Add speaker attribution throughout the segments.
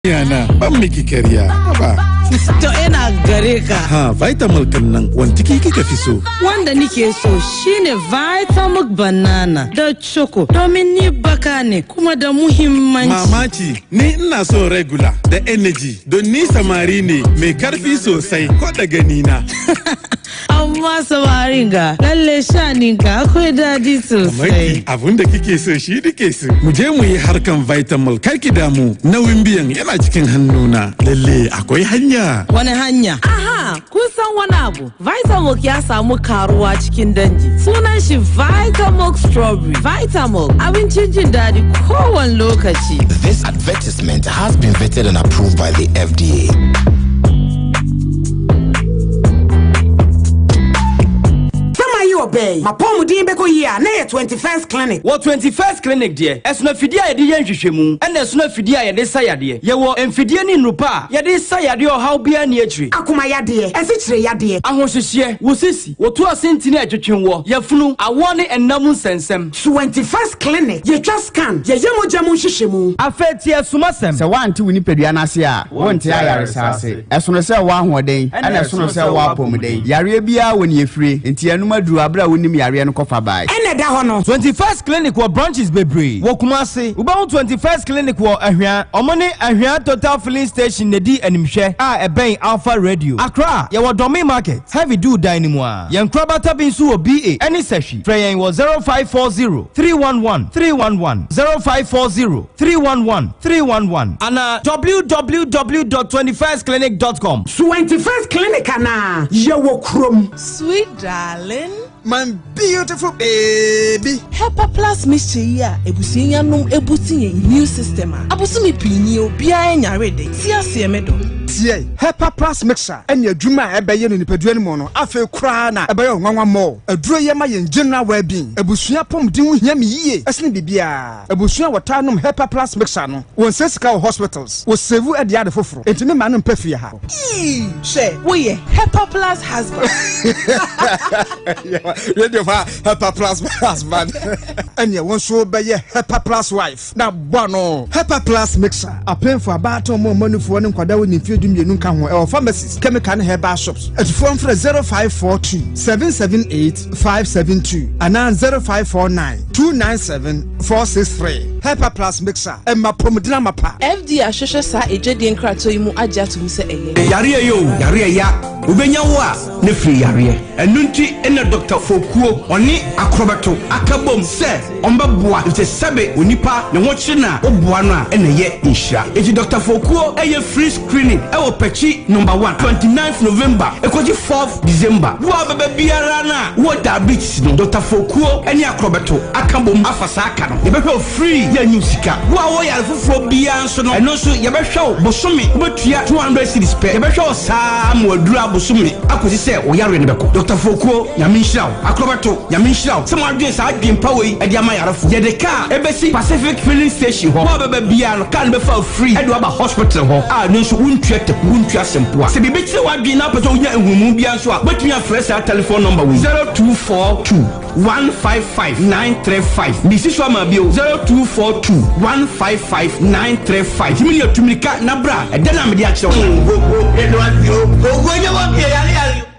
Speaker 1: Yana ban miki karya ba.
Speaker 2: To ina gare ka.
Speaker 1: Ha, Vitamilk nan wani kika fi so?
Speaker 2: Wanda nike so shine Vitamilk Banana da Choco, domin ni baka ne kuma da muhimmanci.
Speaker 1: Mamaci, ni ina so regular da energy don ni samari ne mai karfi sosai ko da gani na.
Speaker 2: Amma samarin ga lalle shaninka akwai daɗi sosai.
Speaker 1: Kamar abun da kike so shi nike so. Mu je mu yi harkan Vitamilk, kar ki damu, nauyin biyan yana cikin hannuna. Lalle akwai hanya.
Speaker 2: Wani hanya?
Speaker 3: Aha, kun san wani abu? Vitamilk ya samu karuwa cikin dangi. Sunan shi Vitamilk Strawberry. Vitamilk abincin jin daɗi kowane lokaci.
Speaker 4: This advertisement has been vetted and approved by the FDA.
Speaker 5: Yi wɔ bɛɛ mapɔmuden bɛkɔ yie a na yɛ 21st Clinic.
Speaker 6: Wɔ 21st Clinic deɛ, ɛsono afidie a yɛde yɛ nhwehwɛmu ɛna ɛsono afidie a yɛde sa yadeɛ. Yɛwɔ mfidie ne nnupa a yɛde sa yadeɛ, ɔhaw biara ni akyiri.
Speaker 5: Akoma yadeɛ, ɛsikyire yadeɛ,
Speaker 6: ahohyehyeɛ, wo sisi, wotu ase ntini a ɛtwetwe wɔ yɛfunu, awoɔ ne ɛnam nsɛnsɛm.
Speaker 5: 21st Clinic, yɛtwa scan, yɛyɛ mogya mu nhwehwɛmu.
Speaker 6: Afei tie sumasɛm.
Speaker 7: Sɛ woante wo nipadua no ase a, wonte ayaresa ase. Ɛsono sɛ wɔ ahoɔden ɛna ɛsono sɛ wɔ apɔmuden. Yareɛ biara wɔ ne ɛfire, nti ɛnom aduru aberɛ a wonim yareɛ no kɔfa bae.
Speaker 5: Ɛna ɛda hɔ no.
Speaker 6: 21st Clinic wɔ branches bebree wɔ Kumase. Wobɛhu 21st Clinic wɔ Ahwea, ɔmo ne Ahwea Total Filling Station na di animhwɛ a ɛbɛn Alpha Radio. Accra, yɛwɔ Dɔme Market, Heavy Do dan no mu a yɛn nkorabata bi nso wɔ ba ɛne Sɛhwi. Frɛ yɛn wɔ 0540 311 311, 0540 311 311 ana www.21stclinic.com.
Speaker 5: 21st Clinic anaa yɛwɔ kurom.
Speaker 3: Sweet darling.
Speaker 8: My beautiful baby.
Speaker 3: Hepa Plus mixture yi a ebusua yanom ebusi yɛn immune system a abosome pii ni, obiara nyare de ti aseɛ me dɔ.
Speaker 8: Tie, Hepa Plus mixture ɛne adwuma a ɛbɛyɛ no nipadua no mu no, afei koraa na ɛbɛyɛ ɔnwanwa mɔ. Aduro yɛ ma yɛn general well-being. Abusua pɔmuden ho hia me yie ɛsene biribiara. Abusua a wɔtaa nom Hepa Plus mixture no, wɔn nsɛ sika wɔ hospitals, wɔ save ɛde ade foforɔ, enti me maa no mpɛ fie ha.
Speaker 3: Ii, hwɛ, woyɛ Hepa Plus husband.
Speaker 8: Radio fa Hepa Plus husband, ɛneɛ wɔn nso bɛyɛ Hepa Plus wife na bɔ no. Hepa Plus mixture, apemfo, abaatan mu, ɔmanufoɔ ne nkwadaa wɔ ne mfeɛ 12 nka ho. Ɛwɔ pharmacies, chemical ne herbal shops. Atufoɔ mfrɛ 0542 778 572 anaa 0549 297 463. Hepa Plus mixture, ɛma pɔmuden amapa.
Speaker 3: FDA ahwehwɛ saa edwadie nkratoɔ yi mu agye ato mu sɛ ɛyɛ.
Speaker 6: Yareɛ yi o, yareɛ ya wobɛnya wo a ne firi yareɛ. Ɛno nti ɛna Dr Fokuo ɔne Akorɔbɛto aka bom sɛ ɔmbɛboa, ɛfisɛ sɛbe onipa ne ho kyere no a, woboa no a ɛna ɛyɛ nhyira. Enti Dr Fokuo ɛyɛ free screening ɛwɔ Pɛkyi Number 1, 29th November ɛkɔgye 4th December. Wo a bɛbɛ biara no a wowɔ diabetes no, Dr Fokuo ɛne Akorɔbɛto aka bom afa saa aka no, yɛbɛhwɛ wo free, yɛnyɛ wo sika. Wo a wɔyɛ yare foforɔ biara nso no, ɛno nso yɛbɛhwɛ wo bosome, wobɛtua 200 cedis pɛ. Yɛbɛhwɛ wo saa ma waduru abosome akɔsi sɛ wo yareɛ no bɛkɔ. Dr Fokuo, Nyame nhyira wo. Akorɔbɛto, Nyame nhyira wo sɛ moadwene saa adwen pa wei ɛde ama yarefo. Yɛde kaa ɛbɛsi Pacific Filling Station hɔ. Wo a bɛba biara no, kaa no bɛfa wo free ɛde waba hospital hɔ a ɛno nso wontua taku, wontua sempoa. Sɛ biribi kyerɛ w'adwene na wopɛ sɛ wonya nhunumu biara nso a, wobɛtumi afrɛ saa telephone number wei: 0242 155 935. Mesi so ama bio: 0242 155 935. Tumi ne atumirika na bra ɛdɛ na mede akyerɛ wo.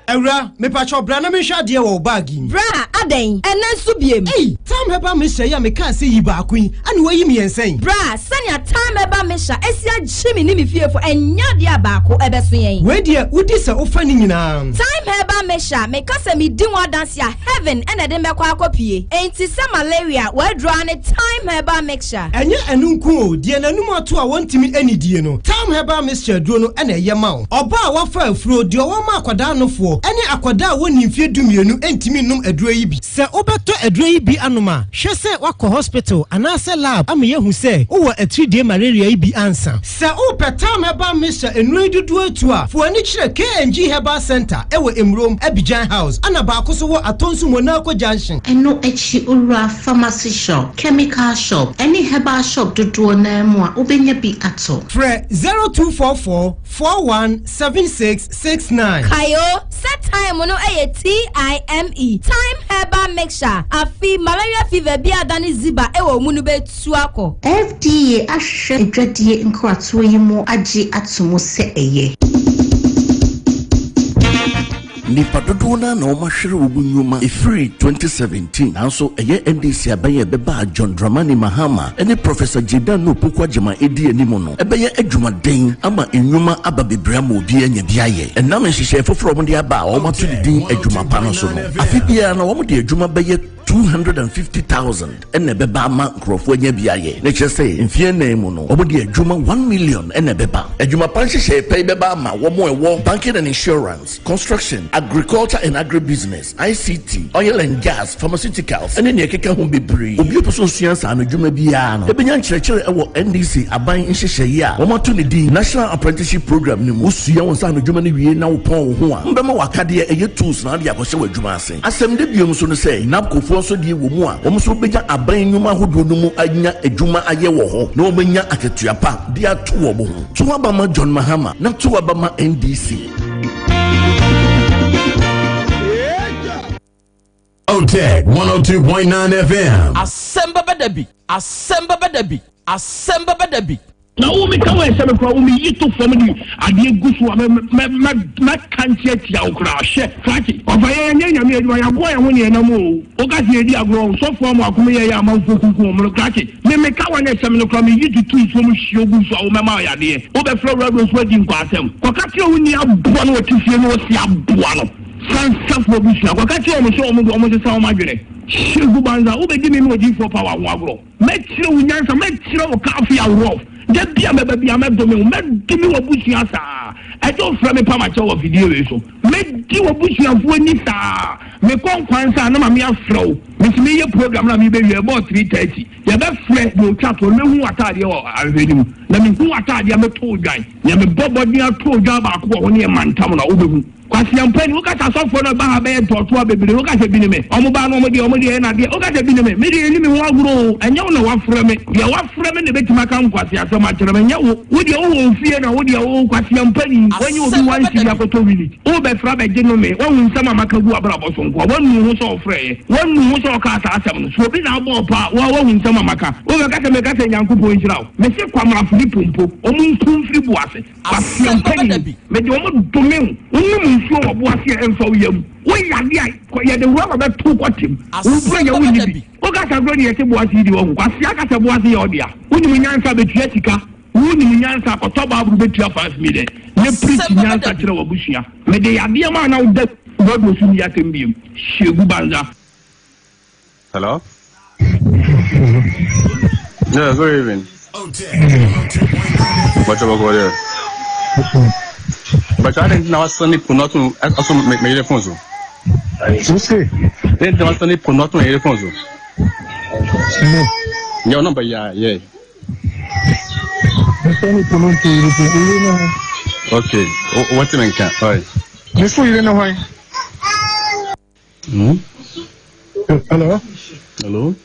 Speaker 9: Awura, mepakyɛw, bra na menhwɛ adeɛ wɔ wo bag yi mu.
Speaker 10: Bra, adɛn? Ɛnɛ nso biem?
Speaker 9: Ei, Time Herbal Mixture yi a mekaa sɛ yi baako yi, ane wayi mmiɛnsa yi.
Speaker 10: Bra, sɛnea Time Herbal Mixture esi agye me ne me fiefo, ɛnyɛ adeɛ a baako ɛbɛso yɛn.
Speaker 9: Wei deɛ, wodi sɛ wofa ne nyinaa.
Speaker 10: Time Herbal Mixture, meka sɛ medi ho adanse a, heaven ɛna ɛde mbɛkɔ akɔpie. Enti sɛ malaria, wɔadura ne Time Herbal Mixture.
Speaker 9: Ɛnyɛ ɛno nko o, deɛ n'anum ato a wɔntumi anidie no, Time Herbal Mixture duro no ɛna ɛyɛ ma wo. Ɔbaa a wafa afuro, deɛ ɔwɔ ma akwadaa nofoɔ ɛne akwadaa a wɔnni mfeɛ 12 ntumi nnom aduro yi bi. Sɛ wobɛtɔ aduro yi bi anom a, hwɛ sɛ woakɔ hospital anaasɛ lab ama yɛahu sɛ wowɔ atiridie malaria yi bi ansa. Sɛ wopɛ Time Herbal Mixture nnuro yi dodoɔ atu a, fo ani kyerɛ KNG Herbal Center ɛwɔ Emuro. Adum Abidjan House, ɛna baako so wɔ Atonsu Monaco Junction.
Speaker 11: Ɛno akyi wowura pharmacy shop, chemical shop, ɛne herbal shop dodoɔ no ara mu a, wobɛnya bi atɔ.
Speaker 9: Frɛ 0244 41 76 69.
Speaker 10: Kae o, sɛ thyme no yɛ TIME, Thyme Herbal Mixture, afe malaria fever bi a adane ziba wɔ wo mu no bɛtu akɔ.
Speaker 11: FDA ahwehwɛ adwadie nkratoɔ yi mu agye ato mu sɛ ɛyɛ.
Speaker 12: Nnipa dodoɔ no ara na wɔahwere wɔn nnwuma ɛfiri 2017, nanso ɛyɛ NDC aban a ɛbɛba a John Dramani Mahama ne Professor Jaydan Nuh Poku Agyemang di anim no bɛyɛ adwumaden ama nnwuma aba bebree ama obiara anya bi ayɛ. Ɛnam nhyehyɛe foforɔ a wɔde aba a wɔato ne din Adwuma Pa no so no, afe biara no wɔde adwuma bɛyɛ 250,000 na ɛbɛba ama nkurɔfoɔ anya bi ayɛ. Na kyerɛ sɛ mfeɛ nnan mu no, wɔde adwuma 1,000,000 na ɛbɛba. Adwuma pa nhyehyɛe pa yi bɛba ama wɔn a ɛwɔ Banking and Insurance, Construction, Agriculture and Agribusiness, ICT, Oil and Gas, Pharmaceuticals, ne nea ɛkeka ho bebree. Obi a ɔpɛ sɛ ɔsua nsaanodwuma biara no bɛnya nkyerɛkyerɛ wɔ NDC aban nhyehyɛeɛ a wɔato ne din National Apprenticeship Programme no mu. Wosua wo nsaanodwuma no wie na wopɔn wo ho a, wɔbɛma wo akadeɛ, ɛyɛ tools, na wode akɔhyɛ w'adwuma ase. Asɛm da bio nso ne sɛ, NABCOfoɔ nso deɛ wɔ mu a, wɔn nso bɛnya aban nnwuma ahodoɔ no mu anya adwuma ayɛ wɔ hɔ na wɔanya akatua pa de ato wɔn ho. To aba ma John Mahama na to aba ma NDC.
Speaker 13: Otec 102.9 FM.
Speaker 14: Asɛm bɛba da bi, asɛm bɛba da bi, asɛm bɛba da bi.
Speaker 15: Na wo meka wo ɛsɛ me koraa wo meyi to fam de adeɛ gu so a mɛ mɛ mɛ mɛka nkyerɛ tia wo koraa hwɛ krakye ɔfa yɛn yɛnyɛ nyame adwuma yɛaboa yɛn ho ne yɛn nam o woka sɛ yɛdi agorɔ sɔfoɔ amoako me yɛyɛ amanfoɔ kunkum wɔn no krakye me meka wɔn ɛsɛ me no koraa meyi tutu nsuo mu hwie gu so a wo mɛma ɔyadeɛ wobɛfrɛ wura nso adi nkwaasɛm kɔka kyerɛ wo ni aboa no wɔte fie no wɔsi aboa no sansafoɔ abusua kɔka kyerɛ wɔn sɛ wɔn de wɔn sesa wɔn adwene hyɛ gu banza wobɛdi me ne odiyifoɔ power ho agorɔ. Mɛkyerɛ wo nyansa, mɛkyerɛ wo kaafo aworɔf. Da bi a mɛba biara mɛdome wo, mɛdome w'abusua saa. Ɛgye wo frɛ me pa makyɛ wɔ afidie wei so. Mɛdi w'abusuafoɔ ni saa. Mekɔ nkwansa a na mame afrɛ wo. Mese meyɛ program na mebɛwie ɛbɔɔ 3:30. Yɛbɛfrɛ deɛ ɔtwa toɔ no, mɛhu w'ataadeɛ wɔ ahwehwɛ no mu. Na mehu w'ataadeɛ a mɛtɔ wo dwan. Nea mebɔ mmɔden atɔ odwan baako wɔ hɔ no yɛ mantam na wobɛhu. Kwaseampani, woka sɛ asɔfoɔ no ɛba ha bɛyɛ ntɔɔtoa bebree, woka sɛ bi ne me, wɔn baa no wɔn deɛ wɔn deɛ ɛna adeɛ, woka sɛ bi ne me, me deɛ ɛnni me ho agorɔ o, ɛnyɛ wo na wafrɛ me, deɛ wafrɛ me na ɛbɛtumi aka nkwaseasɛm akyerɛ me, ɛnyɛ wo, wo deɛ wowɔ wo fie na wo deɛ wo kwaseampani, woanya obi one cedi akɔtɔ winit, wobɛfrɛ abɛgye nome, woahu nsɛm a maka gu w'abrabɔ so nkoa, woanu wo ho sɛ ɔfrɛeɛ, woanu wo ho sɛ ɔkaa saa asɛm no, so obi na abɔ wo paa, wo ara woahu nsɛm a maka, wobɛka sɛ meka sɛ Nyankopɔn nhyira wo, mese Kwamrafo ne Pompo, wɔn nku mfiri bo ase.
Speaker 14: Asɛm bɛba da bi.
Speaker 15: Mede wɔn dome wo. Wonom nsuo wɔ bo ase a ɛmfa wo yam. Woyɛ adeɛ a, yɛde rɔba bɛto wo kɔtem. Wo
Speaker 14: Asɛm
Speaker 15: yɛ
Speaker 14: bɛba
Speaker 15: wonni
Speaker 14: da
Speaker 15: bi.
Speaker 14: bi.
Speaker 15: Woka sɛ agorɔ ne yɛte bo ase yi di wahu. Kwasea ka sɛ bo ase yɛ ɔdea. Wonim nyansa bɛtua sika. Wonim nyansa kɔtɔ baaboro bɛtua 5 million. Ne preach
Speaker 14: Asɛm bɛba
Speaker 15: nyansa
Speaker 14: da bi.
Speaker 15: kyerɛ w'abusua. Mede yadeɛ maa na woda radio so nni asɛm biom. Hyegu banza.
Speaker 16: Hello? Yeah, good evening. But you go there. But I didn't know what's on the not also me me phone so.
Speaker 17: Wose?
Speaker 16: Didn't know what's on the not me phone so.
Speaker 17: No.
Speaker 16: Your number, yeah.
Speaker 17: Mese ni pono nti yere ti yere ne ho.
Speaker 16: Okay. What you mean can? All right.
Speaker 17: Mese yere ne hwan? Hello.
Speaker 16: Hello.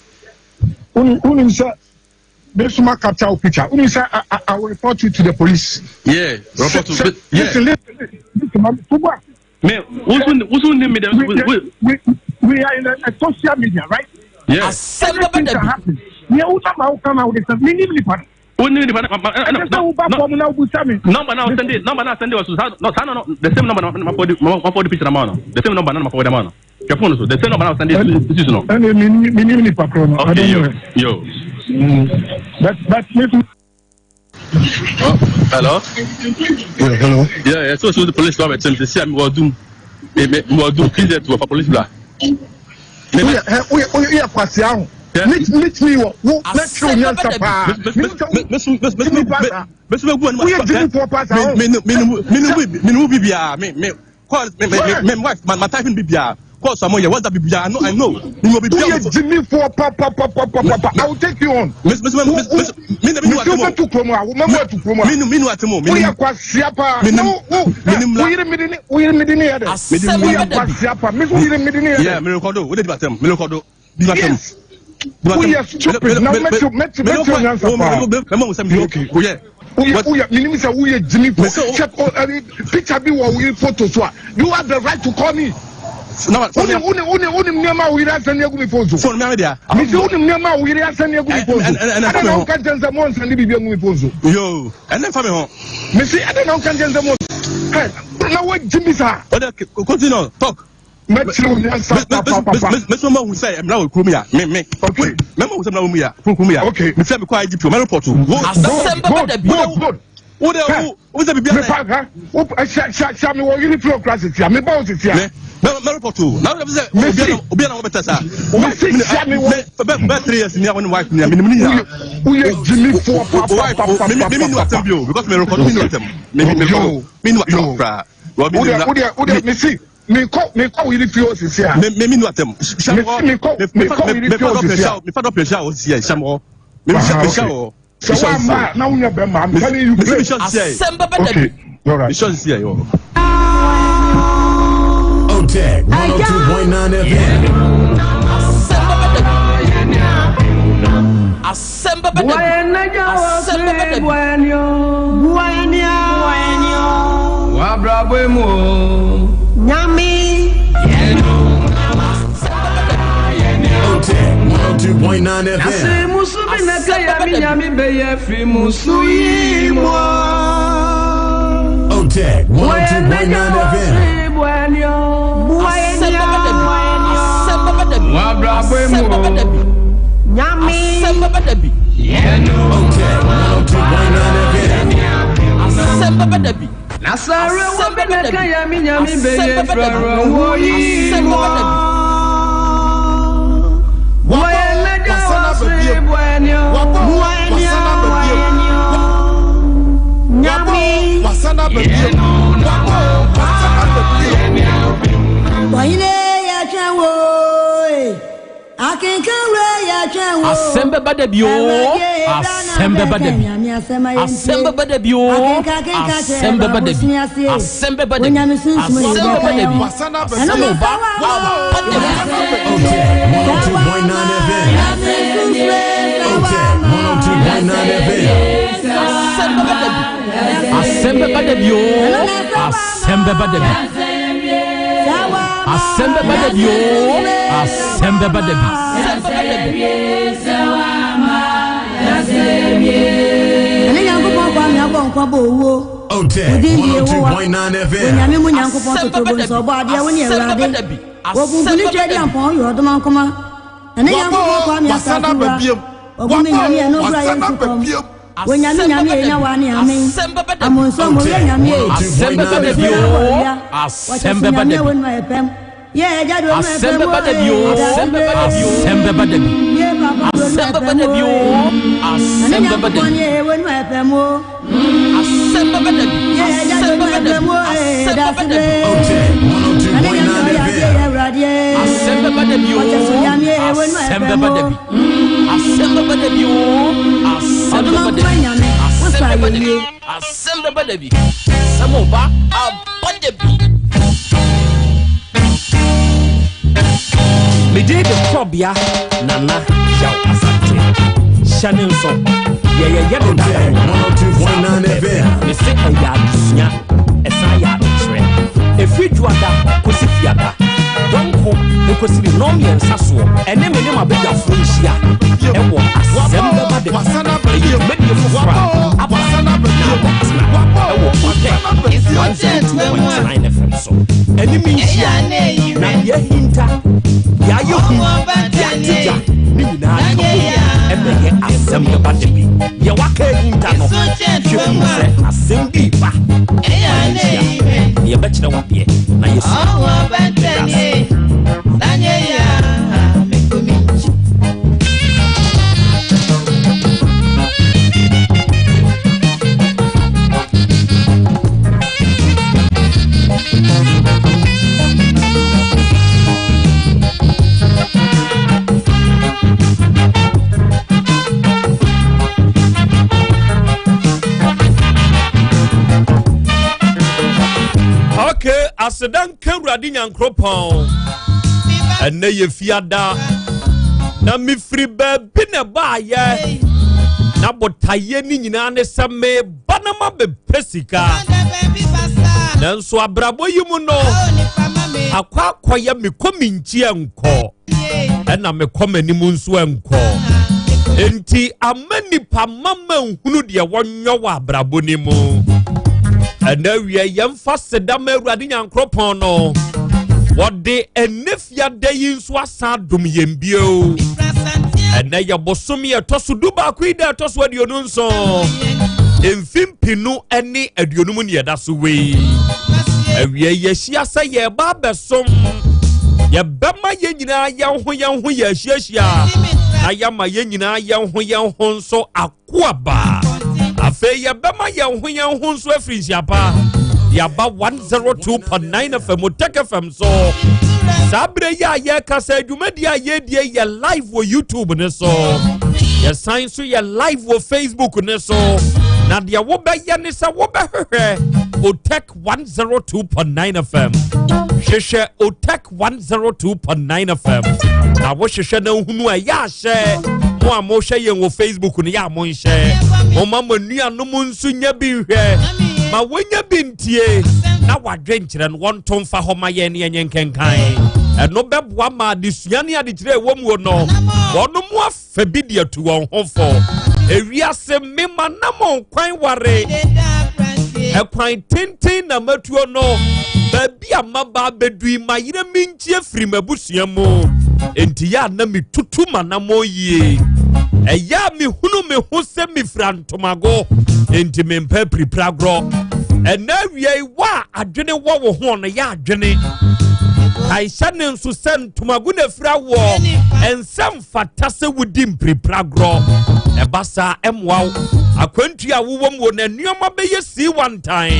Speaker 17: Wonim sɛ mesoma capture wo picture. Wonim sɛ I will report you to the police.
Speaker 16: Yeah, report to yeah.
Speaker 17: Listen, listen, listen, listen, Tuba.
Speaker 16: Me, wusu ni mi dem.
Speaker 17: We are in a social media, right?
Speaker 16: Yeah.
Speaker 17: Everything can happen. Yeah, wo na wo kama wo de sɛ mi nim nipa no.
Speaker 16: Wo ni nipa no.
Speaker 17: Ɛsɛ sɛ wo ba fam na wo busa mi.
Speaker 16: Number na send it. Number na send it was no, no, the same number na ma forward ma forward picture na ma no. The same number na ma forward ma no. Your phone so the same number na send it. This is no.
Speaker 17: Ɛna mi nim nipa korɔ no.
Speaker 16: Okay, yo. Yo.
Speaker 17: But me
Speaker 16: Oh, hello.
Speaker 17: Yeah, hello.
Speaker 16: Yeah, so the police come and say, "See, I'm going to do, me, me, do please to for police blah."
Speaker 8: Woyɛ kwasea ho metumi wɔ wo mɛtwe wo nyansa paa woyɛ gyimifoɔ paa saa
Speaker 16: menu bibiaa me me call me me me wife ma type bibiaa. Calls a moyɛ, WhatsApp biribiara, I know, I know. Menim obi biara.
Speaker 17: Woyɛ gyimifoɔ papapapapapa. I will take you on.
Speaker 16: Mes mes mes mes me na menu atemo.
Speaker 17: Mesi wobɛtu kurom a, mɛmu atu kurom a.
Speaker 16: Menu menu atemo.
Speaker 17: Woyɛ kwasia paa.
Speaker 16: Menim
Speaker 17: menim la. Woyere mede ne woyere mede ne yɛ dɛ. Woyɛ kwasia paa. Mesi woyere mede ne yɛ dɛ.
Speaker 16: Yeah, me record o. Wode di matem. Me record o. Di matem.
Speaker 17: Yes. Woyɛ stupid na mɛti mɛti mɛti onyansa paa.
Speaker 16: Mɛma wo sɛ mi.
Speaker 17: Okay.
Speaker 16: Woyɛ.
Speaker 17: Woyɛ woyɛ menim sɛ woyɛ gyimifo. Sɛ o picture bi wɔ wo photo so a, you have the right to call me. Wonim wonim wonim wonim nneɛma a wo yere asɛn agu mi phone so.
Speaker 16: Phone mi ame dea.
Speaker 17: Mesi wonim nneɛma a wo yere asɛn agu mi phone so. Ɛdɛ na woka nkyɛn sɛ mo nsɛn de biribi agu mi phone so.
Speaker 16: Yoo, ɛnɛ nfa mi ho.
Speaker 17: Mesi ɛdɛ na woka nkyɛn sɛ mo ɛ na wo gyimi saa.
Speaker 16: Ɔdɛ continue talk.
Speaker 17: Mɛkyerɛ wo nyansa papapapa.
Speaker 16: Mɛsɛ ma hu sɛ mmara wɔ kurom ya me me.
Speaker 17: Okay.
Speaker 16: Mɛma hu sɛ mmara wɔ mu ya kurom ya.
Speaker 17: Okay.
Speaker 16: Mefɛ mekɔ IGP o mɛ report o.
Speaker 14: Asɛm bɛba da bi.
Speaker 17: Good good.
Speaker 16: Wo de wo wo sɛ biribi
Speaker 17: ana. Mepa ha wo hyɛ hyɛ hyɛ mi wɔ yiri filo kura sisi a meba wo sisi a.
Speaker 16: Me mɛ mɛ report o. Na wo sɛ obi ana obi ana wɔbɛtɛ saa.
Speaker 17: Mesi hyɛ mi wɔ.
Speaker 16: Bɛ bɛ 3 years ni a wɔne wife ni a minimu ni nyinaa.
Speaker 17: Woyɛ jimi foɔ papapapa.
Speaker 16: Me me mi nu atɛm bi o because me record mi nu atɛm. Me me record mi nu atɛm koraa.
Speaker 17: Wodeɛ wodeɛ wodeɛ mesi. Mekɔ mekɔ wo yere fie hɔ sisi a.
Speaker 16: Me me mi nu atɛm.
Speaker 17: Mesi mekɔ mekɔ wo yere fie hɔ sisi a.
Speaker 16: Mefa dɔ pressure wɔ sisi a hyɛ mɔ. Me hyɛ hyɛ wɔ.
Speaker 17: Sɛ wa ma na wo nyɛ bɛ ma I'm telling you.
Speaker 16: Mesi mi hyɛ sisi a.
Speaker 14: Asɛm bɛbɛ da bi.
Speaker 17: Okay all right.
Speaker 16: Mi hyɛ sisi a yɔ.
Speaker 13: Otec 102.9 FM.
Speaker 14: Asɛm bɛbɛ da bi. Asɛm bɛbɛ da bi. Asɛm bɛbɛ da bi.
Speaker 18: Wabrabɔ mu o.
Speaker 5: Nyame.
Speaker 13: Otec 102.9
Speaker 18: Nase
Speaker 13: FM.
Speaker 18: musu bi na kaya mi nyame bɛyɛ firi musu yi mu.
Speaker 13: Otec 102.9 FM.
Speaker 14: Asɛm bɛbɛ da bi. Asɛm bɛbɛ da bi.
Speaker 18: Wabrabɔ mu
Speaker 14: Asɛm bɛbɛ da bi.
Speaker 5: Nyame.
Speaker 14: Asɛm bɛbɛ da bi.
Speaker 13: Otec 102.9 FM.
Speaker 14: Asɛm bɛbɛ da bi.
Speaker 18: Nasare wo bi na kaya mi nyame
Speaker 14: Asɛm
Speaker 18: bɛyɛ
Speaker 14: bɛbɛ da bi.
Speaker 18: firi wo yi
Speaker 14: Asɛm
Speaker 18: mu.
Speaker 14: bɛbɛ da bi.
Speaker 18: Wɔyɛ n'agya wɔ sere buanio.
Speaker 5: Nyame. Wahine yɛtwɛn wo akenkanwura yɛtwɛn wo.
Speaker 14: Asɛm bɛba da bi o. Asɛm bɛba da bi. Asɛm bɛba da bi o. Asɛm bɛba da bi. Asɛm bɛba da bi. Asɛm bɛba da bi. Asɛm bɛba aba da bi.
Speaker 13: Otec 102.9 FM. Otec 102.9 FM.
Speaker 14: Asɛm bɛba da bi. Asɛm bɛba da bi o. Asɛm bɛba da bi. Asɛm bɛba da bi o. Asɛm bɛba da bi. Asɛm bɛba da bi.
Speaker 5: Ɛne Nyankopɔn kwa me abɔ nkwa bɔ owuo.
Speaker 13: Otec
Speaker 5: Wodin di Yehowa.
Speaker 13: 102.9 FM.
Speaker 5: Onyame mu Nyankopɔn
Speaker 14: Asɛm
Speaker 5: totobo
Speaker 14: bɛba da
Speaker 5: nso ɔbɔ adeɛ wo ne
Speaker 14: bi. Asɛm
Speaker 5: Awurade.
Speaker 14: bɛba da bi.
Speaker 5: Wɔkunkuni
Speaker 14: Asɛm
Speaker 5: twɛ
Speaker 14: bɛba
Speaker 5: di
Speaker 14: da bi.
Speaker 5: ampɔn yɛ ɔdoma nkoma. Ɛne Nyankopɔn kwa me asase wura. Ɔgumi nyame ɛno kura yɛ nsukɔm. Onyame nyame enya wa ne amen.
Speaker 14: Asɛm bɛba da bi.
Speaker 5: Amonso mo yɛ nyame.
Speaker 14: Asɛm bɛba da bi o. Asɛm bɛba da bi. Asɛm bɛba da bi o. Asɛm bɛba da bi o. Asɛm bɛba da bi. Asɛm bɛba da bi o. Asɛm bɛba da bi. Asɛm bɛba da bi. Asɛm bɛba da bi. Asɛm bɛba da bi.
Speaker 13: Otec 102.9 FM.
Speaker 14: Asɛm bɛba da bi o. Asɛm bɛba da bi. Asɛm bɛba da bi o. Asɛm bɛba da bi. Asɛm bɛba da bi. Asɛm bɛba da bi. Asɛm ɔba aba da bi.
Speaker 19: Mede de korɔbea Nana Yaw Asante hyɛ ne nso yɛyɛyɛ no
Speaker 13: Otec 102.9 FM.
Speaker 19: Mese ɛyɛ adesua, ɛsan yɛ adekyerɛ. Ɛfiri dwoada kɔsi fiada dɔnko ɛkɔsi ne nnɔmmiɛnsa soɔ, ɛne me ne mabadwafoɔ nhyia ɛwɔ Asɛm Bɛba Da Bi. Ɛyɛ dwumadie foforɔ a aba na abɛtena ɛwɔ Otec 102.9 FM so. Ɛne me nhyia na yɛahinta yɛayɛ hu yɛate gya ne nyinaa ka bom ɛbɛyɛ Asɛm Bɛba Da Bi. Deɛ waka ahinta no, hwɛ hu sɛ asɛm bi ba ma yɛnhyia na yɛbɛkyerɛ wadeɛ na yɛsua. Meda ase. Aseda nka Awurade Nyankoropɔn. Ɛnnɛ yɛ fiada na mefiri baabi na ɛbaayɛ na botaeɛ ne nyinaa ne sɛ meba na mabɛpɛ sika. Nanso abrabɔ yi mu no akɔ akɔyɛ mekɔ me nkyi nkɔ ɛna mekɔ m'anim nso nkɔ. Enti ama nipa mama nhunu deɛ wɔnyɔ wɔ abrabɔ no mu. Ɛnna awie yɛmfa seda ma Awurade Nyankoropɔn no. Wɔde ɛnɛ fiada yi nso asan adom yɛn bio. Ɛnɛ yɛ bosome ɛtɔ so 11 yi da ɛtɔ so 27. Mfe mpinu ne aduonum ne yɛda so wei. Awie yɛhyia sɛ yɛreba abɛsom. Yɛbɛma yɛn nyinaa yɛn ho yɛn ho yɛ ahyiahyia na yɛama yɛn nyinaa yɛn ho yɛn ho nso akoaba. Afei yɛbɛma yɛn ho yɛn ho nso afiri nsiapa. Yɛaba 102.9 FM Otec FM so. Saa berɛ yi a yɛrekasa dwumadie a yɛredie yɛ live wɔ YouTube ne so. Yɛsan nso yɛ live wɔ Facebook ne so. Na deɛ wobɛyɛ ne sɛ wobɛhwehwɛ Otec 102.9 FM. Hwehwɛ Otec 102.9 FM. Na wohwehwɛ na wohunu a ɛyɛ ahyɛ. Mo a mohwɛ yɛn wɔ Facebook no yɛ a monhyɛ. Momma mo anuanom nso nya bi nhwɛ. Ma wɔnya bi ntie na wadwenkyerɛ no wɔnto mfa hɔ ma yɛn ne yɛnyɛ nkenkan. Ɛno bɛboa ma adesua ne adekyerɛ ɛwɔ mu no wɔn mu fa bi de atu wɔn ho fo. Ewiase mema nam kwan ware. Ɛkwan tenten na matuo no. Baabi a maba abɛdu yi ma yerɛ me nkyie firi m'abusua mu. Enti yɛ a na metutu m'anammɔn yie. Ɛyɛ a mehunu me ho sɛ mefira ntomago. Enti mempɛ piripiri agorɔ. Ɛnna awia yi wɔ a adwene wɔ wo ho no yɛ adwene. Kae hyɛ ne nso sɛ ntomago na afira woɔ. Ɛnsɛ fata sɛ wodi mpiripira agorɔ. Ɛba saa ɛmmoa wo. Akwantu a wowɔ mu na nneɛma bɛyɛ sii wantan.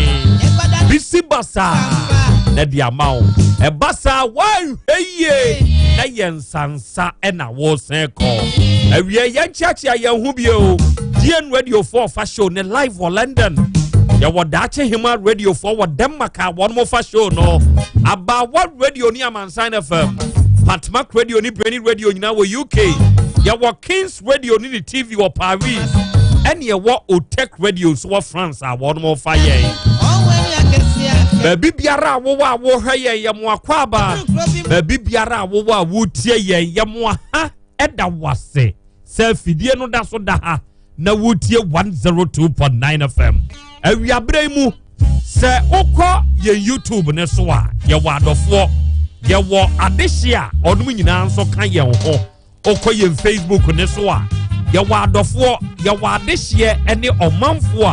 Speaker 19: Bisi basaa na de ama wo. Ɛba saa woanhwɛ yie na yɛ nsansa ɛna wosan kɔ. Awie yɛn kyeakyea yɛn ho bio. DN Radio 4 fa show ne live wɔ London. Yɛwɔ Daakye Hema Radio 4 wɔ Denmark a wɔn fa show no. Abaawa Radio ne Amansan FM. Patmak Radio ne Brainy Radio nyinaa wɔ UK. Yɛwɔ Kings Radio ne ne TV wɔ Paris. Ɛne yɛwɔ Otec Radio nso wɔ France a wɔn fa yɛn. Baabi biara a wowɔ a wohwɛ yɛn yɛ mo akwaaba. Baabi biara a wowɔ a wotie yɛn yɛ mo aha ɛda wase sɛ afidie no da so da ha na wotie 102.9 FM. Awiaberɛ yi mu sɛ wokɔ yɛn youtube ne so a yɛwɔ adɔfoɔ yɛwɔ adehye a ɔnom nyinaa nso ka yɛn ho wokɔ yɛn facebook ne so a yɛwɔ adɔfoɔ yɛwɔ adehyeɛ ne ɔmanfoɔ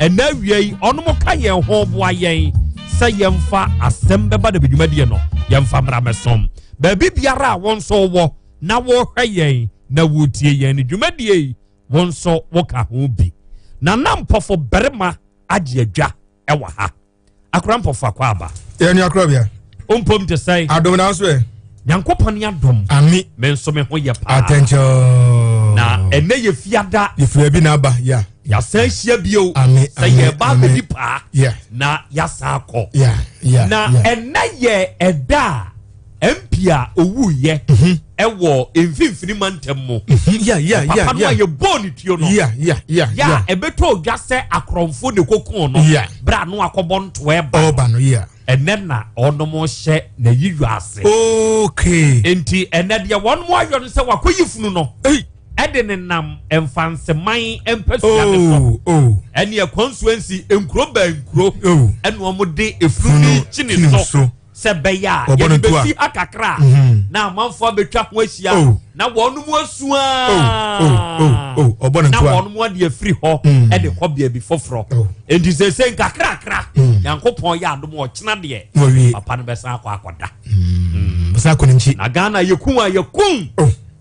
Speaker 19: a ɛna awia yi ɔnom ka yɛn ho boa yɛn sɛ yɛmfa asɛm bɛba da bɛdwumadie no yɛmfa mmra mɛsom baabi biara a wɔn nso wɔ na wɔhwɛ yɛn na wɔtie yɛn no dwumadie yi wɔn nso wɔka ho bi na na mpɔfo barima agye adwa ɛwɔ ha akora mpɔfo akɔ aba.
Speaker 8: yɛn ni akora bia.
Speaker 19: mpom te sɛn.
Speaker 8: adom na nso ɛ.
Speaker 19: nyankopɔn ni adom.
Speaker 8: ami.
Speaker 19: me nso me ho yɛ paa.
Speaker 8: atɛnkyɛn.
Speaker 19: na ɛnɛ yɛ fiada.
Speaker 8: yɛfiri bi na aba ya.
Speaker 19: yɛasan ahyia bio.
Speaker 8: ami
Speaker 19: sɛ yɛba abɛdi paa.
Speaker 8: ya.
Speaker 19: na yɛasan akɔ.
Speaker 8: ya ya
Speaker 19: na ɛnɛ yɛ ɛda a MP a owuiɛ mhm. ɛwɔ mfimfini mantam mu.
Speaker 8: Mhm.
Speaker 19: Papa no a yɛbɔɔ ne tuo no.
Speaker 8: Yɛ
Speaker 19: a ɛbɛtɔ odwa sɛ akorɔmfo ne kokoo no. Berɛ a no akɔbɔ ntoa
Speaker 8: ɛba. No.
Speaker 19: Ɛnɛ na ɔnom hyɛ n'ayiyɔ ase.
Speaker 8: Okay.
Speaker 19: Nti ɛnɛ deɛ wɔn ayɔ no sɛ wakɔyi funu no. Ɛde ne nam mfanseman mpasua ne so.
Speaker 8: Oh, oh.
Speaker 19: Ɛne ɛkwansuansi nkuro bɛn nkuro.
Speaker 8: Oh.
Speaker 19: Ɛna wɔn de efunu ne kyi ne so. sɛ bɛyɛ a yɛde bɛsi ha kakra a mhm. na amanfoɔ abɛtwa ho ahyia
Speaker 8: oh.
Speaker 19: na wɔn mu asu
Speaker 8: aa oh, oh,
Speaker 19: na wɔn mu ade afiri hɔ mm. ɛde kɔ baabi foforɔ nti sese nkakrakra mm. nyankopɔn yɛ adom ɔkyena deɛ papa no bɛsan akɔ akɔda
Speaker 8: mm.
Speaker 19: na Ghana yɛkum a yɛkum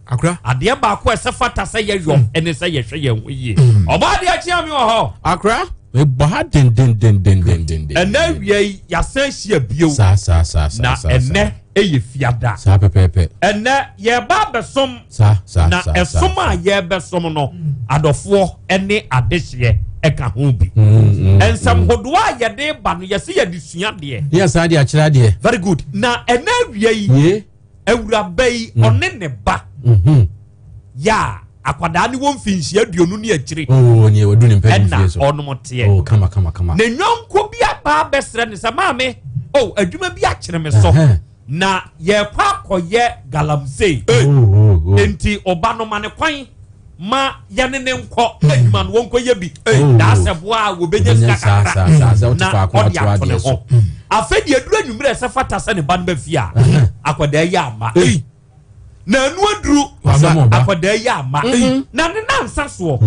Speaker 8: akora
Speaker 19: adeɛ baako a ɛsɛ fata sɛ yɛyɔ mm. ɛne sɛ yɛhwɛ yɛn ho yie mm. ɔbaa adeɛ akyea me wɔ hɔ
Speaker 20: akora mebɔ ha dendendendendenden
Speaker 19: ɛnɛ awia yi yɛasan ahyia bio
Speaker 20: saa saa saa saa
Speaker 19: na ɛnɛ ɛyɛ fiada
Speaker 20: saa pɛpɛɛpɛ
Speaker 19: ɛnɛ yɛba abɛsom
Speaker 20: saa saa
Speaker 19: na ɛsom a yɛbɛsom no adɔfoɔ ɛne adehyeɛ. ɛka ho bi. Nsɛm hodoɔ a yɛde ba no yɛse yɛde sua adeɛ.
Speaker 20: Ne yɛ saa de akyerɛ adeɛ.
Speaker 19: Very good. Na ɛnɛ awia yi awuraba yi mm. ɔne ne ba mm-hmm. yɛ a akwadaa ne wɔn mfinhyia aduonu ne akyire.
Speaker 20: Oo oh, ne wadu ne mpɛ
Speaker 19: ne fie so. Ɛna ɔnom teɛ.
Speaker 20: Oo oh, kama kama kama.
Speaker 19: Ne nyɔnko bi aba abɛsrɛ ne sɛ maame o oh, adwuma bi akyerɛ me so. Na yɛkɔ akɔyɛ galamsey.
Speaker 20: Oh,
Speaker 19: Nti ɔba no ma ne kwan ma yɛne ne nkɔ adwuma no wɔnkɔyɛ bi. Daa sɛ boa a wɔbɛnya sika kakra na ɔde ato ne ho. Afei deɛ aduru anwummerɛ sɛ fata sɛ ne ba no ba fie a akwadaa yi amma. Na anu aduru akwadaa yi amma. Na ne nansa soɔ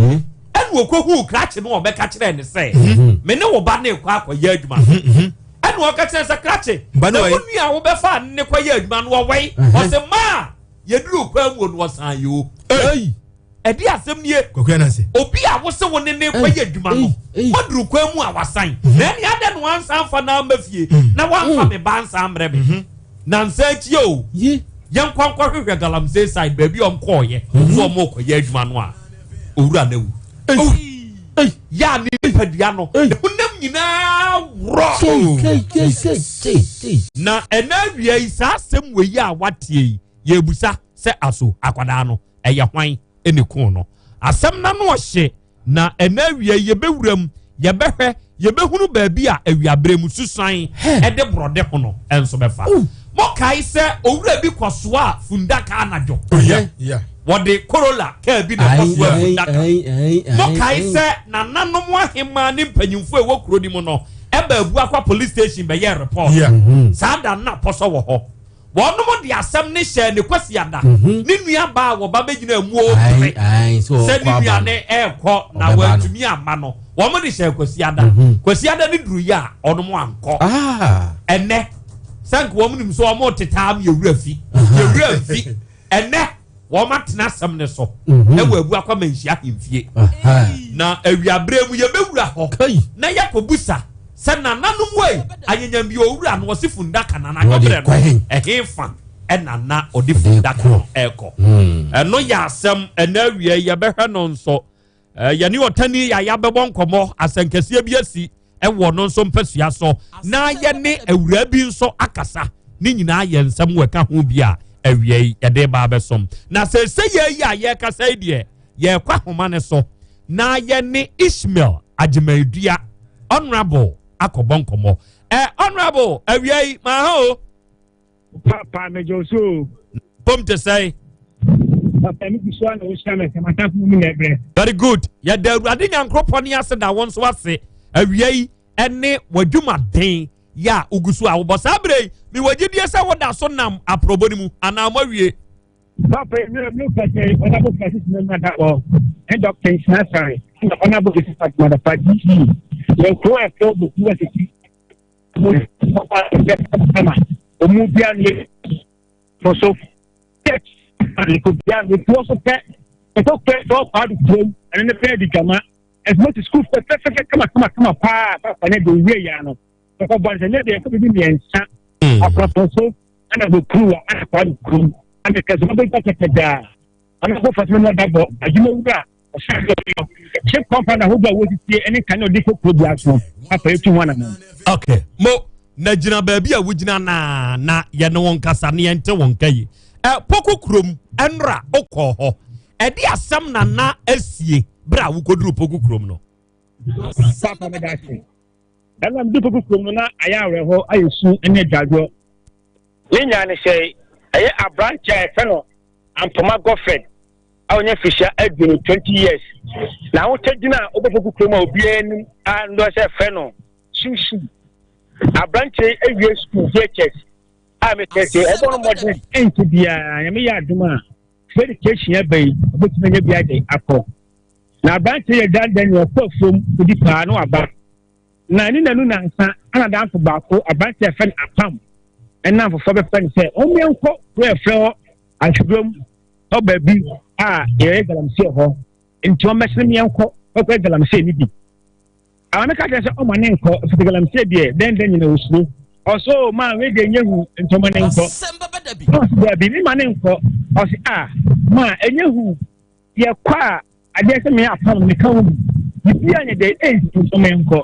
Speaker 19: ɛna ɔkɔhuu krakye no ɔbɛka kyerɛɛ ne sɛ me ne wo ba ne kɔ akɔyɛ adwuma no. Ɛna ɔka kyerɛ sɛ krakye na wo nua a wobɛfa ne kɔyɛ adwuma no ɔwɛn ɔsɛ maa yɛduru kwan mu no ɔsan yi o. Ɛde asɛm nie obi a wose wo ne ne kɔyɛ adwuma no waduru kwan mu a wasan mhm. na ɛne adɛ no wansan fa na ama fie mhm. na wamfa me ba nsan mmerɛ me mhm. na nsa akyi o yɛnkɔ nkɔhwehwɛ galamsey side baabi a ɔmkɔɔyɛ so ɔmo kɔyɛ adwuma no a owura no awu yɛ a ne nipadua no ne honam nyinaa worɔ na ɛna awia yi saa asɛm wɔ yi a wateɛ yi yɛbusa sɛ aso akwadaa no ɛyɛ hwan ɛne koo no asɛm no ano ɔhye na ɛna awia yi yɛbɛwura mu yɛbɛhwɛ yɛbɛhunu baabi a awiaberɛ mu susan ɛde borɔde ho no ɛnso bɛfa mokae sɛ owura bi kɔsoa fundaka anadwo
Speaker 20: oh,
Speaker 19: wɔde corolla kaa bi na ɛkɔsoa fundaka mokae sɛ nananom ahemmaa ne mpanyimfoɔ ɛwɔ kuro no mu no ɛba abuakwa police station bɛyɛ report saa da no na pɔsɔ wɔ hɔ Wɔnom de asɛm no hyɛɛ ne Kwasiada mhm. ne nua baa a wɔba bɛgyina mu ɔpere sɛ ne nua ne ɛrekɔ na wɔantumi amma no wɔn de hyɛɛ Kwasiada mhm. Kwasiada ne duru yi a ɔnom ankɔ ah. ɛnɛ sɛ nka wɔn nim sɛ wɔn tetaa mu yɛwura fi yɛwura fi ɛnɛ wɔn atena asɛm no so mhm. ɛwɔ abu akɔ manhyia ahemfie na awiaberɛ mu yɛbɛwura hɔ na yɛkɔbusa sɛ nananom wei anyanyam bi owura no ɔse fundaka na n'adwobrɛ no ɛhe fa ɛna na ɔde fundaka no ɛkɔ hmm. ɛno yɛ asɛm ɛna awia yɛbɛhwɛ no nso yɛne ɔtani yaya bɛbɔ nkɔmmɔ asɛnkɛseɛ bi asi ɛwɔ no nso mpasua so na yɛne awuraa bi nso akasa ne nyinaa yɛ nsɛm wɔ ɛka ho bi a awia yi yɛde ba abɛsom na sɛsɛ yɛ yi a yɛrekasa yi deɛ yɛrekɔ ahoma ne so na yɛne Ishmael Agyeman-Dua honorable akɔbɔ nkɔmmɔ ɛ honorable awia yi maa ha o.
Speaker 15: Papa mejɔ so o.
Speaker 19: Pom te sɛn.
Speaker 15: Papa mi kusu a na wohyia me sɛ matamfo mu na ɛbrɛ.
Speaker 19: Very good. Yɛda Awurade Nyankoropɔn ne ase da wɔn nso ase awia yi ɛne w'adwumaden yɛ a wogu so a wobɔ saa berɛ yi mewɔ gyidie sɛ woda so nam aprɔbɔ no mu anaa moawie.
Speaker 15: Papa yi mi mi pɛsɛ ɔnabɔ Francis Mɛma Dabɔ ne Dr. Nsia Sare ɛna ɔnabɔ Joseph Adumadafa GE yɛn kuro a ɛfɛ Boku Asisi mo papa ɛfɛ kama ɔmu bia ne fɔ so church ko bia ne tuo so pɛ ɛtɔ pɛ sɛ ɔkɔ ado kurom ɛne ne pɛ di dwama ɛfɛ ti sukuu fɛfɛfɛ kama kama kama paa papa ne de owie ya no ɛkɔ bɔ nsɛ ne deɛ ɛkɔ bibi mmiɛnsa akorɔpɔ so ɛna bɔ kuruwa ɛna kɔ ado kurom ɛna kɛse ɔbɛgya kɛkɛ daa ɛna kɔ fasima no adabɔ adwuma wura chip compound ahodoɔ a wɔsisie ne nkanea ɔde kɔ kuro biara so afa etu ho anamɔ.
Speaker 19: okay mo na gyina baabi a wogyina naa na yɛne wɔn kasa ne yɛnte wɔn nka yi ɛ poko kurom ɛnora okɔɔ hɔ ɛde asɛm na na asie bere a wokɔduru poko kurom no.
Speaker 15: Papa mi da ase. Ɛna mi di poko kurom no na ayɛ awerɛhɔ ayɛ su ne adwadwoɔ. Ne nyinaa ne sɛ ɛyɛ aberante a yɛfrɛ no Ampoma Godfred a ɔnya mfirihyia aduonu 20 years na ahotɛ gyina a wobɛfo kurom a obiara anim a ndɔ sɛ frɛ no susu aberante awie sukuu JHS a mekɛ sɛ ɔbɔ no mmɔden ɛnkyɛ biara nyame yɛ adom a free education aba yi ɔbɛtumi anya bi agye akɔ na aberante yɛ dandan ne ɔkɔ afuom odi paa na waba Na ne nanu nansa ana danfo baako aberante a yɛfrɛ no Apam ɛna foforɔ bɛfrɛ no sɛ ɔmmea nkɔ kuro a yɛfrɛ hɔ Ahwedwam hɔ baabi a yɛyɛ galamsey hɔ nti ɔmmɛsene mmea nkɔ kɔkɔyɛ galamsey no bi. Ama meka kyerɛ sɛ ɔma ne nkɔ ɛfiri galamsey deɛ dɛn dɛn nyina ɔsuro. Ɔsɛ o maa wei deɛ nyɛ hu nti ɔma ne nkɔ. Ɔsɛ daabi me ma ne nkɔ. Ɔsɛ a maa ɛnyɛ hu yɛkɔ a adeɛ sɛ me apam meka wo bi. Biribi anyɛ dɛ ɛnsi nso menkɔ.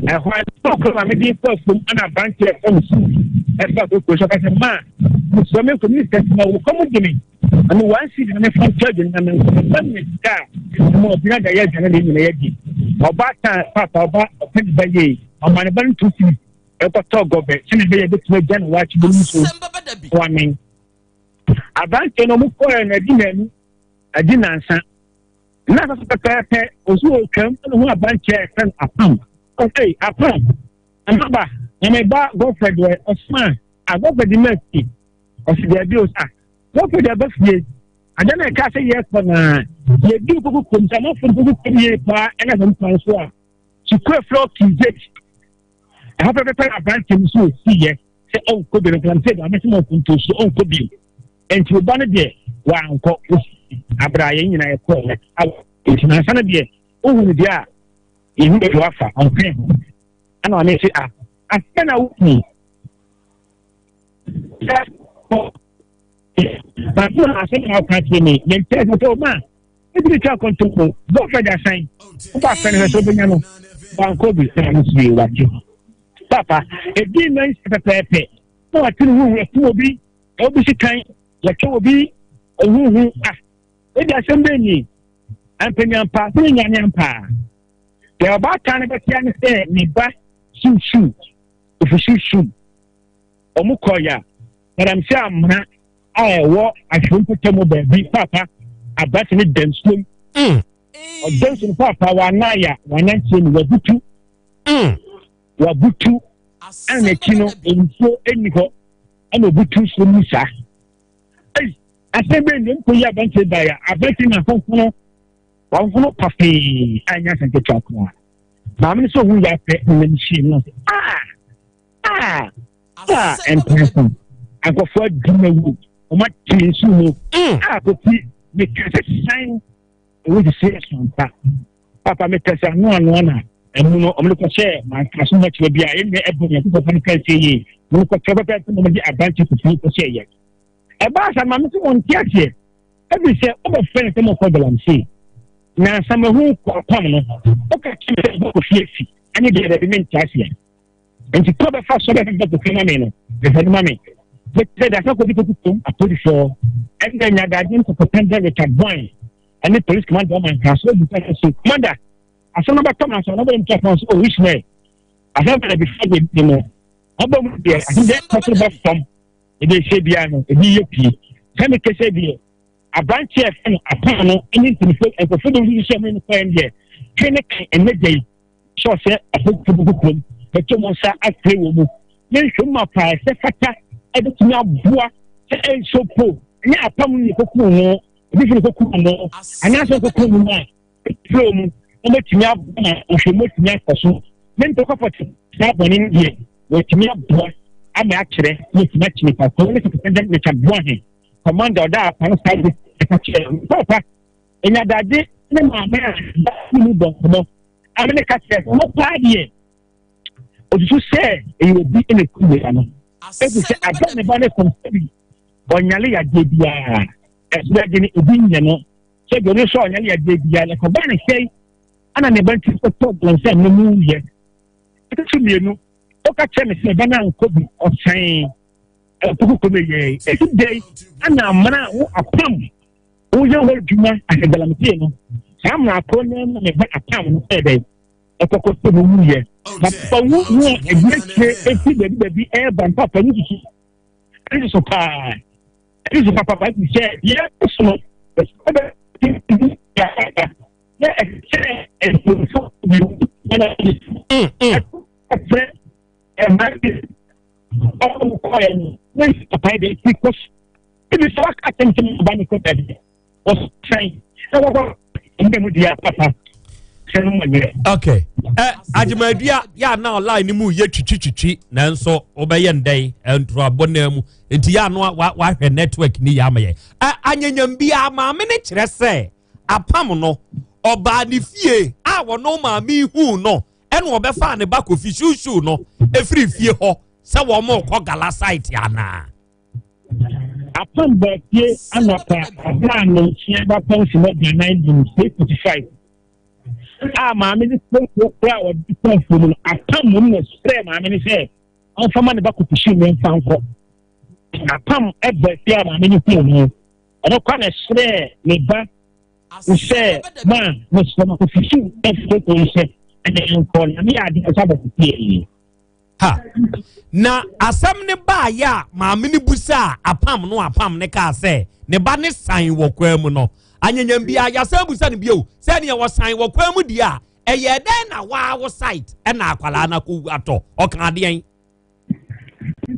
Speaker 15: Ɛhɔ a na ɔkɔ ma mede kɔ afuom ɛna aberanteɛ ɛfrɛ me suu ɛfa koko so ɔka sɛ ma mesrɛ me nkɔ me sika ma wo kɔm de me ɛne one cedi na mefa ntɔ aduane na menkɔ mefa me sika a ɛma ɔbina da yɛ aduane de nyina yɛdi ɔba tan papa ɔba ɔpɛ ne ba yie ɔma ne ba no to firi ɛkɔtɔ gɔbɛ sɛne ɛbɛyɛ bɛtumi agya ne wakye bɔ mu so wamen aberanteɛ no ɔmo kɔɛ no adi nanu adi nansa na asase pɛpɛɛpɛ osu otwam ɛna ho aberanteɛ a yɛfrɛ no apam ɔsɛ apam ɛmaba na me ba Godfred wɔ ɔsoma a Godfred ma fie ɔsi daabi o sa Godfred aba fie ada na ɛka sɛ yɛkɔ na yɛdi koko kurom sɛ amafo koko kurom yie paa ɛna sɛ mpa nso a sukuu eflɔ tuesday ɛhɔ pɛpɛpɛ aberanteɛ no so osi yɛ sɛ ɔnkɔ bi no nka sɛ ɛdame sɛ ɔnkɔ ntosuo ɔnkɔ bi nti ɔba no deɛ wankɔ abira yɛn nyinaa yɛkɔɔ yɛ awɔ nti nansa no deɛ ohun deɛ a yɛhu baabi wafa ɔmpɛ ho ɛna ɔne se a asɛ na wohu sɛ baako na asɛm na ɔka kyerɛ me yɛntɛ sɛ sɛ ɔma ebi twa akɔntompo bɔfɛ de asan wokɔ afɛ no sɛ wobɛnya no wankɔ bi ɛna no sie wate papa ɛdi nna nhyɛ pɛpɛɛpɛ na wate ne huhu akum obi obi si kan yɛtwa obi ohuhu ah ebi asɛm bɛɛ ni ampanyampa sɛ ne nyane ampa deɛ ɔbaatan no bɛtea ne sɛ ne ba susu ofi susu ɔmo kɔ ya madam sɛ amena a ɛwɔ ahwɛ mpɔtam mu baabi papa abasi ne da nsuom ɔda nsuom papa wanaya wanantie no wabutu wabutu ɛna n'akyi no nsuo ɛni hɔ ɛna obutu nsuo mu saa ɛyi asɛm bɛyɛ ne mpo yi abɛnti ba ya abɛnti na ahohono wɔhono pafee a ɛnyɛ asɛm ketewa koraa maame no sɛ ohun yɛ apɛ na n'ani hyia mu ɔsɛ aa aa aa mpɛnso nkurɔfoɔ adi na wu wɔn ate nsuo mu a kofi meka sɛ san ɛwɔ sisi ɛsɔnta papa meka sɛ ano ano na ɛmu no wɔn de kɔhyɛ mankaso mu akyerɛ bi a ɛnyɛ ɛbɔ yɛn kɔkɔ no kan sɛ yie wɔn kɔkyerɛ pɛpɛ sɛ wɔn de abante kofi kɔhyɛ yɛ ɛbaa sa maame sɛ wɔn ti aseɛ ɛbi sɛ wɔbɛfrɛ no sɛ mɔkɔ galamsey na nsamahu kɔ apam no ɔka kyerɛ sɛ ɔbɛkɔ fie fi ɛne deɛ dɛbi mente aseɛ nti kɔ bɛfa so bɛfa bɛkɔ fie ma me no bɛfɛ no ma me bɛkyerɛ de asɛ kɔdi kɔkɔ kom apolisifoɔ ɛnna nyagagye nkɔkɔpɛn dɛ Richard Boyne ɛne police commander ɔma nka so ebi sɛ so commander asɛm no bɛtɔ ma asɛm no bɛyɛ ntɔ fɔn so o Ishmael asɛm bɛrɛ bi fɛ de no ɔbɔ mu deɛ asɛm deɛ ɛkɔ so bɛ fam ebi ehyɛ biara no ebi yɛ pie sɛ mi kɛsɛ deɛ aberanteɛ ɛfɛ no apam no ɛne mpanyinfoɔ nkurɔfoɔ bi nso sɛ ɔmo ne kɔɛ deɛ twe ne kan ɛnɛ gya yi sɛ ɔsɛ afɔkuo bi kurom bɛtɔ mu nsa afiri wɔ mu ne nhwɛ mu apaa ɛsɛ fata ɛbɛtumi aboa sɛ ɛnso po ne apam ne kɔkuru no ebi fi ne kɔkuru no anaasɛ kɔkuru no mu a ɛpere mu wɔbɛtumi aboa ma nhwɛ mu atumi akɔ so ne ntɔkwa pɔte saa bɔne no deɛ wɔatumi aboa ama akyerɛ na wɔatumi akyerɛ nipa koro ne sɛ dɛm Richard Boahe commander ɔda apa no saa de ɛka kyerɛ papa enyadade ne maame a ne mu bɔ nkɔmɔ ame ne ka kyerɛ sɛ ɔmo paa deɛ osusu sɛ ɛyɛ obi na eku wia no ebi sɛ ada ne ba ne kɔn sɛbi ɔnyale yadeɛ biara ɛsɛ ɛde ne ebi nyɛ no sɛ deɛ ɔno nso ɔnyale yadeɛ biara na kɔba ne sɛn ana ne ba nti kɔtɔ bɔnsɛm no mu yɛ ɛtɔ so mmienu ɔka kyerɛ me sɛ ɛba no ankɔ bi ɔsɛn ɛkoko kɔm yɛ ɛsi dɛn ana amena a wo apam woyɛ hɔ adwuma ahwɛ galamsey no saa mmara koro no na ne ba apam no sɛ dɛn ɛkɔkɔ sɛ no wuyɛ na papa wu wu a ɛdi akyire ɛfi baabi baabi ɛreba no papa no susu ɛne so paa ɛne so papa paa ti sɛ deɛ ɛkɔ so no ɛbɛ na ɛsɛ ɛsɛ bi ɛna ɛfrɛ ɛma bi ɔmo kɔɛ no ne papa yɛ de ɛti kɔ so ebi sɛ waka atɛntɛm ɔba ne kɔ baabi ɔsɛn na wɔkɔ ɛmɛ mu deɛ papa sɛ no mo nyɛ.
Speaker 20: okay ɛ eh, agyemadua yɛ ana line no mu yɛ twitwitwitwi nanso wobɛyɛ ndɛn ntorabɔ nan mu nti yɛ ano wahwɛ network ni yɛ ama yɛ ɛ anyanyam biara maame ne kyerɛ sɛ apam no ɔbaa ne fie a wɔn maame hu no ɛna ɔbɛfa ne ba kofi susu no efiri fie hɔ sɛ wɔn kɔ gala site anaa.
Speaker 15: Apam baa fie anɔpa abere a nnɔnsia bapɔn sima aduanan dum 8:45. A maame no koko kora a wɔde kɔ afuo mu no, apam mmom na ɛsrɛɛ maame no sɛ ɔmfa ma ne ba kotohyew no mfa nkɔ. Apam ɛba fie a maame no huu no, ɔno kora na ɛsrɛɛ ne ba sɛ ma mesrɛ ma kotohyew ɛfo nhyɛ ɛna nkɔ na meyɛ adeɛ sɛ abɔfo yi.
Speaker 20: Ha! Na asɛm no baeɛ a maame no busaa apam no apam no kaa sɛ ne ba ne san wɔ kwan mu no anyanyam biara yɛasan busa no bio sɛ neɛ wɔsan wɔ kwan mu deɛ a ɛyɛ dɛn na waa wo site ɛna akwadaa no akɔwu atɔ ɔka adeɛn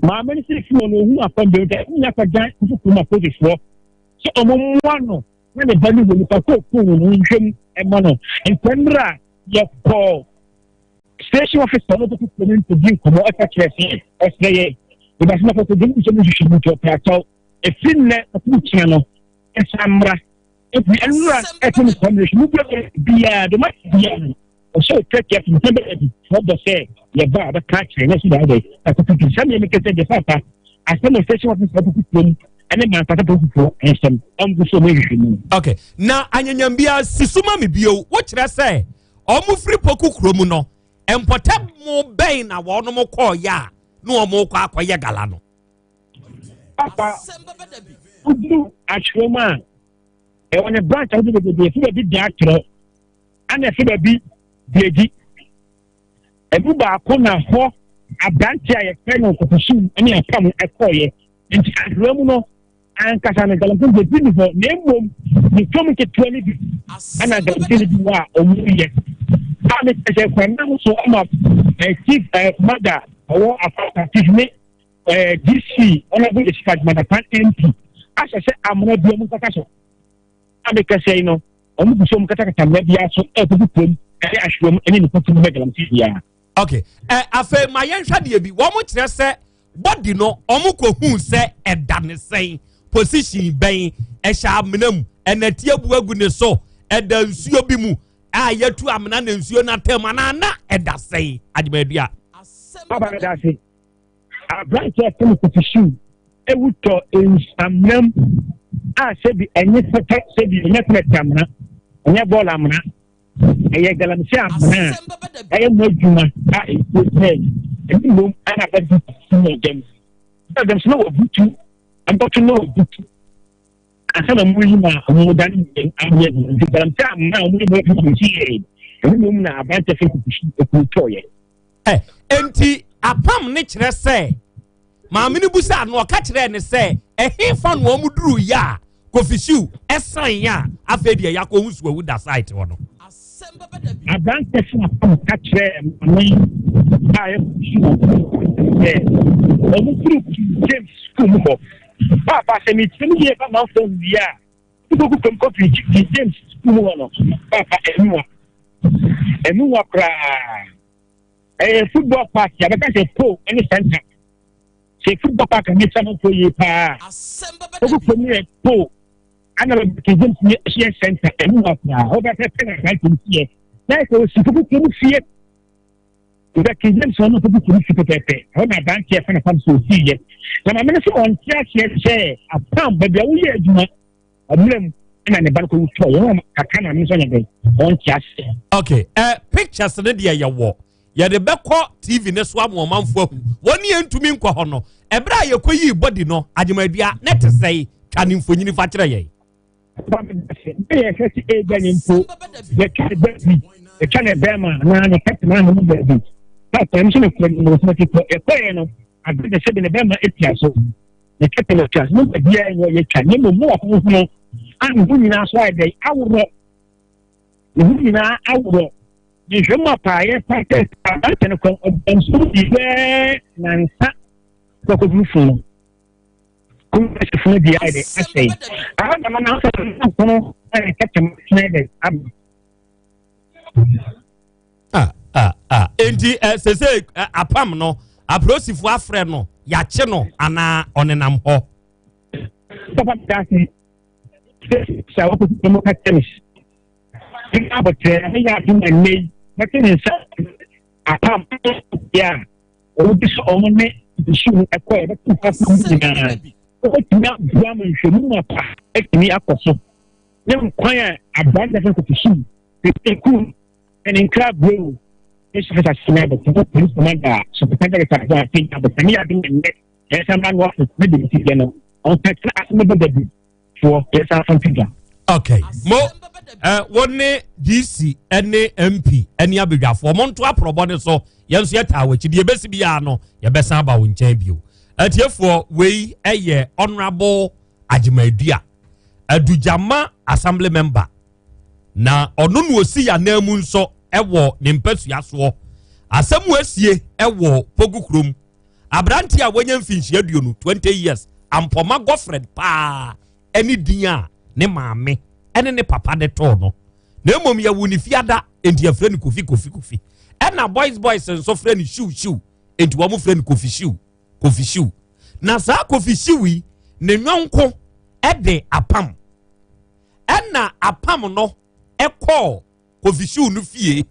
Speaker 15: maame no sɛ fi wɔn ohun apam bi nka ɛmu nyɛ akɔgyan kuku ma polisifoɔ sɛ ɔmo mmoa no na ne ba no wɔ nipa kɔ okun wɔn nhwɛm ɛma no ntɛmmerɛ a yɛkɔɔ Station officer no kɔkɔ kurom nkɔdi nkɔmmɔ ɛka kyerɛ sɛ ɔsrɛ yɛ yɛbɛsɛ na kɔkɔ dwom sɛ mo hwehwɛ mu nti ɔpɛ akyɛw ɛfiri nnɛ kɔkɔ kyea no ɛsa mmra ɛfiri ɛnura ɛfɛ no kɔmmerɛ mu biara de ma biara no ɔsɛ ɔtwa tia fam sɛ bɛyɛ bi ɔbɔ sɛ yɛba a ɔbɛka akyerɛ na ɛsi daa dɛ akɔkɔ dwom sɛ mmea mekɛ sɛ deɛ papa asɛm station officer kɔkɔ kurom ɛne mankasa kɔkɔ nsɛm ɔmgo so ɔmo nhwehwɛ mu.
Speaker 20: Okay na anyanyam biara si so ma me bio wokyerɛ sɛ Wɔfiri Poku kuro mu no, mpɔtam bɛn na wɔnom kɔɔyɛ a na wɔn kɔ akɔyɛ gala no?
Speaker 15: Papa, woduru atwerɛ mu a, ɛwɔ ne branch ahodoɔ bebree, ɛfiri baabi da atwerɛ, ɛna ɛfiri baabi deagyi. Ɛmu baako na hɔ aberante a yɛfrɛ no Kokosu ne Apam ɛkɔɔyɛ. Nti atwerɛ mu no, ankasa no galamsey deɛ bi ni hɔ na mmom ne fam nketewa no bi ɛna galamsey no bi wɔ a wɔn yɛ a ne kyerɛ kwan nam so ama ɛɛ chief ɛɛ mada ɔwɔ afata chief ne ɛɛ dc ɔnabɔ esika adwumadapan mp ahyɛ sɛ amena bi wɔn nkata so a ne kɛsɛ yi no wɔn gu so wɔn katakata amena bi aso ɛkuku kurom ɛne ahwɛm ɛne nipa ti mu bɛ galamsey biara.
Speaker 20: okay ɛ afei ma yɛnhwɛ deɛ bi wɔn kyerɛ sɛ body no wɔn kɔ hu sɛ ɛda ne sɛn position bɛn ɛhyɛ amena mu ɛnɛte abu agu ne so ɛda nsuo bi mu a yɛtu amena na nsuo no atɛm anaa na ɛda sɛn agyemadua.
Speaker 15: Baba no da ase aberante a ɛfɛ no kofi siw ewu tɔ amena mu a sɛbi ɛnyɛ pɛpɛ sɛbi ɛnyɛ pɛpɛ amena ɛnyɛ bɔɔl amena. Ɛyɛ galamsey amena a ɛyɛ mu adwuma a nsuo sɛe ɛne mmom ɛna bɛdi wɔ dɛm sɛ dɛm so na wɔbutu mbɔto na wɔbutu ansa na wɔyi ma wɔn da ne yɛn ayɛ nti galamsey amena a wɔyɛ mu adwuma nso yɛ ɛne mmom na aberante fɛ kukusi ekuru tɔɔyɛ.
Speaker 20: Ɛ enti apam ne kyerɛ sɛ maame no busaa no ɔka kyerɛɛ ne sɛ ɛhefa na wɔn duru yɛ a Kofi Siw ɛsan yɛ a afei deɛ yɛakɔ ho suawu da site hɔ no.
Speaker 15: Aberante so apam ka kyerɛɛ maame a ɛyɛ Kofi Siw sɛ wɔn firi King James sukuu mu hɔ. Paapa sɛ mekyerɛ mu yie ba manfoɔ wie a wokɔgu fam kɔ King James sukuu mu hɔ no paapa ɛmuwa ɛmuwa koraa. Ɛyɛ football park a bɛka sɛ pole ne center. Sɛ football park a mesa no kɔ yie paa. Ogu fam yɛ pole ana bɛka James yɛ yɛ center ɛmu wa koraa. Hɔ bɛka pɛ na saa kyɛm fie. Na ɛsɛ osi fugu fam fie. Bɛka James ɔno fugu fam fie pɛpɛpɛ. Hɔ na aberanteɛ fana fam so osi yɛ. Na maame no sɛ ɔnte aseɛ sɛ apam baabi a woyɛ adwuma. Ɔmmerɛ mu ɛna ne ba no kɔwu tɔɔ wɔn kakra na nso nyɛ dɛn wɔn te aseɛ.
Speaker 20: Okay, uh, pictures ne deɛ yɛwɔ yɛde bɛkɔ tv ne so ama ɔmanfo ahu wɔn ne yɛntumi nkɔ hɔ no ɛberɛ a yɛkɔ yii body no agyemadua ne te sɛe twa ne mfonyini fa kyerɛ yɛn.
Speaker 15: Ne yɛ hwɛ si egya ne mpo yɛtwa ne baabi yɛtwa ne bɛrima anaa ne kɛtena ne mu baabi papa ɛmu sɛ ne kɔ ne mu yɛkɔɛ no ade de sɛ de ne bɛrima apia so. Ne kɛtɛ na twa ne baabiara nyɛ ɔyɛ twa ne mmom wɔ honhono a ne ho nyinaa so ayɛ dɛn aworɔ ne ho nyinaa aworɔ ne nhwɛ mu apaayɛ pa sɛ aberante no kwan ɔbɛn so bi bɛɛ nansa kɔkɔduru funu kɔmɛsi funu di ayɛ dɛ asɛe aha na ma nansa no ayɛ kɛtɛ mu ayɛ dɛ aba.
Speaker 20: Ah, ah, ah. Enti eh, sese eh, apam no apolisifoɔ afrɛ no yɛakye no anaa ɔnenam hɔ.
Speaker 15: Papa dase sɛ wɔkɔ mu ka tennis ne abɔkyerɛ ne yɛ adwuma nnɛ yi bɛte ne nsa apam yɛ a wɔde sɛ wɔn ne nsu ɛkɔ yɛ bɛte nsa mu nyinaa wɔbɛtumi aboa ma nhwɛmu mu apa atumi akɔ so ne nkwan a aberante sɛ kɔkɔsu ɛku. Ɛne nkra bro station officer sɛ abɛtɛ police commander superintendent sɛ afei abɛtɛ ne yɛ ade ne nnɛ yɛsan ba no office ne de ti yɛ no ɔmpɛ sɛ asɛm bɛba bi foɔ yɛsan fa nto dwa.
Speaker 20: Okay mo eh, wo ne dc ne mp ne abadwafoɔ mo nto aprɔbɔ ne so yɛn nso yɛtaa w'akyi deɛ ɛbɛsi biara no yɛbɛsan aba wo nkyɛn bio atiefoɔ wei ɛyɛ honorable agyemadua adugyama assembly member na ɔno na ɔsi yɛn anan mu nso ɛwɔ ne mpasua soɔ asɛm asie ɛwɔ pogu kurom Aberante a wanya mfinhyia aduonu, 20 years, Ampɔma Godfred paa ne din a ne maame ne ne papa de too no. Na mmom yɛwo ne fiada, enti yɛfrɛ no Kofi Kofi Kofi. Ɛna boys boys nso frɛ no Shiw Shiw, enti wɔn frɛ no Kofi Shiw Kofi Shiw. Na saa Kofi Shiw yi, ne nyɔnko de apam. Ɛna apam no kɔɔ Kofi Shiw no fie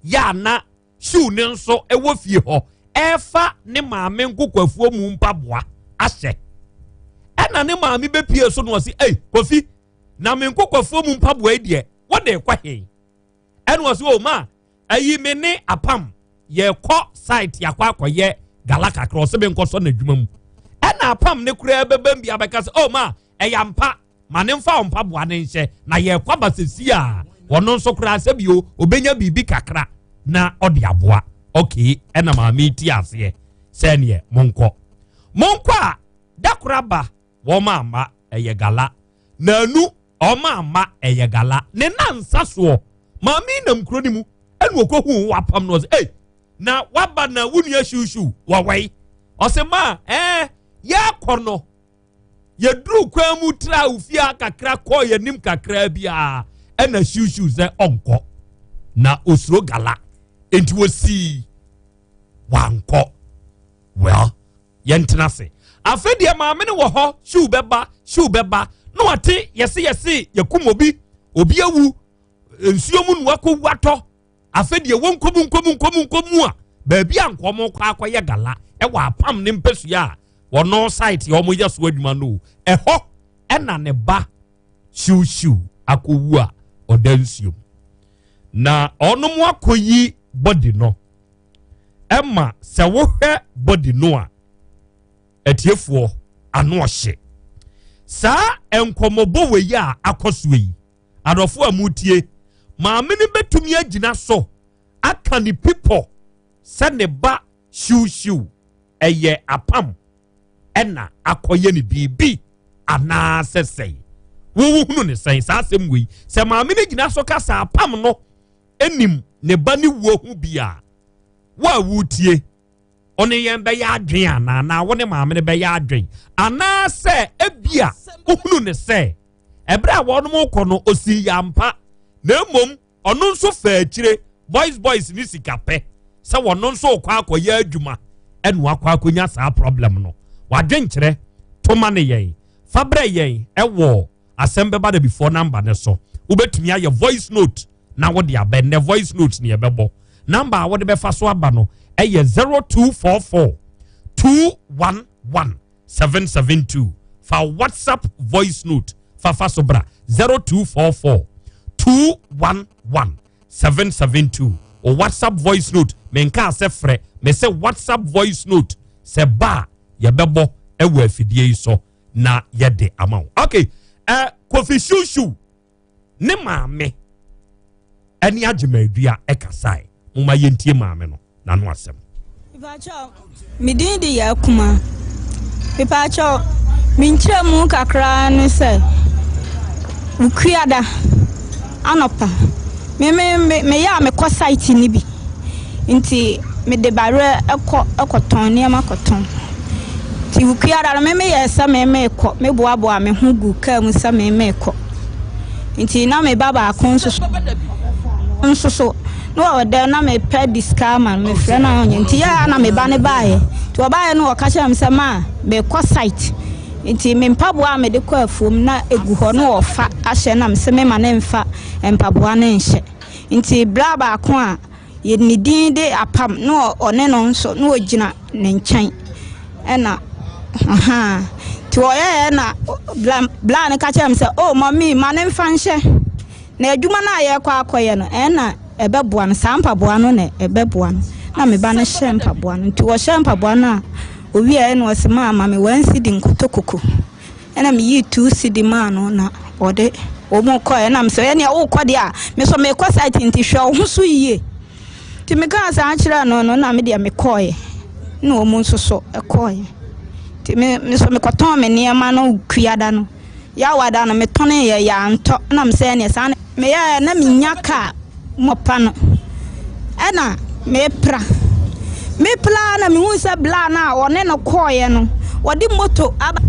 Speaker 20: yɛ a na Sue no nso wɔ fie hɔ ɛrefa ne maame nkokwafuo mu mpaboa ahyɛ. Ɛna ne maame bɛpie so no ɔse, ei Kofi, na me nkokwafuo mu mpaboa yi deɛ wode kɔ he? Ɛna ɔse, o ma, ayi me ne apam yɛkɔ site akɔ akɔyɛ gala kakra, ɔse menkɔsɔ n'adwuma mu. Ɛna apam ne koraa bɛbam bi abɛka sɛ, o ma, ɛyɛ ampa, ma ne mfa wo mpaboa no nhyɛ na yɛrekɔ aba sɛsi a ɔno nso koraa sɛ bio ɔbɛnya biribi kakra na ɔde aboa okay ɛna maame ti aseɛ sɛ neɛ monkɔ monkɔ a da koro aba wɔn amma ɛyɛ gala naanu wɔn amma ɛyɛ gala ne nansa soɔ maame nam kuro no mu ɛna ɔkɔhu wapam no ɔsɛ ei na waba na wo nua hyiwhyiw wɔwɛi ɔsɛ maa ɛɛ yɛkɔ no Yɛduruu kwan mu traa ofie ha kakra kɔɔ yɛn anim kakra biara ɛna siwsiw sɛ ɔnkɔ na osuro gala nti wɔsii wankɔ well yɛntena ase afei deɛ maame no wɔ hɔ siw bɛba siw bɛba na wate yɛse yɛse yɛkum obi obi awu nsuo mu na wakɔwu atɔ Afei deɛ wɔ nkɔmu nkɔmu nkɔmu nkɔmu a baabi a nka wɔn kɔ akɔyɛ gala ɛwɔ apam ne mpɛsua a wɔn site yɛ wɔn yɛ so adwuma no ɛhɔ ɛna ne ba siwsiw akɔwu a ɔda nsuom na ɔnom akɔyi body no ɛma sɛ wohwɛ body no a atiefoɔ ano ɔhye saa nkɔmɔbɔ wɔ yi a akɔ so yi Adɔfo a motie, maame no bɛtumi agyina so aka ne pipɔ sɛ ne ba hyiwhyiw ɛyɛ apam ɛna akɔyɛ ne biribi anaasɛ sɛn? Wohunu ne sɛn saa asɛm wei? Sɛ maame no gyina so ka sɛ apam no nim ne ba ne wuo ho bi a, wo a wotie ɔne yɛn bɛyɛ adwen anaa anaa wo ne maame no bɛyɛ adwen anaasɛ ebia wohunu ne sɛ ɛberɛ a wɔnom rekɔ no ɔsii yɛ ampa na mmom ɔno nso faa akyire boys boys ne sika pɛ sɛ wɔno nso rekɔ akɔyɛ adwuma ɛna wakɔ akɔnya saa problem no wadwenkyerɛ toma ne yɛn fa brɛ yɛn ɛwɔ asɛm bɛba da before number ne so wobɛtumi ayɛ voice note na wode abɛ nnɛ voice note ne yɛbɛbɔ number a wode bɛfa so aba no ɛyɛ 0244 211 772 fa whatsapp voice note fa fa so bra 0244 211 772 o whatsapp voice note menka sɛ frɛ me sɛ whatsapp voice note sɛ ba a yɛbɛbɔ ɛwɔ afidie yi so na yɛde ama wo okay uh, kofi shushu ne maame ɛne agyemadua ɛkasae moma yɛntie maame no n'ano asɛm.
Speaker 21: Mepakyɛw, me din de Yaa Kuma. Mepakyɛw, me nkyerɛmu kakra ne sɛ, Wukuada anɔpa, me me me meyɛ a mekɔ site no bi. Nti mede bawerɛ kɔ kɔtɔn nneɛma kɔtɔn. Nti Wukuada no me meyɛɛ sɛ me merekɔ, meboaboaa me ho guu kaa mu sɛ me merekɔ. Nti na me ba baako nso nso so na ɔwɔ dɛm na mepɛ de sika ama no mefrɛ no a ɔnyɛ nti yɛ a na me ba no baeɛ nti ɔbaeɛ no ɔka kyerɛ me sɛ ma mekɔ site nti me mpaboa a mede kɔ afuom na egu hɔ na ɔfa ahyɛ na mese mema ne mfa mpaboa no nhyɛ nti bra baako a yɛ ne din de apam na ɔne no nso na ɔgyina ne nkyɛn ɛna ɔhaa nti ɔyɛɛ na bla bla no ka kyerɛ me sɛ oh mɔmi ma ne mfa nhyɛ na adwuma no a yɛrekɔ akɔyɛ no ɛna. ɛbɛboa no, saa mpaboa no na ɛbɛboa no. Na me ba no hyɛ mpaboa no. Nti ɔhyɛ mpaboa no a, ɔwieɛ na ɔse maa ma me one cedi nkotɔ koko. Ɛna meyii two cedi maa no na ɔde wɔn kɔɛ. Ɛna mesɛ ɛneɛ wokɔ deɛ a, me nso mekɔ site nti hwɛ wo ho so yie. Nti mekaa saa kyerɛɛ no no na me deɛ mekɔeɛ na wɔn nso so kɔeɛ. Nti me me nso mekɔtɔn me nneɛma no kuada no. Yawada no metɔneeɛ yɛantɔ na mesɛ ɛneɛ saa na meyɛɛ na menya kaa mɔpa no ɛna mepra. Mepra na mehu sɛ bla no a ɔne no kɔeɛ no wɔde moto aba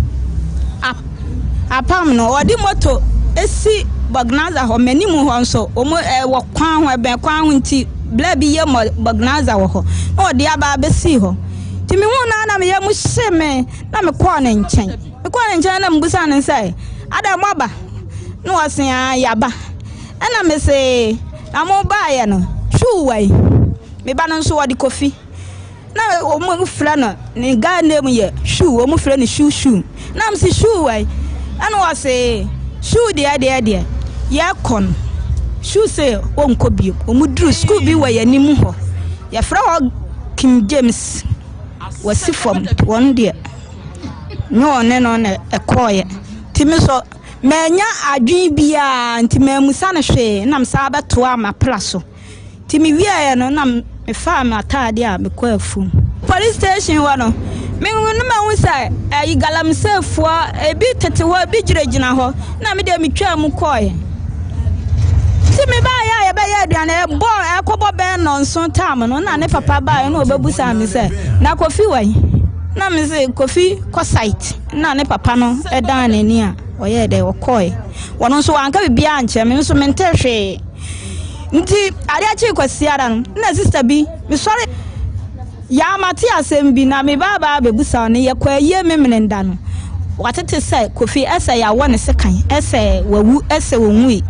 Speaker 21: Apam no, wɔde moto si Bɔgnaza hɔ. M'anim hɔ nso, wɔn ɛwɔ kwan ho, ɛbɛn kwan ho nti, bla bi yɛ Bɔgnaza wɔ hɔ. Na wɔde aba abɛsii hɔ. Nti mehuu no ara na me yam hye me, na mekɔɔ ne nkyɛn. Mekɔɔ ne nkyɛn na mebusaa no sɛ, Adɛn moaba? Na ɔse, Aa, yɛaba. Ɛna mese, Na mobaeɛ no, shoe wɔ he? Me ba no nso wɔde Kofi. Na wɔn frɛ no ne guy name yɛ shoe wɔn frɛ no shoe shoe na mo si shoe wɛ ɛna wɔse shoe deɛ deɛ deɛ yɛkɔ no shoe se wɔnkɔ bio wɔn duru school bi wɔ yɛn anim hɔ yɛfrɛ hɔ King James wɔsi fam wɔn deɛ nyɛ wɔn ne no na ɛkɔɔyɛ ti mi so manya adwene biara nti mamusa no hwee na mesan bɛtoa mapra so. Nti mewieeɛ no na mefaa m'ataadeɛ a mekɔɔ afuom. Police station hɔ no, me no mahu sɛ ɛyi galamseyfoɔ ebi tete hɔ ebi gyinagyina hɔ na me deɛ metwaa mu kɔɔeɛ. Nti mebaeɛ a yɛbɛyɛ aduane ɛbɔ ɛkɔbɔ bɛyɛ nnɔnson tam no na ne papa baeɛ na ɔbɛbusaa me sɛ na Kofi wɔ he? Na me se Kofi kɔ site na ne papa no dan n'ani a ɔyɛɛ dɛ ɔkɔɔeɛ. Wɔn nso wanka biribiara ankyerɛ me nso mente hwee. Nti adeɛ kyee Kwasiada no, na sista bi, mesɔre yaa mate asɛm bi na me ba baa bɛbusa no, yɛkɔ ayie Memeneda no, watete sɛ Kofi ɛsɛ yɛawɔ ne sekan, ɛsɛ wawu, ɛsɛ ɔnwui.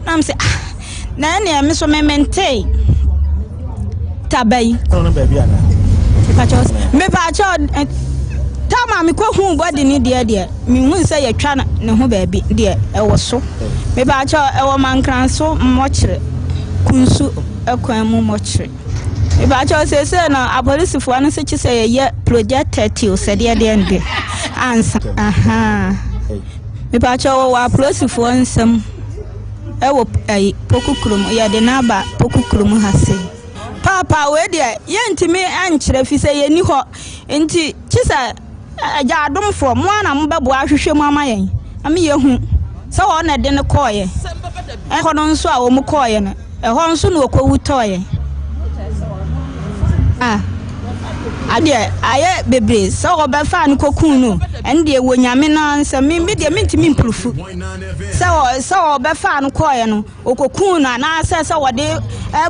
Speaker 21: Na me sɛ ah, na ɛneɛ me so me mentee taba yi. Mepakyɛw, tam a mekɔhuu bɔde ne deɛ deɛ, Menhuu sɛ yɛtwa ne ho baabi deɛ ɛwɔ so. Mepaakyɛw ɛwɔ Mankranso mmɔkyere, Kunsu kwan mu mmɔkyere. Mepaakyɛw seesei no apolisifoɔ no se kye sɛ yɛyɛ projectile sɛdeɛ deɛ nde ansa. Ahaa. Mepaakyɛw wɔwɔ apolisifoɔ nsam ɛwɔ ɛyi Poku kurom yɛde no aba Poku kurom ha sei. Paapa wei deɛ yɛntumi nkyerɛ fi sɛ yɛnni hɔ nti kye sɛ Agya adomfoɔ, mo ara na mobɛboa ahwehwɛ mu ama yɛn, ama yɛahu sɛ wɔn na ɛde no kɔeɛ. Ɛhɔ no nso a wɔn kɔeɛ no, ɛhɔ nso na wɔkɔwu tɔeɛ. Ah, adeɛ ayɛ bebree sɛ wɔbɛfaa no kɔkuu no, ɛno deɛ wɔ Nyame no ara nsam. Me, me deɛ mentumi mpurufu sɛ wɔ, sɛ wɔbɛfaa no kɔeɛ no, wɔkɔkuu no anaasɛ sɛ wɔde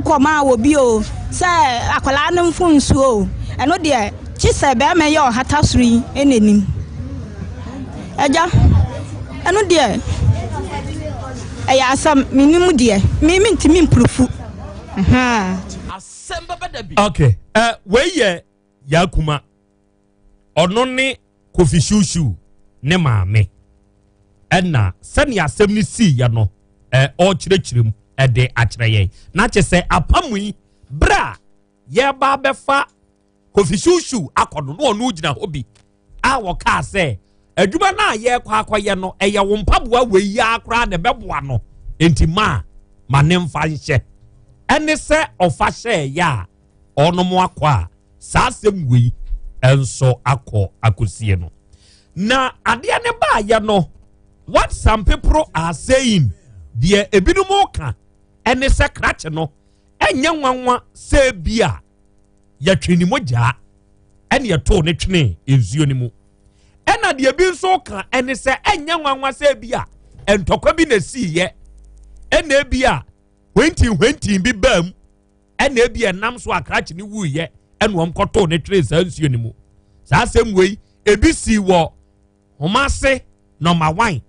Speaker 21: kɔmaa wɔ bi o, sɛ akwadaa no mfomsoɔ o, ɛno deɛ Gye sɛ barima yi a ɔhata soro yi na nim. Agya, ɛno deɛ ɛyɛ asɛm, menim deɛ, me mentumi mpurufu.
Speaker 20: Okay, uh, wei yɛ Yakuma. Ɔno ne Kofi Shushu ne maame. Ɛna sɛnea asɛm no siiɛ no, ɔrekyerɛkyerɛ mu ɛde akyerɛ yɛn. Na kyɛ sɛ apam yi, berɛ a yɛreba abɛfa Kofi Shushu akɔ no na ɔno gyina hɔ bi a wɔkaa sɛ adwuma no a yɛrekɔ akɔyɛ no ɛyɛ wo mpaboa wei yi ara koraa na ɛbɛboa no nti maa ma ne mfa nhyɛ ɛne sɛ ɔfa hyɛɛyɛ a ɔnom akɔ a saa asɛm wei nso akɔ akɔsie no na adeɛ ne baayɛ no what some people are saying deɛ ebinom ka ɛne sɛ krakye no ɛnyɛ nwanwa sɛ bi a yɛtwe ne mogyaa ɛne yɛtoo ne twene nsuo no mu ɛna deɛ bi nso ka ɛne sɛ ɛnyɛ nwanwa sɛ bi a ntɔkwa bi na esiiɛ ɛna ebi a hwentin hwentin bi baa mu ɛna ebi a ɛnam so akrakye ne wuiɛ ɛna wɔn kɔtoo ne twene saa nsuo no mu saa asɛm wei ebi sii wɔ Homase nɔma wan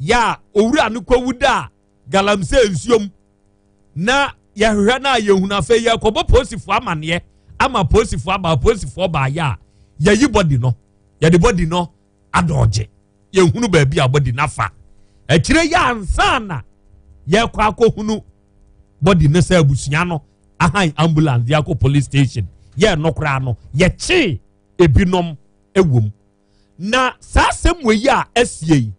Speaker 20: yɛ a owura no kɔwu da a galamsey nsuom na yɛhwehwɛ no a yɛhunu afei yɛkɔbɔ polisifoɔ amaneɛ ama polisifoɔ aba polisifoɔ baayɛ a yɛyi bɔdi no yɛde bɔdi no adɔɔgye yɛhunu baabi a bɔdi no afa akyire yɛ ansa na yɛkɔ akɔhunu. body ne sɛ abusua no ahan ambulance de akɔ police station yɛ no koraa no yɛkyee ebinom wɔ mu. Na saa asɛm wɔ yi a asie yi,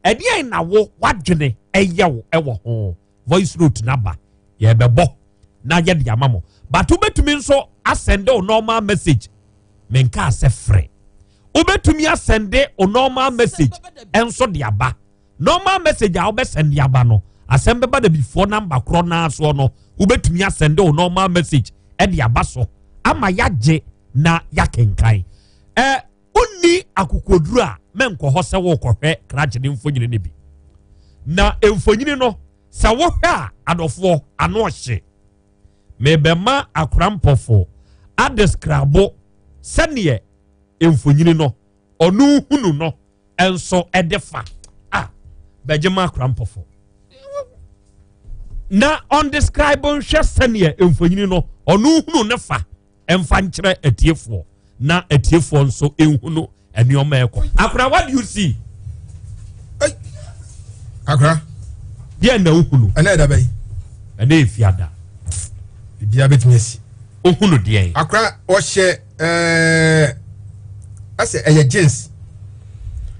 Speaker 20: ɛdeɛn na wo wadwene ɛyɛ wo ɛwɔ ho? Voice note naba yɛbɛbɔ na yɛde ama mo, but wobɛtumi nso asɛnde wo normal message. Menka sɛ frɛ, wobɛtumi asɛnde wo normal message nso de aba. Normal message a wobɛsɛnde aba no, asɛm bɛba da bifoɔ number korɔ naa soɔ no, wobɛtumi asɛnde wo normal message de aba so ama yɛagye na yɛakenkan. Ɛ wonni akokoduru a, mɛnkɔ hɔ sɛ worekɔhwɛ krakye ne mfonyini no bi. Na mfonyini no, sɛ wohwɛ a, adɔfoɔ, ano ɔhye. Mebɛma akorampɔfo adeskrabo sɛdeɛ mfonyini no ɔno hunu no nso de fa a bɛgye ma akorampɔfo na ɔndescribe nhwɛ sɛdeɛ mfonyini no ɔno hunu ne fa mfa nkyerɛ atiefoɔ na atiefoɔ nso nhunu nneɛma ɛkɔ. Akora, what do you see?
Speaker 8: Akora.
Speaker 20: Deɛ na wohunu.
Speaker 8: Ɛnna ɛda bɛyi.
Speaker 20: Ɛnna efiada.
Speaker 8: Biribiara bɛtumi asi.
Speaker 20: Wohunu deɛ.
Speaker 8: Akora ɔhyɛ ɛɛ ɛsɛ ɛyɛ jeans.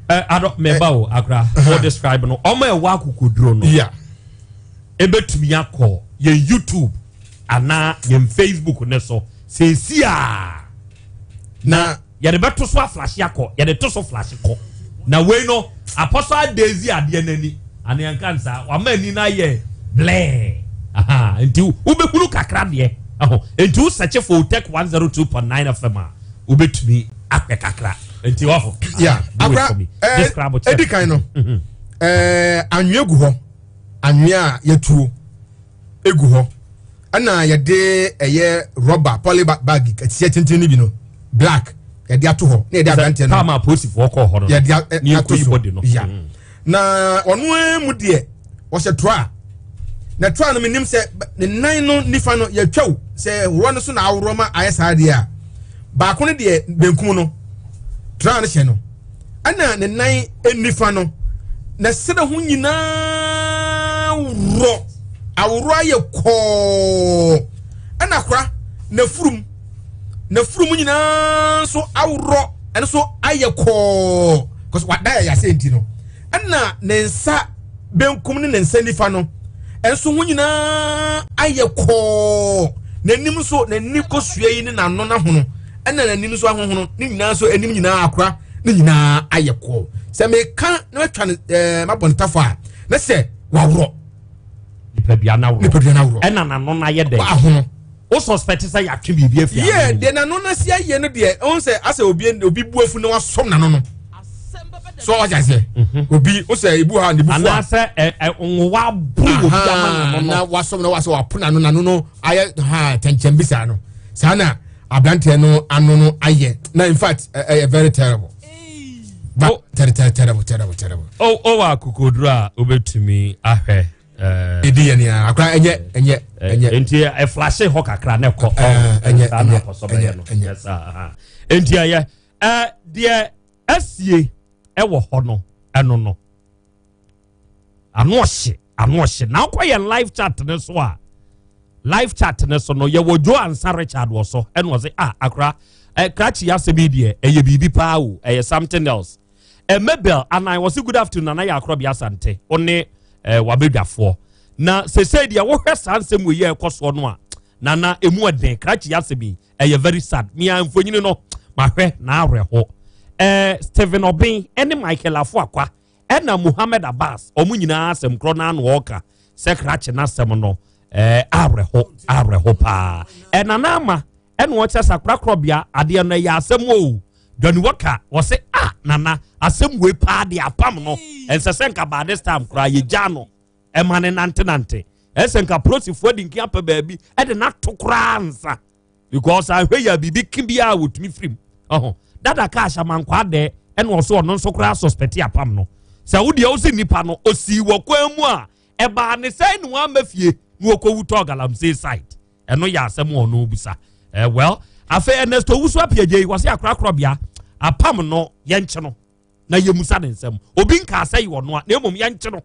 Speaker 20: Ɛ adɔ mɛba o akora o describe no ɔmo ɛwɔ akokoduro no.
Speaker 8: Yeah.
Speaker 20: Ebetumi akɔ yɛn YouTube anaa yɛn Facebook ne so seesi a
Speaker 8: na
Speaker 20: yɛde bɛto so aflahye akɔ, yɛde to so flahye kɔ. Na wei no apɔsɔ adezi adeɛ n'ani anea nka nsa wama ani no ayɛ blɛɛ aha, nti wobɛhunu kakra deɛ ɛho. Nti wo search for Otec 102.9 FM a, wobɛtumi ahwɛ kakra nti ɔho.
Speaker 8: Yeah, akora ɛdi kan no anwea gu hɔ, anwea a yɛtuo egu hɔ, ɛna yɛde ɛyɛ rɔba poly bag kɛseɛ tenten no bi no black yɛde ato hɔ na yɛde aberanteɛ no
Speaker 20: taama apolisifoɔ kɔɔ hɔ no
Speaker 8: yɛde ato so ya mm. Na ɔno mu deɛ ɔhyɛ toa na toa no menim sɛ ne nan no nifa no yɛtwa o sɛ worɔ no so na aworɔ ma ayɛ saa deɛ a baako no deɛ benkum no toa no hyɛ no ɛna ne nan nifa no na serɛ ho nyinaa worɔ aworɔ ayɛ kɔɔ ɛna kora n'afurum n'afurum nyinaa nso aworɔ ɛno nso ayɛ kɔɔ kɔsɛ wada yɛ yase nti no ɛna ne nsa benkum ne ne nsa nifa no ɛnso ho nyinaa ayɛ kɔɔ n'anim nso n'ani kosua yi ne n'ano n'ahono ɛna n'anim nso ahohono ne nyinaa nso anim nyinaa akora ne nyinaa ayɛ kɔɔ sɛ meka na matwa no ɛɛ mabɔ ne tafo a na sɛ waworɔ
Speaker 20: nipadua no aworɔ
Speaker 8: nipadua no aworɔ
Speaker 20: ɛna n'ano no ayɛ dɛ
Speaker 8: ahono
Speaker 20: o suspect sɛ yɛatwe biribi afi ano
Speaker 8: yɛ deɛ n'ano no asi ayɛ no deɛ ɔn sɛ asɛ obi obi bu afu na wasɔm n'ano no so ɔhyɛ aseɛ mhm. obi o sɛ ebu ha ne bu fu a
Speaker 20: anaasɛ ɛ ɛ nwowa aburu obi ama n'ano no
Speaker 8: na wasɔm na wasɛ wapo n'ano n'ano no ayɛ ha kyɛnkyɛn bi saa no saa na aberanteɛ no ano no ayɛ na in fact ɛyɛ very terrible but oh. terrible terrible terrible terrible.
Speaker 20: o o wa akokoduro a obetumi ahwɛ.
Speaker 8: edi yɛ nea akora ɛnyɛ ɛnyɛ ɛnyɛ.
Speaker 20: nti ɛflashe hɔ kakra ne kɔ.
Speaker 8: ɛnyɛ ɛnyɛ ɛnyɛ
Speaker 20: ɛnyɛ. Nti ɛyɛ ɛ deɛ asie ɛwɔ hɔ no ɛno no ano ɔhye ano ɔhye. Na akɔ yɛn live chat ne so a, live chat ne so no yɛwɔ Joe Ansa Richard wɔ so ɛna ɔsɛ ah akora ɛ krakye asɛm yi deɛ ɛyɛ biribi paa o, ɛyɛ something else. Ɛ Mabel anan wɔsi good afternoon nana yɛ akorɔ bi asante ɔne ɛ wabedwafoɔ na sese deɛ wohwɛ saa nsɛm wɔ yi a ɛkɔ soɔ no a nana emu ɛden krakye asɛm yi ɛyɛ very sad. Mia mfonyini no mahwɛ na awerɛho. Ɛɛ Stephen Ɔben ɛne Michael Afoakwa ɛna Muhammed Abbas wɔn nyinaa asɛm korɔ naa na wɔreka sɛ krakye n'asɛm no ɛɛ awerɛho awerɛho paa. Ɛna n'ama ɛna wɔkyerɛ sɛ akorakorɔbea adeɛ no ɛyɛ asɛm o. Johnny Walker wɔsɛ a nana asɛm wei paa de apam no ɛnsɛ sɛ nka by this time koraa yɛgya no ɛma ne nantenante ɛsɛ nka polisifoɔ de nkia pɛ baabi ɛde n'ato koraa nsa because ahwɛ yɛ biribi ke biara wɔtumi firim ɔho dada cash amankwaa dɛ ɛna ɔso ɔno nso koraa suspect apam no sɛ wo deɛ wosi nipa no osii wɔ kwan mu a ɛbaa ne sɛn ne wɔama fie na wɔkɔwu tɔɔ galamsey site. Ɛno yɛ asɛm a ɔno bisa. Eh, well, afei Ernesto Owusu Apiagye yi wɔse akorakorɔbea apam no yɛnkye no na yɛmusa ne nsɛm. Obi nkaa sɛ yɛ ɔno a na mmom yɛnkye no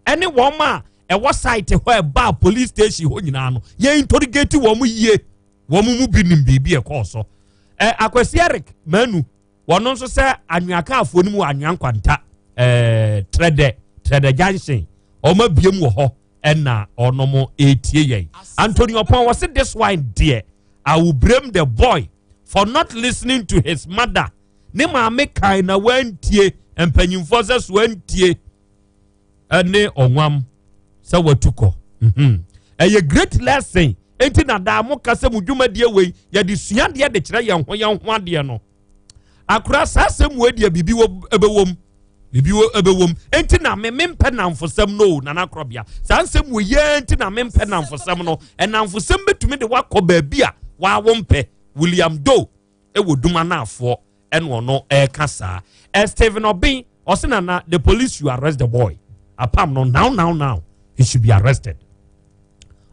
Speaker 20: ɛne wɔn a ɛwɔ site hɔ ɛbaa police station hɔ nyinaa no, yɛn interrogate wɔn yie. Wɔn mu bi nim biribi ɛkɔɔ so. Ɛ Akwasi Eric Manu, wɔn nso sɛ anweakaafoɔ no mu wɔ Anwea Nkwanta, ɛɛ Trɛdɛ, Trɛdɛ Junction, wɔn abiem wɔ hɔ ɛna ɔnom etie yɛn. Anthony Ɔpɔn wɔsi this one deɛ, I will blame the boy for not listening to his mother. Ne maame kan na wantie mpanyinfoɔ sɛ so antie ɛne ɔnwam sɛ watu kɔ. Ɛyɛ great lesson. Enti na daa mo ka sɛ mo dwumadie wei yɛde sua adeɛ de kyerɛ yɛn ho yɛn ho adeɛ no. Akora saa asɛm wei deɛ biribi wɔ ɛbɛwom, biribi wɔ ɛbɛwom. Enti na me mempɛ namfosɛm no o, Nana Korɔbea. Saa nsɛm wei yɛ enti na mempɛ namfosɛm no. Ɛnamfosɛm bɛtumi de wakɔ baabi a wawo mpɛ. William Doe ɛwɔ Duma Naafoɔ ɛna ɔno ɛreka saa. Stephen Obin ɔse Nana, the police should arrest the boy. Apam no now now now, he should be arrested.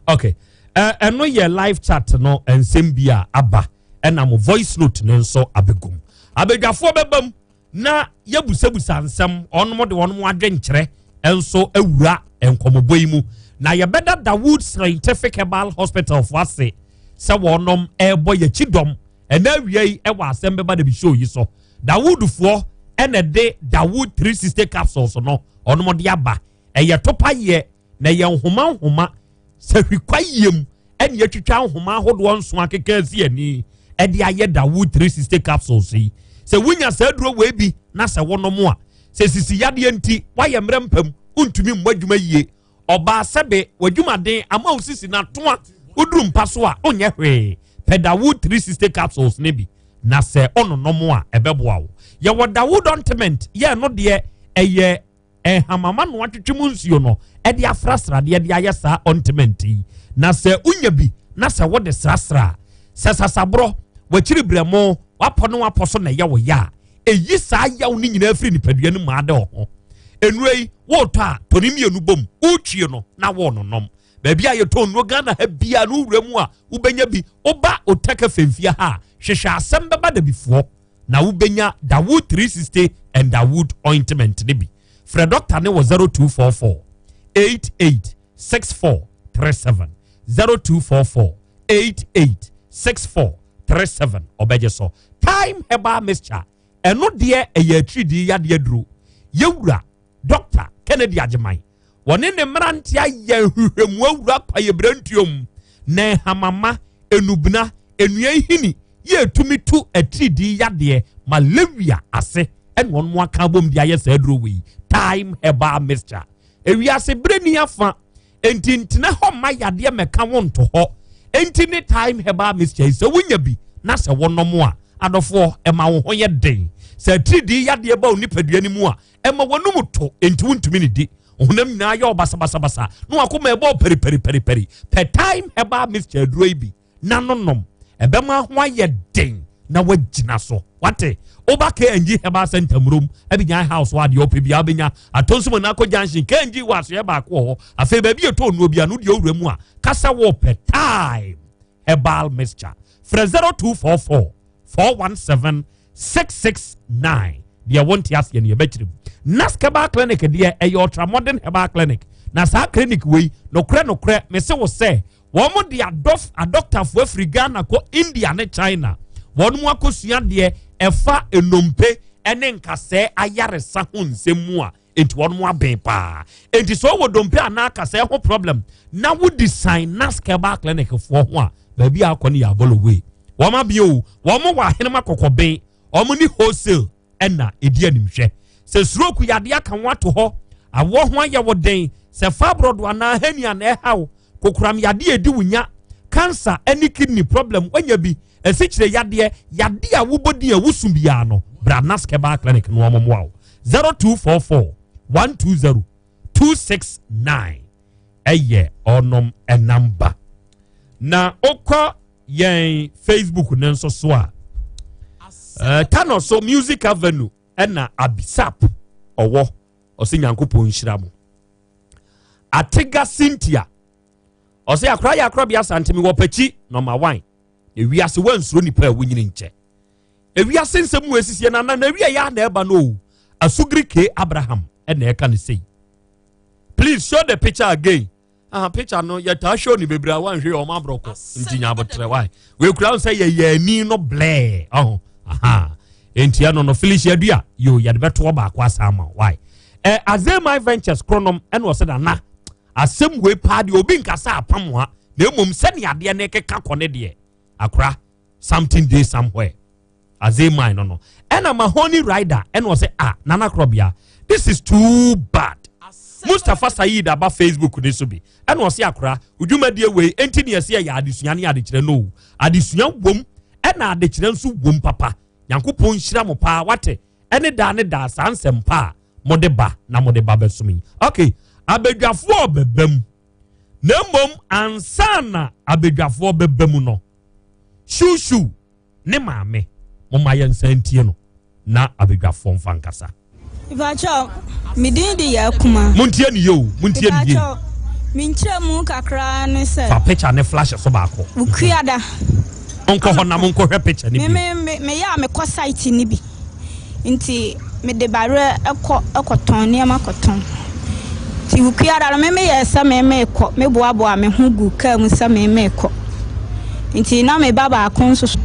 Speaker 20: Okay, ɛno yɛ live chat no nsɛm bi a aba, ɛna mo voice note no nso abɛgum. Abadwafoɔ bɛbam na yɛbusabusa nsɛm, ɔnom de wɔn adwenkyerɛ nso awura nkɔmmɔbɔ yi mu. Na yɛbɛda Dawood Scientific Herbal Hospital fo ase sɛ wɔnom ɛrebɔ yɛkyi dɔm ɛna awia yi ɛwɔ asɛm bɛba da bi show yi so. Dawoodfoɔ ɛna de Dawood 360 capsules no ɔnom de aba. Ɛyɛ topa yɛ na ɛyɛ nhoma nhoma sɛ hwikwa yiem ɛna yɛtwitwa nhoma ahodoɔ nson akeka asi ani ɛde ayɛ Dawood 360 capsules yi. Sɛ wonya saa aduro wei bi na sɛ wonom a, sɛ sisi yadeɛ nti woayɛ mmerɛ mpam, wontumi mmɔ adwuma yie, ɔbaa sɛbe w'adwumaden ama wo sisi n'atoa, woduru mpa so a wonyɛ hwee, pɛ Dawood 360 capsules ne bi na sɛ ɔnonom a ɛbɛboa wo. Yɛwɔ Dawood ointment, yɛ no deɛ ɛyɛ nhamama no atwetwe mu nsuo no ɛde afra sradeɛ de ayɛ saa ointment yi. Na sɛ wonya bi na sɛ wode srasra a, sɛ sasaborɔ wakyiri brɛmo wapɔ ne wapɔ so na ɛyɛ wo ya a, ɛyi saa yaw no nyinaa firi nipadua no mu ade wɔ ho. Nnuro yi wotɔ a, tɔ ne mmienu bom, wotwie no na wɔnonom. Baabi a yɛtɔ nnuro Ghana ha biara no wura mu a wobɛnya bi. Woba Otaka Femfia ha a, hwehwɛ asɛm bɛba dabifoɔ na wobɛnya Dawood 360 and Dawood ointment ne bi. Frɛ dɔkta ne wɔ 0244 88 6437, 0244 88 6437, ɔbɛgye so. Time Herbal Mixture, ɛno deɛ ɛyɛ atiridii yadeɛ duro. Yɛwura Dr. Kennedy Agyeman wɔne ne mmerante ayɛ nhwehwɛmu awura kwaeɛbirentuom na nhamama, enubena, nnua nhini yɛ etumi tu atiridii yadeɛ malaria ase, ɛna wɔn mo aka abom de ayɛ saa aduro wei, Time Herbal Mixture. Ewiase bere ni afa enti ntena hɔ mma yadeɛ mɛka wo nto hɔ. Enti ne Time Herbal Mixture yi, sɛ wonya bi na sɛ wɔnom a, adɔfoɔ, ɛma wo ho yɛ den. Sɛ atiridii yadeɛ ba wo nipadua no mu a, ɛma w'anum to, enti wontumi ne di. Honam nyinaa yɛ ɔbasabasabasa na wakoma ɛbɔ pɛripɛripɛripɛri. Pɛ Time Herbal Mixture aduro yi bi na nonom, ɛbɛma ho ayɛ den na wagyina so. Wate? Woba KNG Herbal Center Murom, Abigyan House wɔ adeɛ ɔpɛ biara wobɛnya. Atonsom Anako Junction, KNG wɔ asoɛ baako wɔ hɔ. Afei baabi yɛtɔ nnuo biara no, deɛ owura mu a, kasa wɔ pɛ Time Herbal Mixture. Frɛ 0244 417 669. Deɛ wonte aseɛ no yɛbɛkyerɛ mu. Nas Herbal Clinic deɛ ɛyɛ ultra modern herbal clinic. Na saa clinic wei, nokorɛ nokorɛ, mese wo sɛ wɔn de adɔf adɔktafoɔ afiri Ghana kɔ India ne China. Wɔn mu akɔsua deɛ ɛfa nnompe ne nkasɛɛ ayaresa ho nsɛm mu a, enti wɔn mu abɛn paa. Enti sɛ ɔwɔ dompe anaa kasɛɛ ho problem na wodi sign Nas Herbal Clinic foɔ ho a, baabi a akɔ no yɛ abɔlɔ wei. Wɔn abea o, wɔn wɔ ahenema kɔkɔben, wɔn ne wholesale ɛna edi animhwɛ. Sɛ stroke yadeɛ aka ho ato hɔ, awoɔ ho ayɛ wo den, sɛ fibroid anaa hernia na ɛha wo, kokoram yadeɛ edi wo nya, cancer ɛne kidney problem wanya bi, asikyire yadeɛ, yadeɛ a wobɔ din a wosu biara no, bra Nas Herbal Clinic no wɔn mmoa wo. 0244 120 269 ɛyɛ ɔnom ɛnamba. Na okɔ yɛn Facebook ne nso so a, Tano so Music Avenue ɛna Abisap ɔwɔ, ɔsɛ Nyankopɔn nhyira mo. Atega Cynthia ɔsɛ akora yɛ akora bi asante mi wɔ pɛkyi nɔma wan. Ewiase wansuro nipa a wonyini nkyɛ. Ewiase nsɛm mu esisie na na na ewie ya na ɛba no o. Asugiri K Abraham ɛna ɛka ne sei. Please show the picture again. Ah, picture no yɛtaa show ne bebree a wanhwɛ yɛ ɔmo aborɔkɔ nti nya abotrɛ wae wekura wo sɛ yɛyɛ ani no blɛɛ ɔho aha nti ɛno no Felicia Dua yo yɛde bɛtoɔ baako asa ama wae ɛ Azemai Ventures kronom ɛna ɔsɛ nana asɛm wei paa deɛ obi nkasa apam ha na mmom sɛnea adeɛ no keka kɔ ne deɛ akora something dey somewhere Azemai no no ɛna Mahoney Rider ɛna ɔsɛ ah nana korɔbea this is too bad Mustapha Saeed aba Facebook ne so bi ɛna ɔsɛ akora dwumadie wei enti ne ɛsɛ ɛyɛ adesua ne adekyerɛ no adesua wom ɛna adekyerɛ nso wom papa Nyankopɔn nhyira mo paa wate ɛne daa ne daa saa nsɛm pa a mode ba na mode ba bɛsom yi okay abadwafoɔ bɛba mu na mmom ansa na abadwafoɔ bɛba mu no shushu ne maame momma yɛnsan ntie no na abadwafoɔ mfa nkasa.
Speaker 21: Mepakyɛw, me din de Yaa Kuma.
Speaker 20: Montie ne yie o, montie ne yie.
Speaker 21: Mepakyɛw, me nkyerɛmu kakra ne sɛ.
Speaker 20: Fa picture ne flash so baako.
Speaker 21: Wukuada.
Speaker 20: Monkɔ hɔ na monkɔhwɛ picture ne bi.
Speaker 21: Me me meyɛ a mekɔ site ne bi. Nti mede bawerɛ kɔ kɔtɔn nneɛma kɔtɔn. Nti Wukuada no me meyɛɛ sɛ me merekɔ, meboaboaa me ho guu kaa mu sɛ me merekɔ. Nti na me ba baako nso so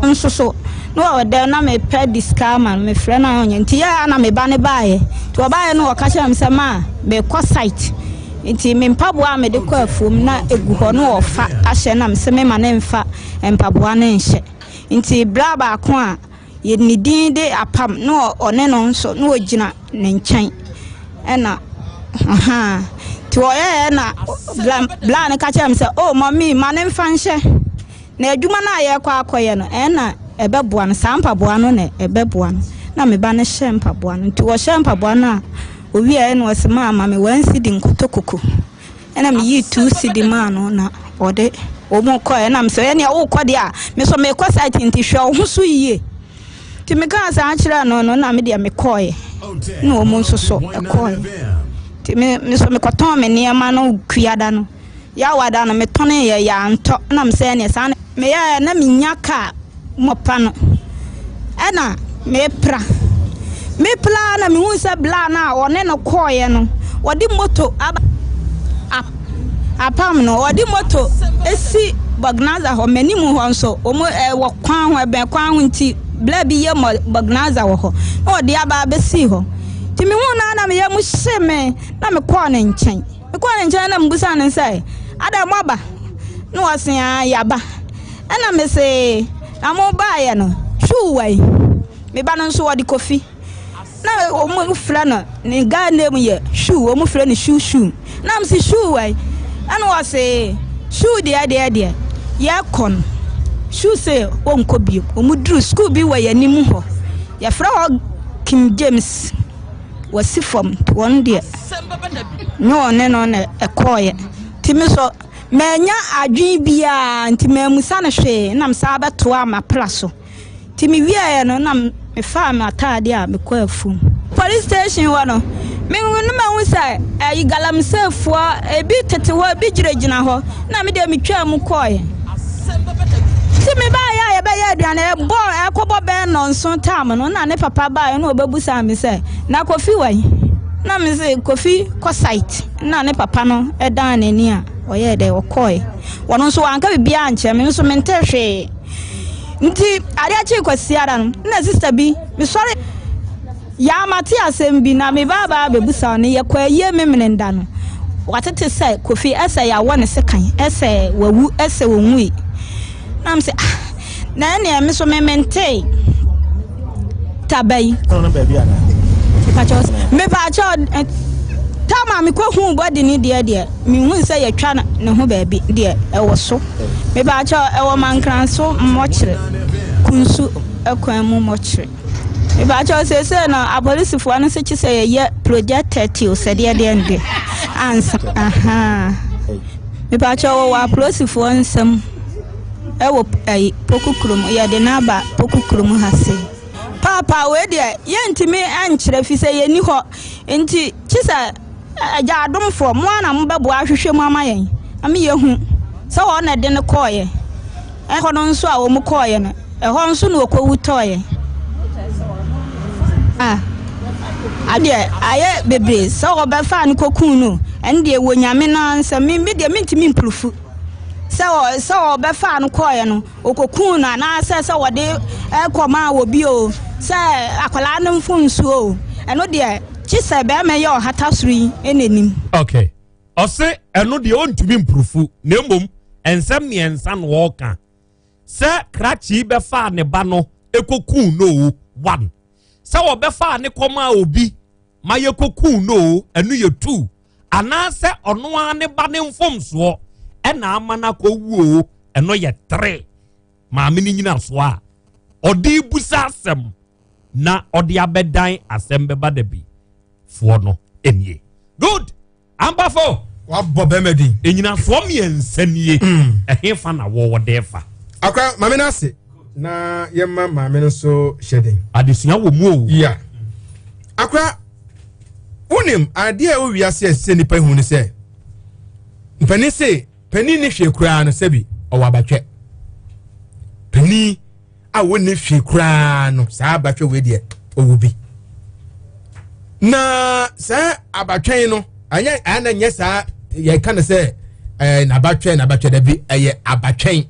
Speaker 21: nso so na ɔwɔ dɛm na mepɛ de sika ama no, mefrɛ no a ɔnyɛ. Nti yɛɛ a na me ba no baeɛ. Nti ɔbaeɛ no ɔka kyerɛɛ me sɛ ma merekɔ site. Nti me mpaboa a mede kɔ afuom na ɛgu hɔ na ɔfa ahyɛ na mese mema no mfa mpaboa no nhyɛ. Nti bra baako a yɛ ne din de apam na ɔne no nso na ɔgyina ne nkyɛn ɛna ahaa nti ɔyɛɛ na bla bla no ka kyerɛ me sɛ oh mɔmi ma ne mfa nhyɛ na adwuma no a yɛrekɔ akɔyɛ no ɛna ɛbɛboa no saa mpaboa no na ɛbɛboa no na me ba no hyɛ mpaboa no nti ɔhyɛ mpaboa no a owieɛ na ɔsɛ maa ma me one cedi nkotɔ koko Ɛna meyii tuu sidi maa no na ɔde wɔn kɔɛ ɛna mesɛ ɛnea wokɔ deɛ a me nso mekɔ site nti hwɛ wo ho so yie nti mekaa saa kyerɛɛ no no na me deɛ mekɔɛ na wɔn nso so ɛkɔɛ nti me nso mekɔtɔn me nneɛma no kuada no yawada no metɔne yɛ yɛantɔ na mesɛ ɛneɛ saa Meyɛɛ na menya kaa mɔpa no ɛna mepra. Mepra ara na mehuu sɛ bla no a ɔne no kɔɔeɛ no, ɔde moto aba apam no, ɔde moto si Bɔgnaza hɔ, m'anim hɔ nso, wɔn ɛwɔ kwan ho, ɛbɛn kwan ho nti bla bi yɛ Bɔgnaza wɔ hɔ, na ɔde aba abɛsii hɔ. Nti mehuu no ara na me yam hye me na mekɔɔ ne nkyɛn. Mekɔɔ ne nkyɛn na mebisaa no sɛ, Adɛn moaba? Na ɔse, Aane, yɛaba. Ɛna mese, Na mobaeɛ no, shoe wai? Me ba no nso ɔde Kofi. Na wɔfrɛ no, ne guy name yɛ Shoe, wɔfrɛ no Shoe Shoe. Na mese, Shoe wai? Ɛna ɔse, Shoe deɛ deɛ deɛ, yɛkɔ no. Shoe se ɔnkɔ bio. Wɔduru sukuu bi wɔ yɛn anim hɔ, yɛfrɛ hɔ King James. Wasi fam nti wɔn deɛ ne ɔne no na ɛkɔɔeɛ nti me so mannya adwene biara nti mammusa no hwee na mesan bɛtoaa m'apra so nti mewieeɛ no na mefaa m'ataadeɛ a mekɔ afuom. Police station hɔ no me no mahu sɛ ɛyi galamseyfoɔ ebi tete hɔ ebi gyinagyina hɔ na me deɛ metwaa mu kɔɔeɛ. Nti mebaeɛ a yɛbɛyɛ aduane ɛbɔ ɛkɔbɔ bɛyɛ nnɔnson tam no na ne papa baeɛ na ɔbɛbusaa me sɛ na Kofi wɔ he? Na me se Kofi kɔ site na ne papa no dan n'ani a ɔyɛɛ dɛ ɔkɔɔe. Ɔno nso wanka biribiara ankyerɛ me, me nso mente hwee. Nti adeɛ kyee Kwasiada no na sista bi mesɔre Yaa mate asɛm bi na me ba baa bɛbusa wo no yɛkɔ ayie Memeneda no watete sɛ Kofi ɛsɛ yɛawɔ ne sekan ɛsɛ wawu ɛsɛ ɔnwui na me sɛ ah na ɛneɛ me so me mentee taba yi mepaakyɛw tam a mekɔ huu bɔde ne deɛ deɛ mehu sɛ yɛtwa ne ho baabi deɛ ɛwɔ so mepaakyɛw ɛwɔ mankranso mmɔkyere kunsu ɛkwan mu mmɔkyere. Mepakyɛw seesei no apolisifoɔ no nso kye sɛ yɛyɛ project 30 o sɛdeɛ deɛ nde ansa ahaa mepakyɛw wɔwɔ apolisifoɔ nsam ɛwɔ ɛyi poku kurom yɛde no aba poku kurom ha sei paapa wei deɛ yɛntumi nkyerɛ fi sɛ yɛnni hɔ nti kye sɛ agya adomfoɔ mo ara na mobɛboa ahwehwɛ mu ama yɛn ama yɛhu sɛ wɔn na ɛde no kɔɔyɛ Ɛhɔ no nso a wɔn kɔɔeɛ no, ɛhɔ nso na wɔkɔwu tɔɔeɛ. Ah, adeɛ ayɛ bebree sɛ wɔbɛfaa no kɔkuu no. Ɛno deɛ ɛwɔ Nyame no ara nsam. Me me deɛ mentumi mpurufu sɛ ɔ sɛ ɔbɛfaa no kɔɔeɛ no ɔkɔkuu no anaasɛ sɛ wɔde kɔmaa obi o sɛ akwadaa no mfomsoɔ o ɛno deɛ kye sɛ bɛrima yi a ɔhata soro yi na ɛnim.
Speaker 20: Okay. Ɔse ɛno deɛ ɔntumi mpurufu na mmom nsɛm mmiɛnsa na ɔreka sɛ krakye bɛfaa ne ba no ɛkɔkuu no o one sɛ wɔbɛfaa ne kɔmaa obi ma yɛkɔkuu no o, ɛno yɛ tuu, anaasɛ ɔno ara ne ba ne mfomsoɔ ɛna ama no akɔwu o, ɛno yɛ tere. Maame no nyinasoɔ a ɔde busa asɛm na ɔde abɛdan asɛm bɛba da bi foɔ no nie. Good! Ampafo!
Speaker 8: Wabɔ bɛrima din.
Speaker 20: Enyinasoɔ mmiɛnsa nie. Ɛhe fa na wɔwɔ de fa?
Speaker 8: Akora maame no ase na yɛma maame no nso hyɛ den.
Speaker 20: Adesua wɔ mu o.
Speaker 8: Yeah. Akora wonim adeɛ a ɛwɔ wiase a ɛsɛ sɛ nnipa hu ne sɛ mpanin se panin ne hwee koraa no sɛbi ɔwɔ abatwɛ panin a wɔnni hwee koraa no saa abatwɛ wei deɛ ɔwɔ bi na saa abatwɛn no ɛnyɛ ɛna nyɛ saa yɛka no sɛ ɛɛ n'abatwɛn n'abatwɛ dabi ɛyɛ abatwɛn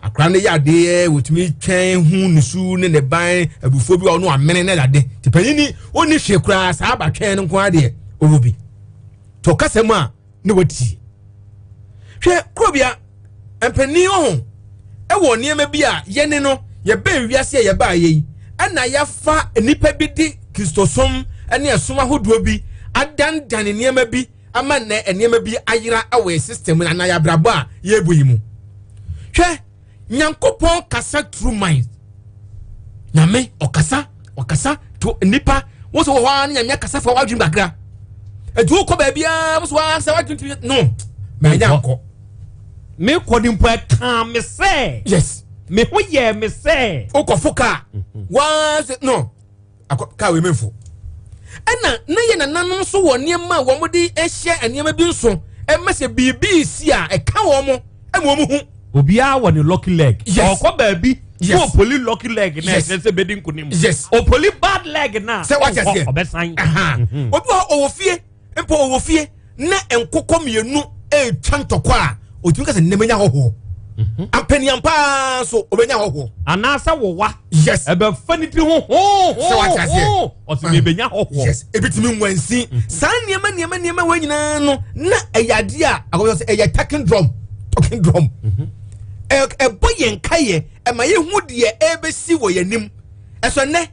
Speaker 8: akora no yɛ adeɛ wɔtumi twɛn hu ne su ne ne ban abufuo bi a ɔno amene ne ade te panyin ni ɔnni hwee koraa saa abatwɛn no nko adeɛ ɔwɔ bi tɔ kasa mu a ne watie hwɛ kurobea mpanin ɔho ɛwɔ nneɛma bi a yɛne no yɛbɛn wiase a yɛbaa yɛ yi ɛna yɛafa nnipa bi de kristosom ne ɛsom ahodoɔ bi adandane nneɛma bi ama nnɛ nneɛma bi ayera wɔ yɛ system no anaa yɛabrabɔ a yɛrebɔ yi mu hwɛ nyankopɔn kasa through mind nyame ɔkasa ɔkasa to nipa wọ́n sọ wɔ hɔ ara ne nyame akasa fa w'adwene kakra ɛti wokɔ baabiara wọ́n sọ wọ́n sɛ w'adwene tumi no mɛnya nkɔ.
Speaker 20: Me kɔ ni mpo ɛkaa me sɛ.
Speaker 8: Yes.
Speaker 20: Me ho yɛɛ me sɛ.
Speaker 8: Wokɔ fo kaa. Waa sɛ no. Akɔ kaa wei memfo. Ɛna na yɛ nananom nso wɔ nneɛma a wɔn de hyɛ nneɛma bi nso ɛma sɛ biribi si a ɛka wɔn ɛma wɔn hu.
Speaker 20: Obiara wɔ ne lucky leg.
Speaker 8: Yes.
Speaker 20: Ɔkɔ baabi.
Speaker 8: Yes.
Speaker 20: Sɛ opoli lucky leg na
Speaker 8: Yes.
Speaker 20: ɛsɛ sɛ bedi nkunim.
Speaker 8: Yes.
Speaker 20: Opoli bad leg na.
Speaker 8: Sɛ wate aseɛ.
Speaker 20: Ɔbɛsan.
Speaker 8: Mhm. Obi wɔ hɔ ɔwɔ fie mpo ɔwɔ fie na nkokɔ mmienu retwa ntɔkwa a otumi ka sɛ nnɛ menya hɔhoɔ. Mhm. Ampaniam paa nso obenya hɔhoɔ.
Speaker 20: Anaasɛ wowa.
Speaker 8: Yes.
Speaker 20: Ɛbɛfa ne tiri ho hoo
Speaker 8: Sɛ wate aseɛ.
Speaker 20: hoo ɔsɛ mebenya hɔhoɔ.
Speaker 8: Yes. Ebi tumi nwansi. Mhm. Saa nneɛma nneɛma nneɛma wɔ nyinaa no na ɛyɛ adeɛ a akɔbɛ sɛ ɛyɛ talking drum talking drum. Mhm. Ɛbɔ yɛn kayɛ ɛma yɛhu deɛ ɛrebɛsi wɔ yɛn anim. Ɛsɔ nnɛ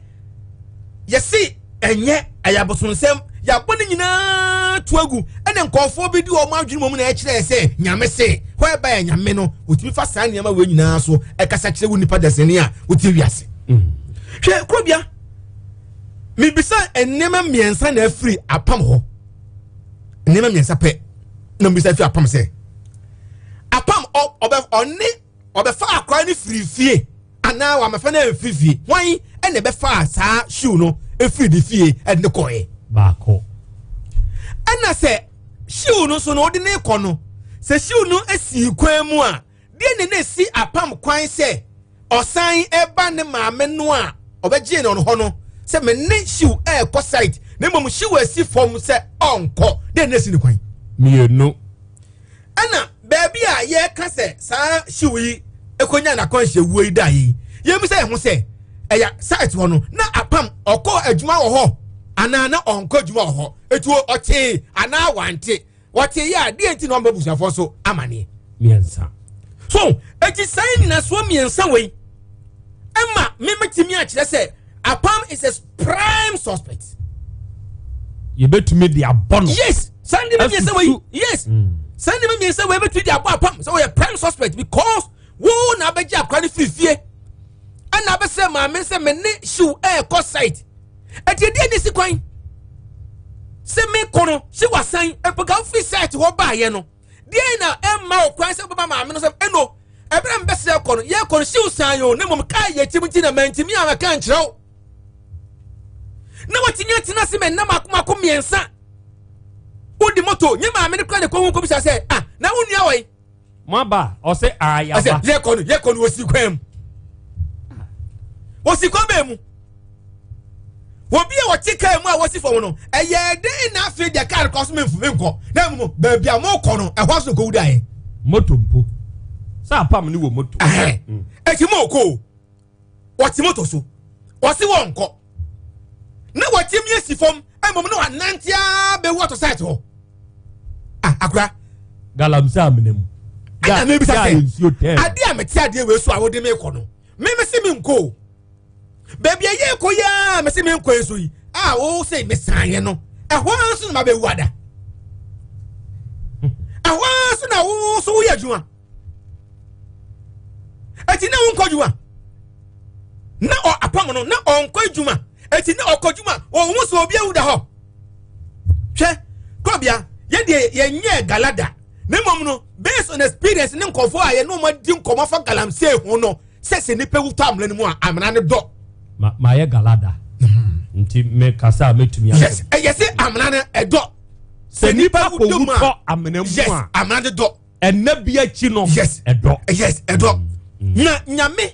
Speaker 8: yɛsi ɛnyɛ ɛyɛ abosonsɛm yɛabɔ ne nyinaa to agu ɛna nkɔɔfoɔ bi di wɔn adwene mu na ɛkyerɛ sɛ nyame se hɔ ɛba yɛ nyame no wɔtumi fa saa nneɛma wei nyinaa so ɛkasa kyerɛ wo nipa dasani a wote wiase mm. hwɛ kurobia mebisa nneɛma mmiɛnsa na afiri apam hɔ nneɛma mmiɛnsa pɛ na mebisa afiri apam sɛ apam ɔbɛ ɔne ɔbɛfa akora no firi fie anaa wamɛfa no amfiri fie hwan ɛna ɛbɛfa saa shoe no efiri ne fie ɛde ne kɔɛ.
Speaker 20: Baako.
Speaker 8: Ɛna sɛ shoe no nso no ɔde ne kɔ no sɛ shoe no esi kwan mu a deɛ ne na esi apam kwan sɛ ɔsan ɛba ne maame no a ɔbɛgye no hɔ no sɛ me ne shoe ɛɛkɔ site na mmom shoe asi fam sɛ ɔnkɔ deɛ ne na esi ne kwan.
Speaker 20: Mmienu.
Speaker 8: Ɛna baabi a yɛreka sɛ saa hyew yi kɔnya n'akwanhyia wuo yi da yi, yɛmmisa yɛn ho sɛ, ɛyɛ site hɔ no na apam ɔkɔ adwuma wɔ hɔ anaa na ɔnkɔ adwuma wɔ hɔ? Etu ɔtee anaa wante? Ɔtee yɛ a, deɛ nti na ɔmmɔ abusuafoɔ so amaneɛ?
Speaker 20: Mmiɛnsa.
Speaker 8: So, eti saa nnyinasoɔ mmiɛnsa wei ɛma memetumi akyerɛ sɛ apam is a prime suspect.
Speaker 20: Yɛbɛtumi de abɔ no.
Speaker 8: Yes, saa nneɛma mmiɛnsa wei yes mm. saa nneɛma mmiɛnsa wei bɛtumi de abɔ apam sɛ wɔyɛ prime suspect because wo na abɛgye akora no firi fie ɛna abɛsɛ maame sɛ me ne hyew ɛɛkɔ site ɛti ɛdeɛ ne si kwan sɛ mekɔ no hyew asan mpaka wofiri site hɔ baayɛ no deɛ na ɛmma wo kwan sɛ wobɛma maame no sɛ ɛno ɛberɛ mbɛsɛ kɔ no yɛkɔ no hyew san o na mmom kaa yɛkyim nti na mantimi a mɛka nkyerɛ wo na watumi atena ase mɛ nna mako mako mmiɛnsa wodi moto nye maame no kura ne kɔn ho kɔbisa sɛ ah na wo nua wɔ yi.
Speaker 20: mo aba ɔsɛ ayaba.
Speaker 8: ɔsɛ yɛkɔ no yɛkɔ no osi kwan mu osi kwan bɛn mu
Speaker 1: Obi a ɔte kaa mu a wɔsi fam no, ɛyɛ den na afei deɛ kaa no kɔ so memfo menkɔ. Na mmom baabi a mokɔ no, ɛhɔ so kɔwu daeɛ.
Speaker 20: Moto mpo. Sɛ apam ne wɔ moto.
Speaker 1: Ɛti mo kɔ o. Wɔte moto so. Wɔse wɔnkɔ. Na wɔte mi asi fam, mmom na wɔanante ara bɛwu ato site hɔ. Ah, akora.
Speaker 20: Galamsey amena mu.
Speaker 1: Ɛna mebisa sɛ, adeɛ a mete adeɛ wei so a wode mekɔ no, me mese menkɔ o. Baabi a yɛrekɔ yi a mese menkɔ yi so yi a wo sɛ mesaeɛ no, ɛhɔ ara nso na mabɛwu ada. Ɛhɔ ara nso na wo nso woyɛ adwuma. Eti na wonkɔ adwuma. Na ɔ apam no na ɔnkɔ adwuma. Eti na ɔkɔ adwuma ɔhu sɛ obi awu da hɔ. Hwɛ, kɔbea, yɛdeɛ yɛnyɛɛ galada. Na mmom no, based on experience ne nkɔfoɔ a yɛne wɔn adi nkɔmmɔ fa galamsey ho no, sɛ sɛ nipa wu tɔ amena no mu a, amena no dɔ.
Speaker 20: Ma mayɛ galada. Nti me kasa a mɛtumi asɛm.
Speaker 1: Yes, ɛyɛ sɛ amena no ɛdɔ.
Speaker 20: Sɛ nipa kɔ wu tɔ amena mu a.
Speaker 1: Yes, amena no dɔ.
Speaker 20: Ɛnna bi akyi no.
Speaker 1: Yes.
Speaker 20: Ɛdɔ.
Speaker 1: Yes, ɛdɔ. Na nyame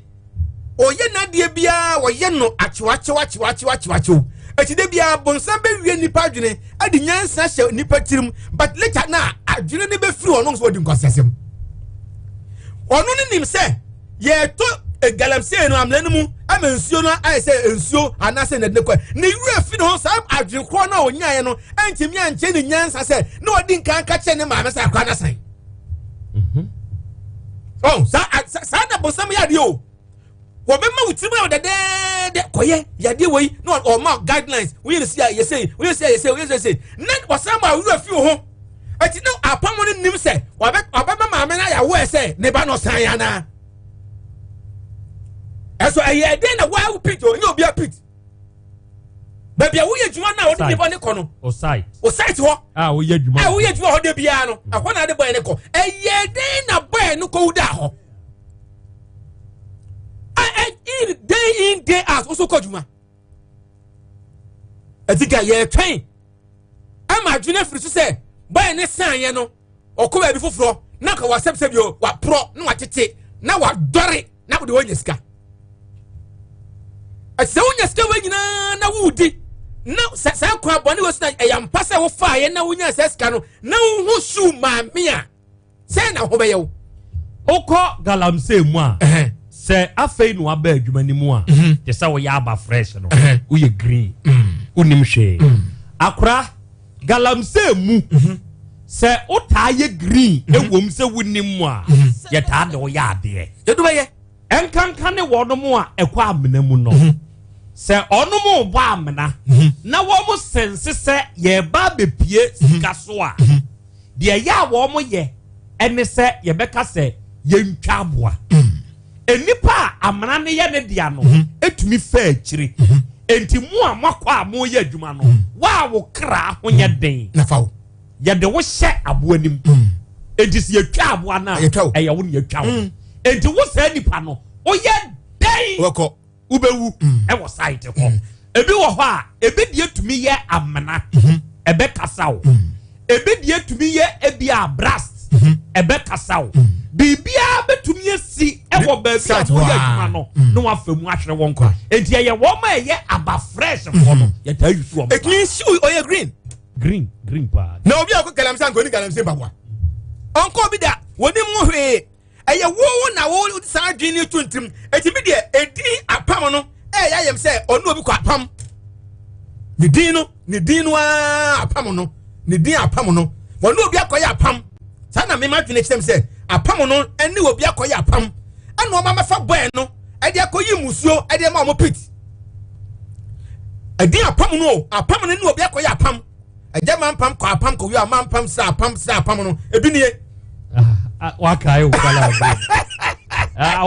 Speaker 1: ɔyɛ n'adeɛ biara ɔyɛ no akyewakyew akyewakyew akyewakyew. Akyide biara bonsam bɛwie nipa adwene de nyansa hyɛ nipa tirim but later na adwene no bɛfiri ɔno nso ɔdi nkwaseasɛm. Ɔno no nim sɛ yɛto galamsey no amena no mu ama nsuo no ayɛ sɛ nsuo anaasɛ nɛdene kɔ ne werɛ fi ne ho saa adwene korɔ no a ɔnyaeɛ no antumi ankyɛ ne nyansa sɛ na ɔdi nkan ka kyerɛ ne maame sɛ akora no asan. Oh, saa saa na bonsam yɛ adeɛ o. Wɔbɛma wo tirim ayɛ dɛdɛɛdɛ kɔyɛ yadeɛ wei na ɔma guidelines woyɛ no si a yɛ sei woyɛ si a yɛ sei woyɛ sei na wɔsan ma awura fi wo ho ɛti na apam no nim sɛ wabɛma maame no ayɛ aware sɛ ne ba no ɔsan anaa ɛso ɛyɛ ɛdɛn na waa pit o nyɛ obi a pit baabi a woyɛ adwuma no a wɔde nipa ne kɔ no
Speaker 20: o site
Speaker 1: o site hɔ
Speaker 20: a woyɛ adwuma
Speaker 1: a woyɛ adwuma hɔ de biara no ɛhɔ na ade bɔyɛ ne kɔ ɛyɛ dɛn na bɔyɛ no kɔ wuda hɔ in day in day out woso kɔ adwuma ɛti ka yɛtwɛn ɛma adwene afiri so sɛ bɔyɛ ne san yɛ no ɔkɔ baabi foforɔ na nka wasɛbsɛ bio waporɔ na watete na wadɔre na wode wanya sika ɛsɛ wonya sika wei nyinaa na wodi na saa kwan bɔne wɔ so na ɛyɛ ampa sɛ wofaeɛ na wonya saa sika no na woho suu maame a sɛ na ho bɛyɛ wo
Speaker 20: wokɔ galamsey mu a sɛ afei na waba adwuma no mu a mhm. te sɛ woyɛ aba fresh no woyɛ green mm. wonim hwee mm. akora galamsey mu mhm. sɛ wotaa yɛ green mhm. ɛwom sɛ wonim mu a yɛtaa de woyɛ adeɛ ɛnkanka ne wɔnom a ɛkɔ amena mu no sɛ ɔnom bɔ amena na wɔn sɛnse sɛ yɛba abɛpie sika so a Deɛ ɛyɛ a wɔyɛ ne sɛ yɛbɛka sɛ yɛntwa aboa. Nnipa a amena no yɛ ne dea no tumi fa akyire. Enti mo a moakɔ a moreyɛ adwuma no, wo a wo kra ho nyɛ den, yɛde wo hyɛ aboa no mu. Enti sɛ yɛtwa aboa no a, ɛyɛ wo na yɛtwa wo. Enti wo saa nipa no, woyɛ dɛn? wobɛwu mm. ɛwɔ site hɔ mm. ebi wɔ hɔ a ebi deɛ tumi yɛ amena mm-hmm. ɛbɛkasa wo mm. ebi deɛ tumi yɛ ebi a blast mm-hmm. ɛbɛkasa wo biribiara bɛtumi asi ɛwɔ baabi a wɔyɛ adwuma no na wafa mu ahwere wɔn kɔ eti ɛyɛ wɔn a ɛyɛ aba fresh foɔ no mm-hmm. yɛtaa yi so wɔn.
Speaker 1: etumi nsi ɔyɛ green.
Speaker 20: green green paa.
Speaker 1: na obi a ɔkɔ galamsey ankɔ ni galamsey mpaboa ɔnkɔ obi da wɔn ni mu hwee. Ɛyɛ wo wo na wo saa adwene no to ntirim. Eti mi deɛ edin apam no ɛyɛ ayɛm sɛ ɔne obi kɔ apam. Ne din no ne din no ara apam no ne din apam no wɔne obi akɔyɛ apam. Saa na mema adwene kyerɛ m sɛ apam no ɛne obi akɔyɛ apam ɛna ɔma mɛfa bɔɛ no ɛde akɔyi musuo ɛde ma ɔmo pit. Ɛdin apam no o apam no ne obi akɔyɛ apam. Ɛgya ma mpam kɔ apam kɔ wia ma mpam sra apam sra apam no ebi nie.
Speaker 20: Ah, wakae wo kala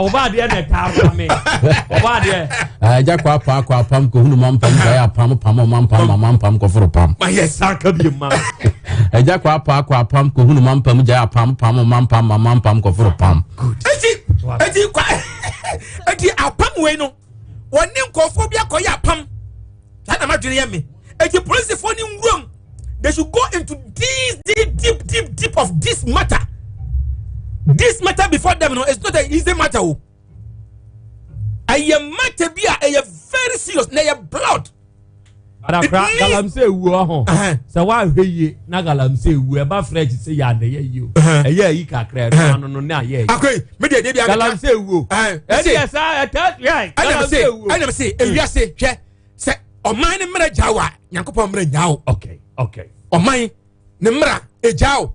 Speaker 20: ɔba adeɛ na ɛtaa ma me ɔba adeɛ.
Speaker 22: ɛgya kɔ apa akɔ apam kɔ hunu ma mpam kɔ ayɛ apam pam ɔma mpam ma ma mpam kɔ foro pam.
Speaker 20: ma yɛ san ka bi ma.
Speaker 22: ɛgya kɔ apa akɔ apam kɔ hunu ma mpam gya apam pam ɔma mpam ma ma mpam kɔ foro pam.
Speaker 1: eti eti kwa eti apam wei no wɔne nkurɔfoɔ bi akɔyɛ apam saa na madwene yɛ me eti polisifoɔ ne nwuram they should go into this deep deep deep deep of this matter this matter before them no it's not an easy matter o ɛyɛ matter bi a ɛyɛ very serious na ɛyɛ blood.
Speaker 20: Adakora galamsey ewu ɔho sɛ woanhwɛ yie na galamsey ewu ɛba fresh sɛ yɛ ana ɛyɛ yie o ɛyɛ ayi kakra ɛno ano no ne ayɛ yi.
Speaker 1: Akoyi mi deɛ deɛ bi abɛka
Speaker 20: galamsey ewu o ɛdi yɛ saa ɛtɛ yɛ galamsey ewu o.
Speaker 1: Ɛna mi se ewiase hwɛ sɛ ɔman ne mmerɛ gya wa nyankopɔn mmerɛ nya o.
Speaker 20: Okay okay.
Speaker 1: Ɔman ne mmerɛ egya o.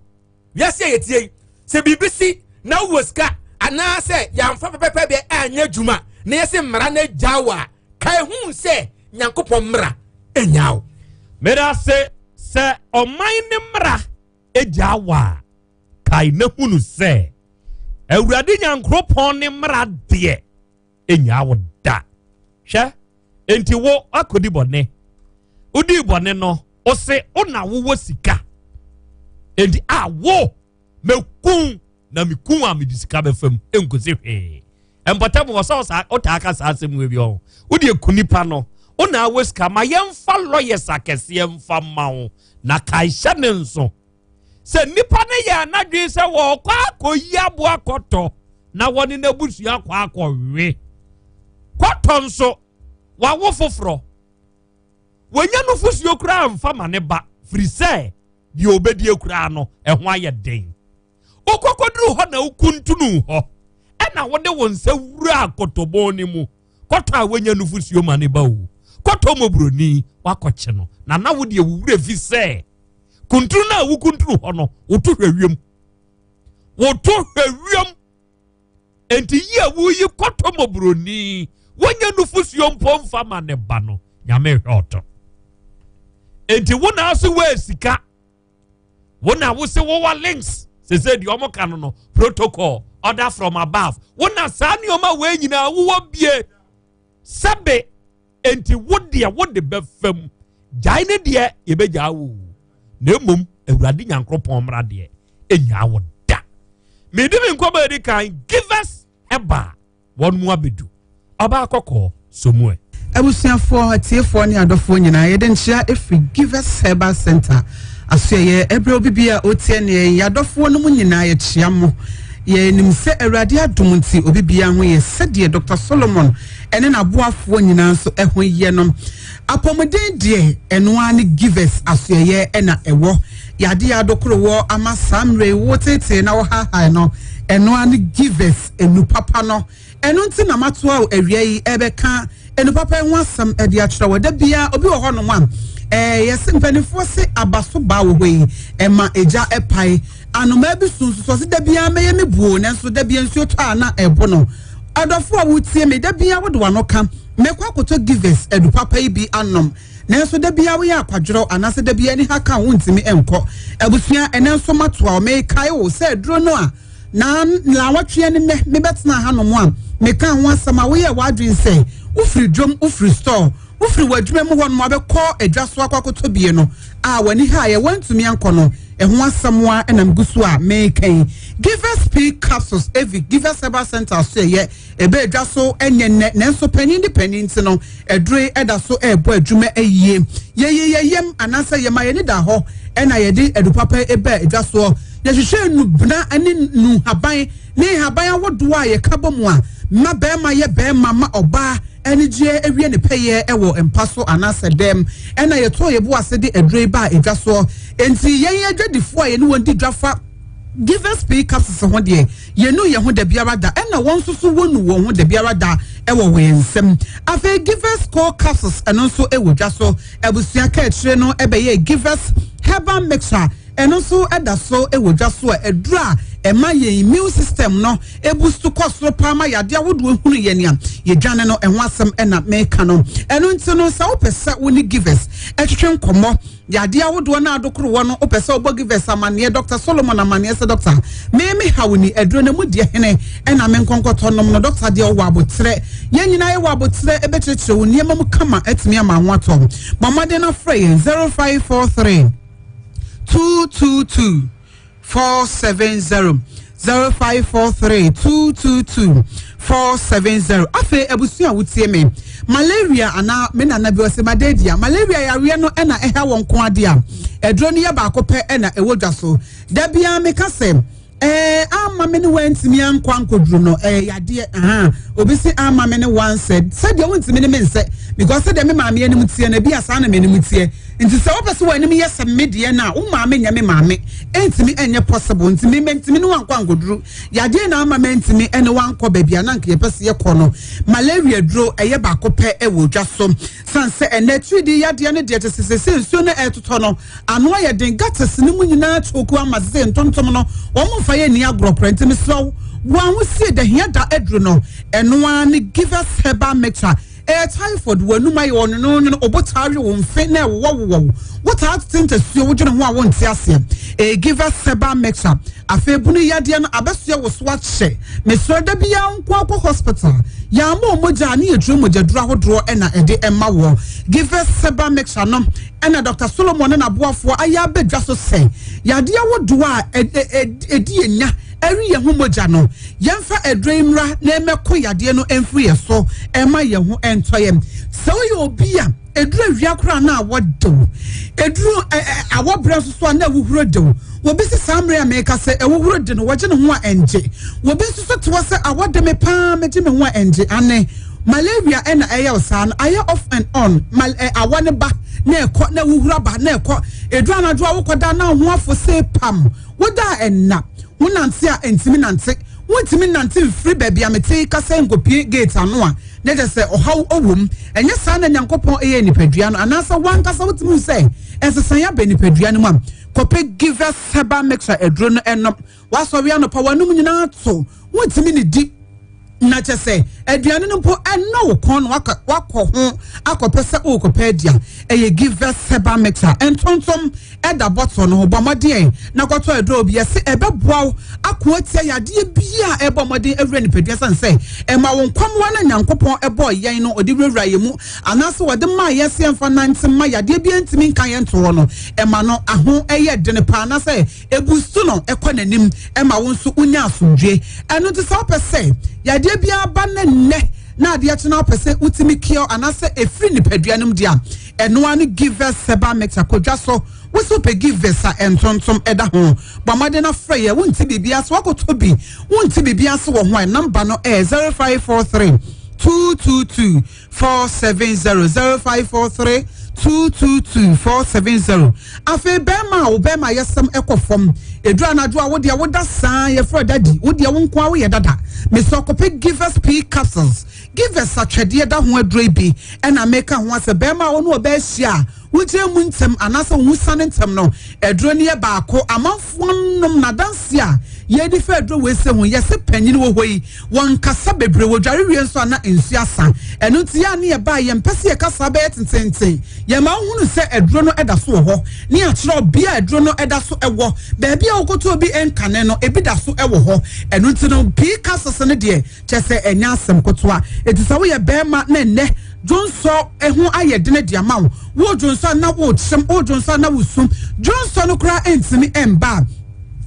Speaker 1: Wiase a yɛtie yi, sɛ biribi si na wowɔ sika anaasɛ yɛamfa pɛpɛpɛ bɛ anyɛ adwuma na yɛse mmara no agya wo a, kae hu sɛ Nyankopɔn mmara ɛnyaa wo.
Speaker 20: Meda se sɛ ɔman ne mmara agyaa wo a, kae na hunu sɛ Awurade Nyankoropɔn ne mmara deɛ ɛnyaa wo da. Hwɛ, enti wo akɔdi bɔne. Wodii bɔne no, ose wo na wowɔ sika. Enti a wo mɛkun na mekun a mede sika bɛfa mu ɛnkosi hwee. Mpɔtam wɔ sɛ wotaa ka saa asɛm wei bi ɔho. Wode aku nipa no, wo na awɔ sika ma yɛmfa lawyers akɛseɛ mfa ma wo na kae hyɛ ne nso. Sɛ nnipa no yɛ anadwene sɛ wɔrekɔ akɔyi aboa kɔtɔ na wɔne n'abusua kɔ akɔwe kɔtɔ nso wawo foforɔ wɔnya nufosuo koraa mfa ma ne ba firi sɛ deɛ ɔbɛdie koraa no ɛho ayɛ den wokɔkɔduru hɔ na wokuntunu hɔ ɛna wode wo nsa wura kɔtɔbɔn no mu kɔtɔ a wonya nufosuo ma ne ba o kɔtɔ mmɔborɔni wakɔkye no na na wo deɛ wo werɛ fi sɛ kuntunu no a wokuntunu hɔ no woto hwɛ wiem woto hwɛ wiem enti yi a woyi kɔtɔ mmɔborɔni wonya nufosuo mpo mfa ma ne ba no nyame hwɛ ɔtɔ enti wo na ase wɔ sika wo na wo se wowɔ links sese deɛ ɔmo ka no no protocol order from above wo na saa nneɛma wei nyinaa wowɔ bie sɛbe enti wo deɛ wo de bɛfa mu gyae ne deɛ yɛbɛgyaa wo na mmom awurade nyankoropɔn mmara deɛ ɛnyaa wo da medi me nkɔmɔ adi kan givers ɛbaa wɔn mu abedu ɔbaa kɔkɔɔ so mu ɛ.
Speaker 2: Abusuafoɔ, atiefoɔ ne adɔfoɔ nyinaa, yɛde nkyea ɛfiri Givers Herbal Center asoɛeɛ. Ɛberɛ obi biara a ɔretie neɛ, yɛn adɔfoɔ no mu nyinaa yɛkyea mo. Yɛnim sɛ Awurade adom nti obi biara ho yɛ sɛdeɛ Dr. Solomon ne n'aboafoɔ nyinaa nso ho yɛ no. Apɔmuden deɛ ɛno ara ne Givers asoɛeɛ na ɛwɔ. Yadeɛ adokorowɔ ama saa mmerɛ yi wotetee na wohaahae no, ɛno ara ne Givers enu papa no. Ɛno nti na matoa wo awia yi ɛbɛka enu papa yi ho asɛm de akyerɛ wo. Da biara obi wɔ hɔnom a ɛɛ yɛse mpanimfoɔ se aba so baa wɔ hɔ yi ɛma egya ɛpae. Anomaa bi su nso so ɔse da biara mɛyɛ me buo nanso da biara nsuo tɔ a na ɛbo no. Ɔdɔfo a wotie me da biara wode w'ano ka mɛkɔ akɔtɔ Givers adu papa yi bi anom nanso da biara woyɛ akwadworɔ anaasɛ da biara aniha ka wo wontumi nkɔ. Abusua ɛnɛ nso matoa wo mekae wo sɛ aduro no a Na naawɔtwe ne nnɛ mebɛtenaa hanom a mekaa ho asɛm a woyɛɛ w'adwene sɛ wofiri dwom, wofiri store, wofiri w'adwuma mu hɔnom abɛkɔ adwa so akɔ akɔtɔ bie no a w'ani haeɛ woantumi ankɔ no, ɛho asɛm a na megu so a meka yi. Givers Pea Capsules evi Givers Herbal Center so ɛyɛ ɛbɛ adwa so ɛnyɛ nnɛ nanso panin de panin nti no aduro yi ɛda so ɛrebɔ adwuma ayie. Yɛyi yɛn yam anaasɛ yɛma yɛn ani da hɔ ɛna yɛde adu papa ɛbɛ adwa soɔ. Yɛhwehwɛ nnubena ne nnuhaban ne nhaban ahodoɔ a yɛka bɔ mu a ma barima yɛ barima ma ɔbaa anigyeɛ awie ne pɛyɛ wɔ mpa so anaasɛ dɛm. Ɛna yɛtɔɔ yɛn bo ase de aduro yi baa edwa soɔ. Enti yɛn adwadifoɔ a yɛne wɔn di dwa fa Givers Pea Capsules ho deɛ, yɛnnu yɛn ho dabiara da, ɛna wɔn nso so wɔnnu wɔn ho dabiara da wɔ wɔn nsam. Afei Givers Core Capsules ɛno nso wɔ dwa so. Abusua kaakyire no bɛyɛɛ Givers Herbal Mixture. Ɛno nso da so wɔ dwa so a aduru a ɛma yɛn immune system no boost kɔ soro paa ma yadeɛ ahodoɔ hunu yɛn a yɛdwane no ɛho asɛm na meka no. Ɛno nti no sɛ wopɛ sɛ wo ne Givers twetwe nkɔmmɔ yadeɛ ahodoɔ no adokorowɔ no wopɛ sɛ wobɔ Givers amanneɛ Dr. Solomon amanneɛ sɛ Dr. me me haw ni aduro no mu deɛ hene ɛna me nkɔnkɔtɔ nom no Dr. deɛ ɔwɔ aboterɛ yɛn nyinaa yɛwɔ aboterɛ ɛbɛkyerɛkyerɛ wo nneɛma mu kama atumi ama ho atɔ bɔ mmɔden na frɛ yɛn 0543 222 470 0543 222 470 afei abusua a wotie me malaria anaa me nana bi ɔsɛ malaria malaria yareɛ no ɛna ɛha wɔn nko adeɛ a aduro no yɛ baako pɛ ɛna ɛwɔ dwa so da biara meka sɛ. Ɛɛ ama me ne wantumi ankɔ ankɔduru no ɛyɛ yadeɛ ahaa obi se ama me ne wansɛ sɛdeɛ wontumi ne me nsɛ because sɛdeɛ me maame anim teɛ no ebi a saa na m'anim teɛ nti sɛ wopɛ sɛ w'anim yɛ sɛ me deɛ no a wo maame nyɛ me maame ɛntumi ɛnyɛ possible nti me mantumi ne wankɔ ankɔduru yadeɛ na ama mantumi ɛne wankɔ baabi a na anka yɛpɛ sɛ yɛkɔ no malaria duro ɛyɛ baako pɛ ɛwɔ dwa so san sɛ ɛnɛ atiridii yadeɛ no deɛ kyɛ sɛ sɛ nsuo no ɛretotɔ no Ano ayɛ den, gutters no mu nyinaa choke ama sesei ntontom no wɔn mfa yɛn nni agorɔ koraa nti mesrɛ wo wo ahosie da hia da aduru no ɛno ara ne Givers Herbal Mixture ɛyɛ typhoid w'anum ayɛ ɔnwononwono obo taa we wo mfe na ɛwowɔ wowɔ wo wotaa tete ntasuo wodwene ho a wonte aseɛ ɛyɛ Givers Herbal Mixture afei bunu yadeɛ no abɛsoɛ wo so akyɛ mesrɛ da biara nko akɔ hospital yɛama mogya a ne yɛduro mogyaduro ahodoɔ ɛna ɛde ɛma wɔ Givers Herbal Mixture no Ɛna Dɔkta Solomon ne n'aboafoɔ ayɛ aba dwa so sɛ, yadeɛ ahodoɔ a ɛdi yɛn nya ɛwe yɛn ho mogya no, yɛmfa aduro yi mmra na ɛmmɛko yadeɛ no mfiri yɛn so ɛma yɛn ho ntɔ yɛn. Sɛ woyɛ obi a ɛduru awia koraa na awɔ de wo, ɛduru awɔ berɛ nso so a na awuhuro de wo, obi si saa mmerɛ a meka sɛ awuhuro de no, wɔgye ne ho a ɛngye. Obi nso so te hɔ sɛ awɔ de me paa, megye me ho a ɛngye. Ane. Malaria na ɛyɛ wo saa no, ayɛ off and on, mal ɛ awɔ no ba na ɛkɔ na wuhura ba na ɛkɔ, ɛduru anadwo a wokɔda na wo ho afo see pam, woda a ɛnna, wonante a ɛntumi nante, wontumi nnante mfiri baabi a mete yi kasa nkɔpue gate ano a, na kyerɛ sɛ ɔhaw wɔ mu. Ɛnyɛ saa na Nyankopɔn yɛɛ nipadua no, anaasɛ w'ankasa wotumi hu sɛ nsesaeɛ aba nipadua no mu a, kɔpɛ Givers Herbal Mixture aduro no nom. Wasɔre anɔpa, w'anom nyinaa to, wontumi nnidi. Na kyɛ sɛ aduane no mpo ɛnɔ wo kɔn na wakɔ ho akɔpɛ sɛ worekɔpɛ adi a, ɛyɛ Givers Herbal Mixture. Ntontom ɛda bɔtol no ho. Bɔ mmɔden na kɔtɔ aduro bi. Yɛse ɛbɛboa wo ako atia yadeɛ bi a ɛbɔ mmɔden awura nipadua sane sɛ ɛma wo nkwammoa no a Nyankopɔn ɛbɔɔ yɛn no ɔde wurawura yɛn mu anaasɛ wɔde maa yɛn sɛ yɛmfa nante mma yadeɛ bi ntumi nka yɛn nto hɔ no, ɛma no aho ɛyɛ dene paa anaasɛ Ebu so no kɔ n'anim ma wo nso wonya asomdwoe. Ɛno nti sɛ wopɛ sɛ yadeɛ biara ba ne nnɛ na adeɛ kye na wopɛ sɛ wotumi cure anaasɛ ɛfiri nipadua no mu deɛ a, ɛno ara ne Givers Herbal Mixture. Kɔ dwa so, wo sɛ wopɛ Givers a ntontom ɛda ho. Bɔ mmɔden na frɛ yɛ, wonte biribiara ase, woakɔtɔ bi, wonte biribiara ase wɔ ho a, namba no ɛyɛ 0543 222 470 0543 222 470 Afei bɛrima a wo bɛrima yɛsɛm ɛkɔ fam ɛduru anadwo a wodeɛ woda saa yɛfrɛ dadi wodeɛ wo nko a woyɛ dada mesɛ ɔkɔpɛ givers p capsules givers atwɛdeɛ da ho aduro bi ɛna meka ho asɛ bɛrima a wo ne ɔbaa hyia a wogyina mu ntɛm anaasɛ wo ho sane ntɛm no aduro no yɛ baako amanfoɔ nom nadanse a yɛdi fa aduro wei sɛ ho yɛse panyin wɔ hɔ yi Wɔnkasa bebree, wɔdware wie nso a na nsuo asa. Ɛno nti yɛ a ne yɛba a yɛmpɛ sɛ yɛkasa bɛyɛ tententen. Yɛma wohunu sɛ aduro no da so wɔ hɔ ne yɛakyerɛ wo bea a aduro no da so wɔ. Baabi a wokɔtɔɔ bi nkane no, ebi da so wɔ hɔ. Ɛno nti no, pii capsules no deɛ, kyerɛ sɛ ɛnyɛ asɛm ketewa. Enti sɛ woyɛ barima na ɛnnɛ dwonsɔ ho ayɛ dene de ama wo, wodwonsɔ a na wokyem, wodwonsɔ a na wosu, dwonsɔ no koraa ntumi mba a,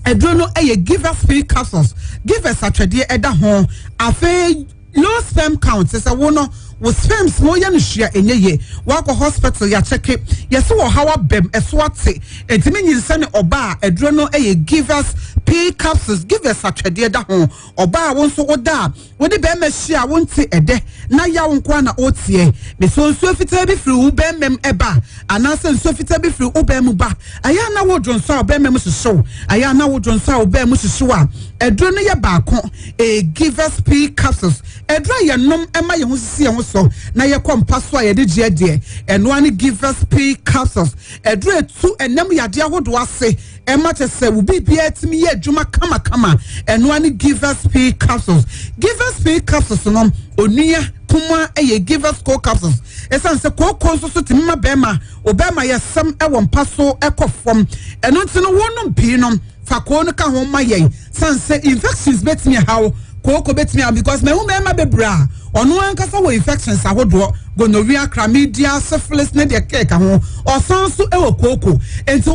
Speaker 2: Aduro no yɛ Givers Free Capsules, Givers atwɛdeɛ ɛda ho. Afei low sperm count, sɛ wo no wo sperms no woyɛ no hwee a ɛnyɛ yie. Woakɔ hospital yɛakyɛke, yɛse wɔ haw abam, ɛso ate, ɛntumi nyinsɛne ɔba a, aduro no yɛ Givers P Capsules, Givers atwɛdeɛ da ho. Ɔbaa a wo nso woda a Wo ne bɛrima hyia a wonte ɛdɛ na yaw nko ara na woteɛ. Mesɔ nsuo fitaa bi firi wo bɛrima mu ba anaasɛ nsuo fitaa bi firi wo bɛrima mu ba. Ɛyɛ a na wo dwonsɔ a wo bɛrima mu hyehye wo. Ɛyɛ a na wo dwonsɔ a wo bɛrima mu hyehye wo a, aduro no yɛ baako. Ɛyɛ Givers P capsules. Aduro a yɛnom ma yɛn ho sisi yɛn ho so na yɛkɔ mpa so a yɛde gyeɛ deɛ, ɛno ara ne Givers P capsules. Aduro a ɛtu ɛnam yadeɛ ahodoɔ ase. Ɛma kyɛ sɛ wo biribiara tumi yɛ adwuma kamakama. Ɛno ara ne Givers P capsules. Givers P capsules no, onua kumaa yɛ Givers Co capsules. Ɛsiane sɛ kooko nso so tumi ma bɛrima, ɔbɛrima yɛ sɛm wɔ mpa so kɔ fam. Ɛno nti no, wonom pii no, fa koo no ka ho ma yɛn. Sane sɛ infections bɛtumi ahaw, kooko bɛtumi ahaw because mahu mmarima bebree a ɔno ankasa wɔ infections ahodoɔ, gonorrhea, chlamydia, syphilis ne deɛ kɛka ho, ɔsan nso wɔ kooko. Nti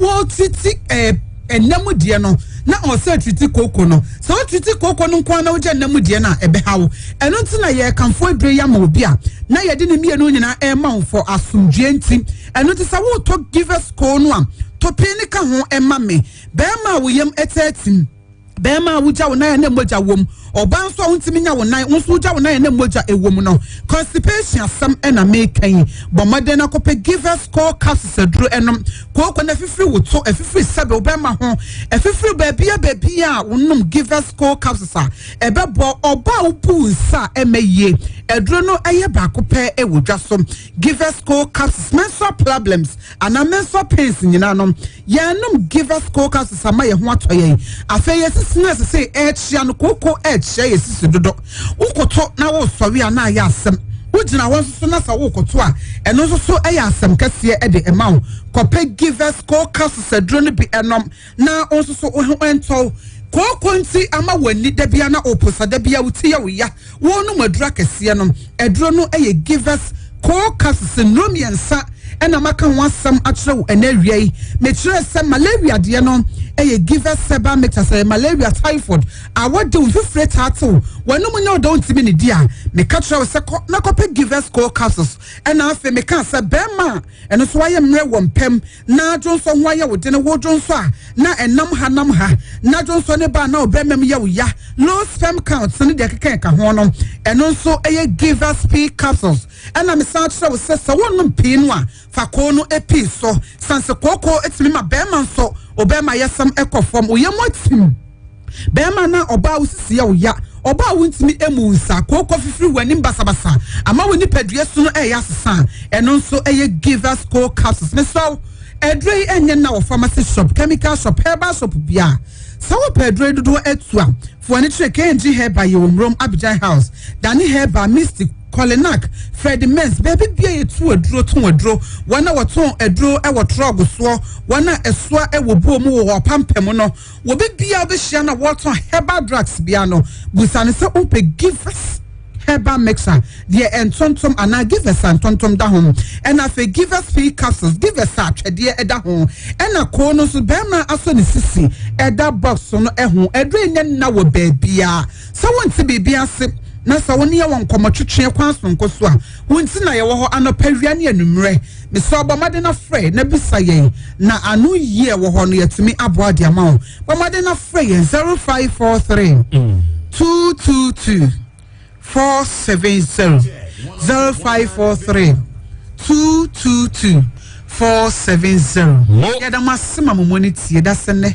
Speaker 2: wɔtriti ɛnna mu deɛ no na ɔsɛ triti kooko no. Sɛ wotriti kooko no nko ara na wogya nna mu deɛ no a ɛbɛha wo. Ɛno nti na yɛrekamfo aduro yi ama obi a na yɛde ne mmienu nyinaa ɛrema wo for asomdwoeɛ nti. Ɛno nti sɛ wotɔ Givers koo no a, tɔ pii no ka ho ma me. Barima a wo yam taa tim. Bɛrima a wogya wo nan a na mogya wom, ɔbaa nso a wontumi nya wo nan, wo nso wogya wo nan a na mogya wɔ mu no, constipation asɛm na meka yi. Bɔ mmɔden na kɔpɛ Givers Core Capsules aduro nom. Kooko no afifiri wo to, afifiri sɛbe wo bɛrima ho, afifiri baabia baabia a wonom Givers Core Capsules a, ɛbɛboa ɔbaa a wobu wo nsa a ɛmɛ yie. Aduro no yɛ baako pɛ wɔ dwa so. Givers Core Capsules, menstrual problems anaa menstrual pains nyinaa no, Yɛnom Givers Coca sesa ma yɛn ho atɔ yɛn. Afei yɛn sisi no a ɛsɛ sɛ ɛrekyea no, kooko rekyea yɛn sisi dodo. Wokoto na woresɔre a na ayɛ asɛm. Wogyina hɔ nso so na sɛ worekoto a, ɛno nso so yɛ asɛm kɛseɛ de ma wo. Kɔpɛ Givers Coca sesaduro no bi nom na wo nso so wo ho ntɔ wo. Kooko nti ama w'ani da biara na woposa, da biara wo ti yɛ wo ya. Wonom aduro akɛseɛ no, aduro no yɛ Givers Cold Capsules nnuro mmiɛnsa ɛna maka ho asɛm akyerɛ wo ɛnɛ awia yi. Mekyerɛɛ sɛ malaria deɛ no ɛyɛ Givers Herbal Mixture, sɛ ɛyɛ malaria, typhoid, awɔ de wo mfifire taa te wo, w'anum nyɛ wo dɛ wontumi ne di a, meka kyerɛ wo sɛ kɔ na kɔpɛ Givers Cold Capsules. Ɛna afei mekaa sɛ bɛrima a ɛno nso wayɛ mmerɛ wɔ mpam na dwonsɔ ho ayɛ wo dene, wo dwonsɔ a na ɛnam ha nam ha, na dwonsɔ ne ba a na ɔbɛrima mu yɛ wo ya, low sperm count ne deɛ ɛkeka ɛka ho no, ɛno nso ɛyɛ Givers P capsules. Ɛna mesan kyerɛ wo sɛ sɛ wonnom pii no a, fa koo no pii so, sane sɛ kooko tumi ma bɛrima nso ɔbɛrima yɛsɛm kɔ fam, wo yam atim. Bɛrima anaa ɔbaa a wo sisi yɛ wo ya, ɔbaa a wontumi mmu wo nsa, kooko fifiri w'anim basabasa, ama wo nipadua su no reyɛ asesa a, ɛno nso yɛ Givers Cold Capsules. Mesrɛ wo, aduro yi ɛnyɛ nna wɔ pharmacy shop, chemical shop, herbal shop biara. Sɛ wopɛ aduro yi dodoɔ atu a, fa w'ani kyerɛ KNG Herbal yɛwɔ Murom, Abidjan House, Dani Herbal, Mystic, Kolinak, Freddie Mens, baabi bia yɛtu aduro, tɔn aduro, wɔn a wɔtɔn aduro wɔ trɔg soɔ, wɔn a ɛsoa wɔ buo mu wɔ apampam no, Obi biara wobɛhyia no a wɔtɔn herbal drugs biara no, busa no sɛ wopɛ Givers herbal mixer deɛ ntontom anaa Givers a ntontom da ho, ɛna afei Givers pea capsules, Givers a twɛdeɛ ɛda ho, ɛna koo no nso bɛrima asɔ ne sisi ɛda box no ɛho. Aduro nyɛ nna wɔ baabiara. Sɛ wonte biribi ase na sɛ wo ne yɛ wɔ nkɔmmɔtwetwe kwan sononko so a, wo nti na yɛwɔ hɔ anɔpa, awia ne anwummerɛ. Mesrɛ wo bɔ mmɔden na frɛ na bisa yɛn na ano yie a ɛwɔ hɔ no yɛatumi aboa de ama wo. Bɔ mmɔden na frɛ yɛn 0543 222 470 0543 222 470. Yɛda mo ase ma mo mo ani tie da sɛ nnɛ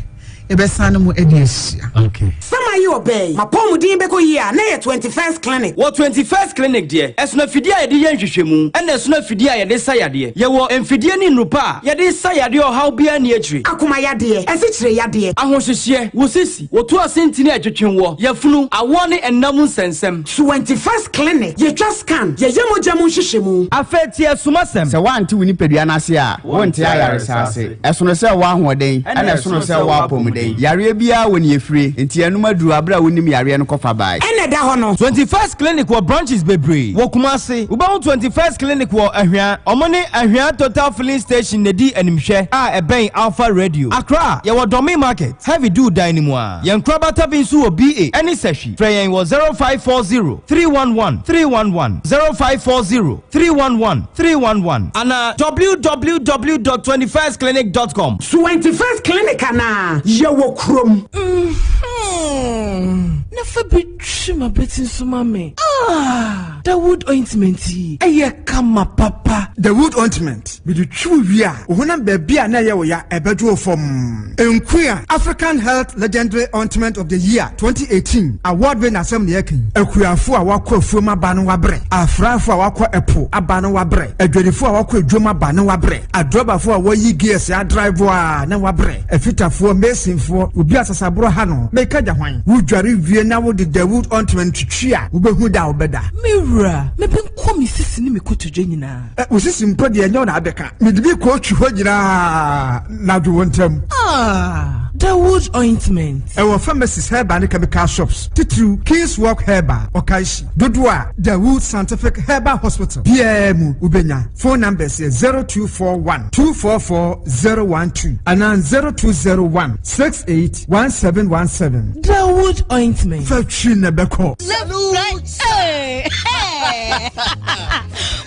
Speaker 2: yɛbɛsan ne mo adi ahyia.
Speaker 4: Okay.
Speaker 7: Sɛ mayɛ ɔbaa yi, m'apɔwmuden bɛkɔ yie a, na ɛyɛ 21st Clinic.
Speaker 6: Wɔ 21st Clinic deɛ, ɛsono afidie a yɛde yɛ nhwehwɛmu, ɛna ɛsono afidie a yɛde sa yadeɛ. Yɛwɔ mfidie ne nnuru pa a yɛde sa yadeɛ ɔhaw biara nni akyire.
Speaker 7: Akoma yadeɛ, asikyire yadeɛ.
Speaker 6: Ahohyehyeɛ, wo sisi, wo to ase ntini a ɛtwetwe woɔ, yafunu, awoɔ ne ɛnna mu nsɛnsɛm.
Speaker 7: 21st Clinic, yɛtwa scan, yɛyɛ mogya mu nhwehwɛmu.
Speaker 6: Afei tie asumasɛm.
Speaker 23: Sɛ woante wo nipadua no ase a, wonte ayaresa ase. Ɛsono sɛ wowɔ ahoɔden, ɛna ɛsono sɛ wowɔ apɔmuden. Yareɛ biara wɔ nea ɛfire, enti ɛnom aduro aberɛ a wonnim yareɛ no kɔfa bae.
Speaker 7: Ɛna ɛda hɔ no.
Speaker 6: 21st Clinic wɔ branches bebree wɔ Kumasi. Wobɛhu 21st Clinic wɔ Ahwea. Ɔmo ne Ahwea Total Filling Station na ɛdi animhwɛ a ɛbɛn Alpha Radio. Accra, yɛwɔ Dɔme Market, Heavy Dew dan no mu ara. Yɛn nkorabata bi nso wɔ BA ɛne Sahwi. Frɛ yɛn wɔ 0540 311 311, 0540 311 311 anaa www dot 21stclinic dot com.
Speaker 7: 21st Clinic anaa? Yɛwɔ kurom.
Speaker 3: Mm-hmm. Na fa bi twi m'abati nso ma me. Ah, Dawood ointment yi, ɛyɛ kama papa.
Speaker 8: Dawood ointment, mede twi wo wie a, wo honam baabi a na ɛyɛ wo ya, ɛbɛdwo wo fam. Nkuya, African Health Legendary Ointment of the Year 2018 award winner asɛm na yɛka yi. Akuafo a wɔakɔ afuom aba no wabrɛ, afrafo a wɔakɔ ɛpo aba no wabrɛ, adwadifo a wɔakɔ adwam aba no wabrɛ, adrɔbafo a wɔyi gears adrive a na wabrɛ, afitafoɔ, masonfoɔ, obi a sasaborɔ ha no, meka gya hwan? Wodware wie na wode Dawood ointment twitwi a, wobɛhu da a wobɛda.
Speaker 3: Me wura, mebɛnkɔ me sisi ne me kotodwe nyinaa.
Speaker 8: Ɛ, wo sisi mpo deɛ ɛnyɛ wo na abɛka. Mede bi kɔɔtwi hɔ nyinaa na adwo wo ntam.
Speaker 3: Ah, Dawood ointment.
Speaker 8: Ɛwɔ pharmacies, herbal ne chemical shops, titiriw King's Walk Herbal, Okaishie. Dodoɔ a Dawood Scientific Herbal Hospital biara mu wobɛnya. Phone numbers yɛ 0241 244 012 anaa 0201 68 1717.
Speaker 3: Dawood ointment.
Speaker 8: Fa twi na ɛbɛkɔ.
Speaker 24: Left, right, hey, hey.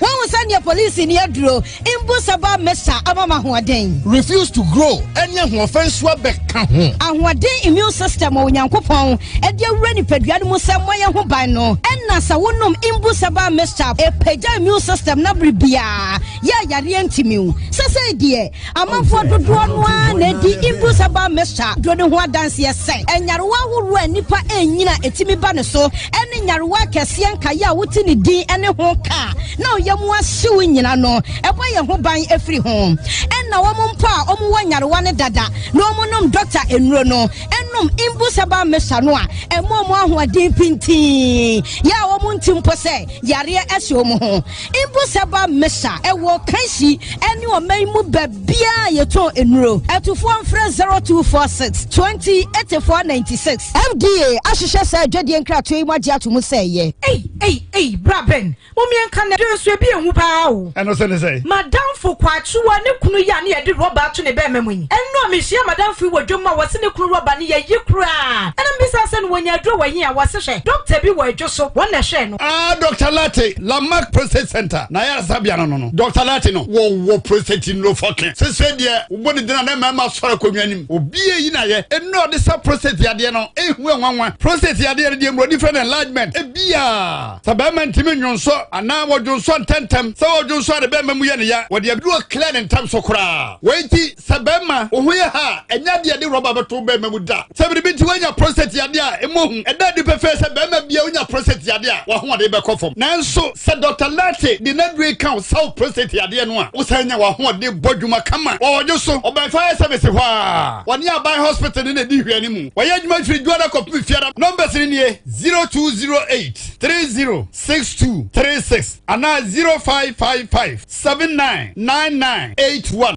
Speaker 24: Wɔn sɛ nea.
Speaker 5: polisi ni aduro Imbusaba mixture ama me ahoɔden.
Speaker 4: Refuse to grow ɛne ahoɔfɛ nso abɛka ho.
Speaker 5: Ahoɔden immune system a Onyankopɔn de awura nipadua no mu sɛ mmɔ yɛn ho ban no, ɛna sɛ wonom Imbusaba mixture a, ɛpagya immune system no bere biara yɛ a yareɛ ntumi wo. Sesei deɛ, amanfoɔ dodoɔ no ara na ɛdi Imbusaba mixture duro no ho adanseɛ sɛ nyarewa ahoroɔ a nnipa ɛnyini a ɛtumi ba ne so ne nyarewa akɛseɛ nkaeɛ a wote ne din ne ho ka a na ɔyam ahyew nyina no, ɛbɔ yɛn ho ban firi ho. Ɛna wɔn mpo a wɔn wɔ nyarewa no dada na wɔn nom dɔkta nnuro no, nom Imbu Herbal Mixture no a, ɛma wɔn ahoɔden pintinn, yɛ a wɔn nte mpo sɛ yareɛ ahyɛ wɔn ho. Imbu Herbal Mixture ɛwɔ Kanshi ɛne ɔman yi mu baabiara a yɛtɔn nnuro. Atufoɔ mfrɛ 0246 20 84 96. FDA ahwehwɛ saa adwadie nkratoɔ yi mu agye ato mu sɛ ɛyɛ.
Speaker 7: Ei ei ei bra Ben Momie nka nɛ dwen so ebi ehu paa o.
Speaker 4: Ɛno nso ne sɛn?
Speaker 7: Madamfo Kwakyewa ne kunu yi a ne yɛde rɔba ato ne bɛɛma mu yi. Ɛno a mehyia madamfo yi wɔ dwom a wɔse ne kunu rɔba no yɛyi koraa. Ɛna mebisaa sɛ no wɔnya aduro wɔ he a wɔse hwɛ dɔkta bi wɔ adwo so wɔn na ɛhwɛɛ no.
Speaker 4: Ah Doctor Lartey, Lamarck Prostate Center n'ayaresabea no no no. Doctor Lartey no, wɔwɔ prostate nnuro fɔke. Sesei deɛ, wobɔ ne din a na mmarima asɔre akonnwa anim. Obi eyi na yɛ. Nnuro a ɔde sa prostate yadeɛ no, ehu nwanwa. Prostate yadeɛ no deɛ mmorɔni frɛ no enlargement. Ebia. Sɛ barima ntumi nnwonsɔ anaa wɔdwonsɔ ntɛmntɛm, sɛ ɔdwonsɔ a ne barima mu yɛ no ya, wɔde aduro clear no ntɛm so koraa. Wei nti, sɛ barima, wo ho yɛ ha a, ɛnyɛ adeɛ a yɛde rɔba bɛto wo barima mu da. Sɛ biribi nti woanya prostate yadeɛ a, mmɔ hu. Ɛda adi pefee sɛ barima biara wonya prostate yadeɛ a, w'ahoɔden bɛkɔ fam. Nanso, sɛ Dɔkta Lartey de n'aduro yi ka wo sa wo prostate yadeɛ no a, wosan nya w'ahoɔden bɔ dwuma kama. Wɔ ɔdwo so, ɔbɛn Fire Service hɔ ara. Wɔne Aban Hospital no na ɛdi nhwɛanimu. Wɔyɛ adwuma firi Dwoada kɔpem Fiada. Numbers no nie. 0208 30 62 36 anaa 0555 79 99 81.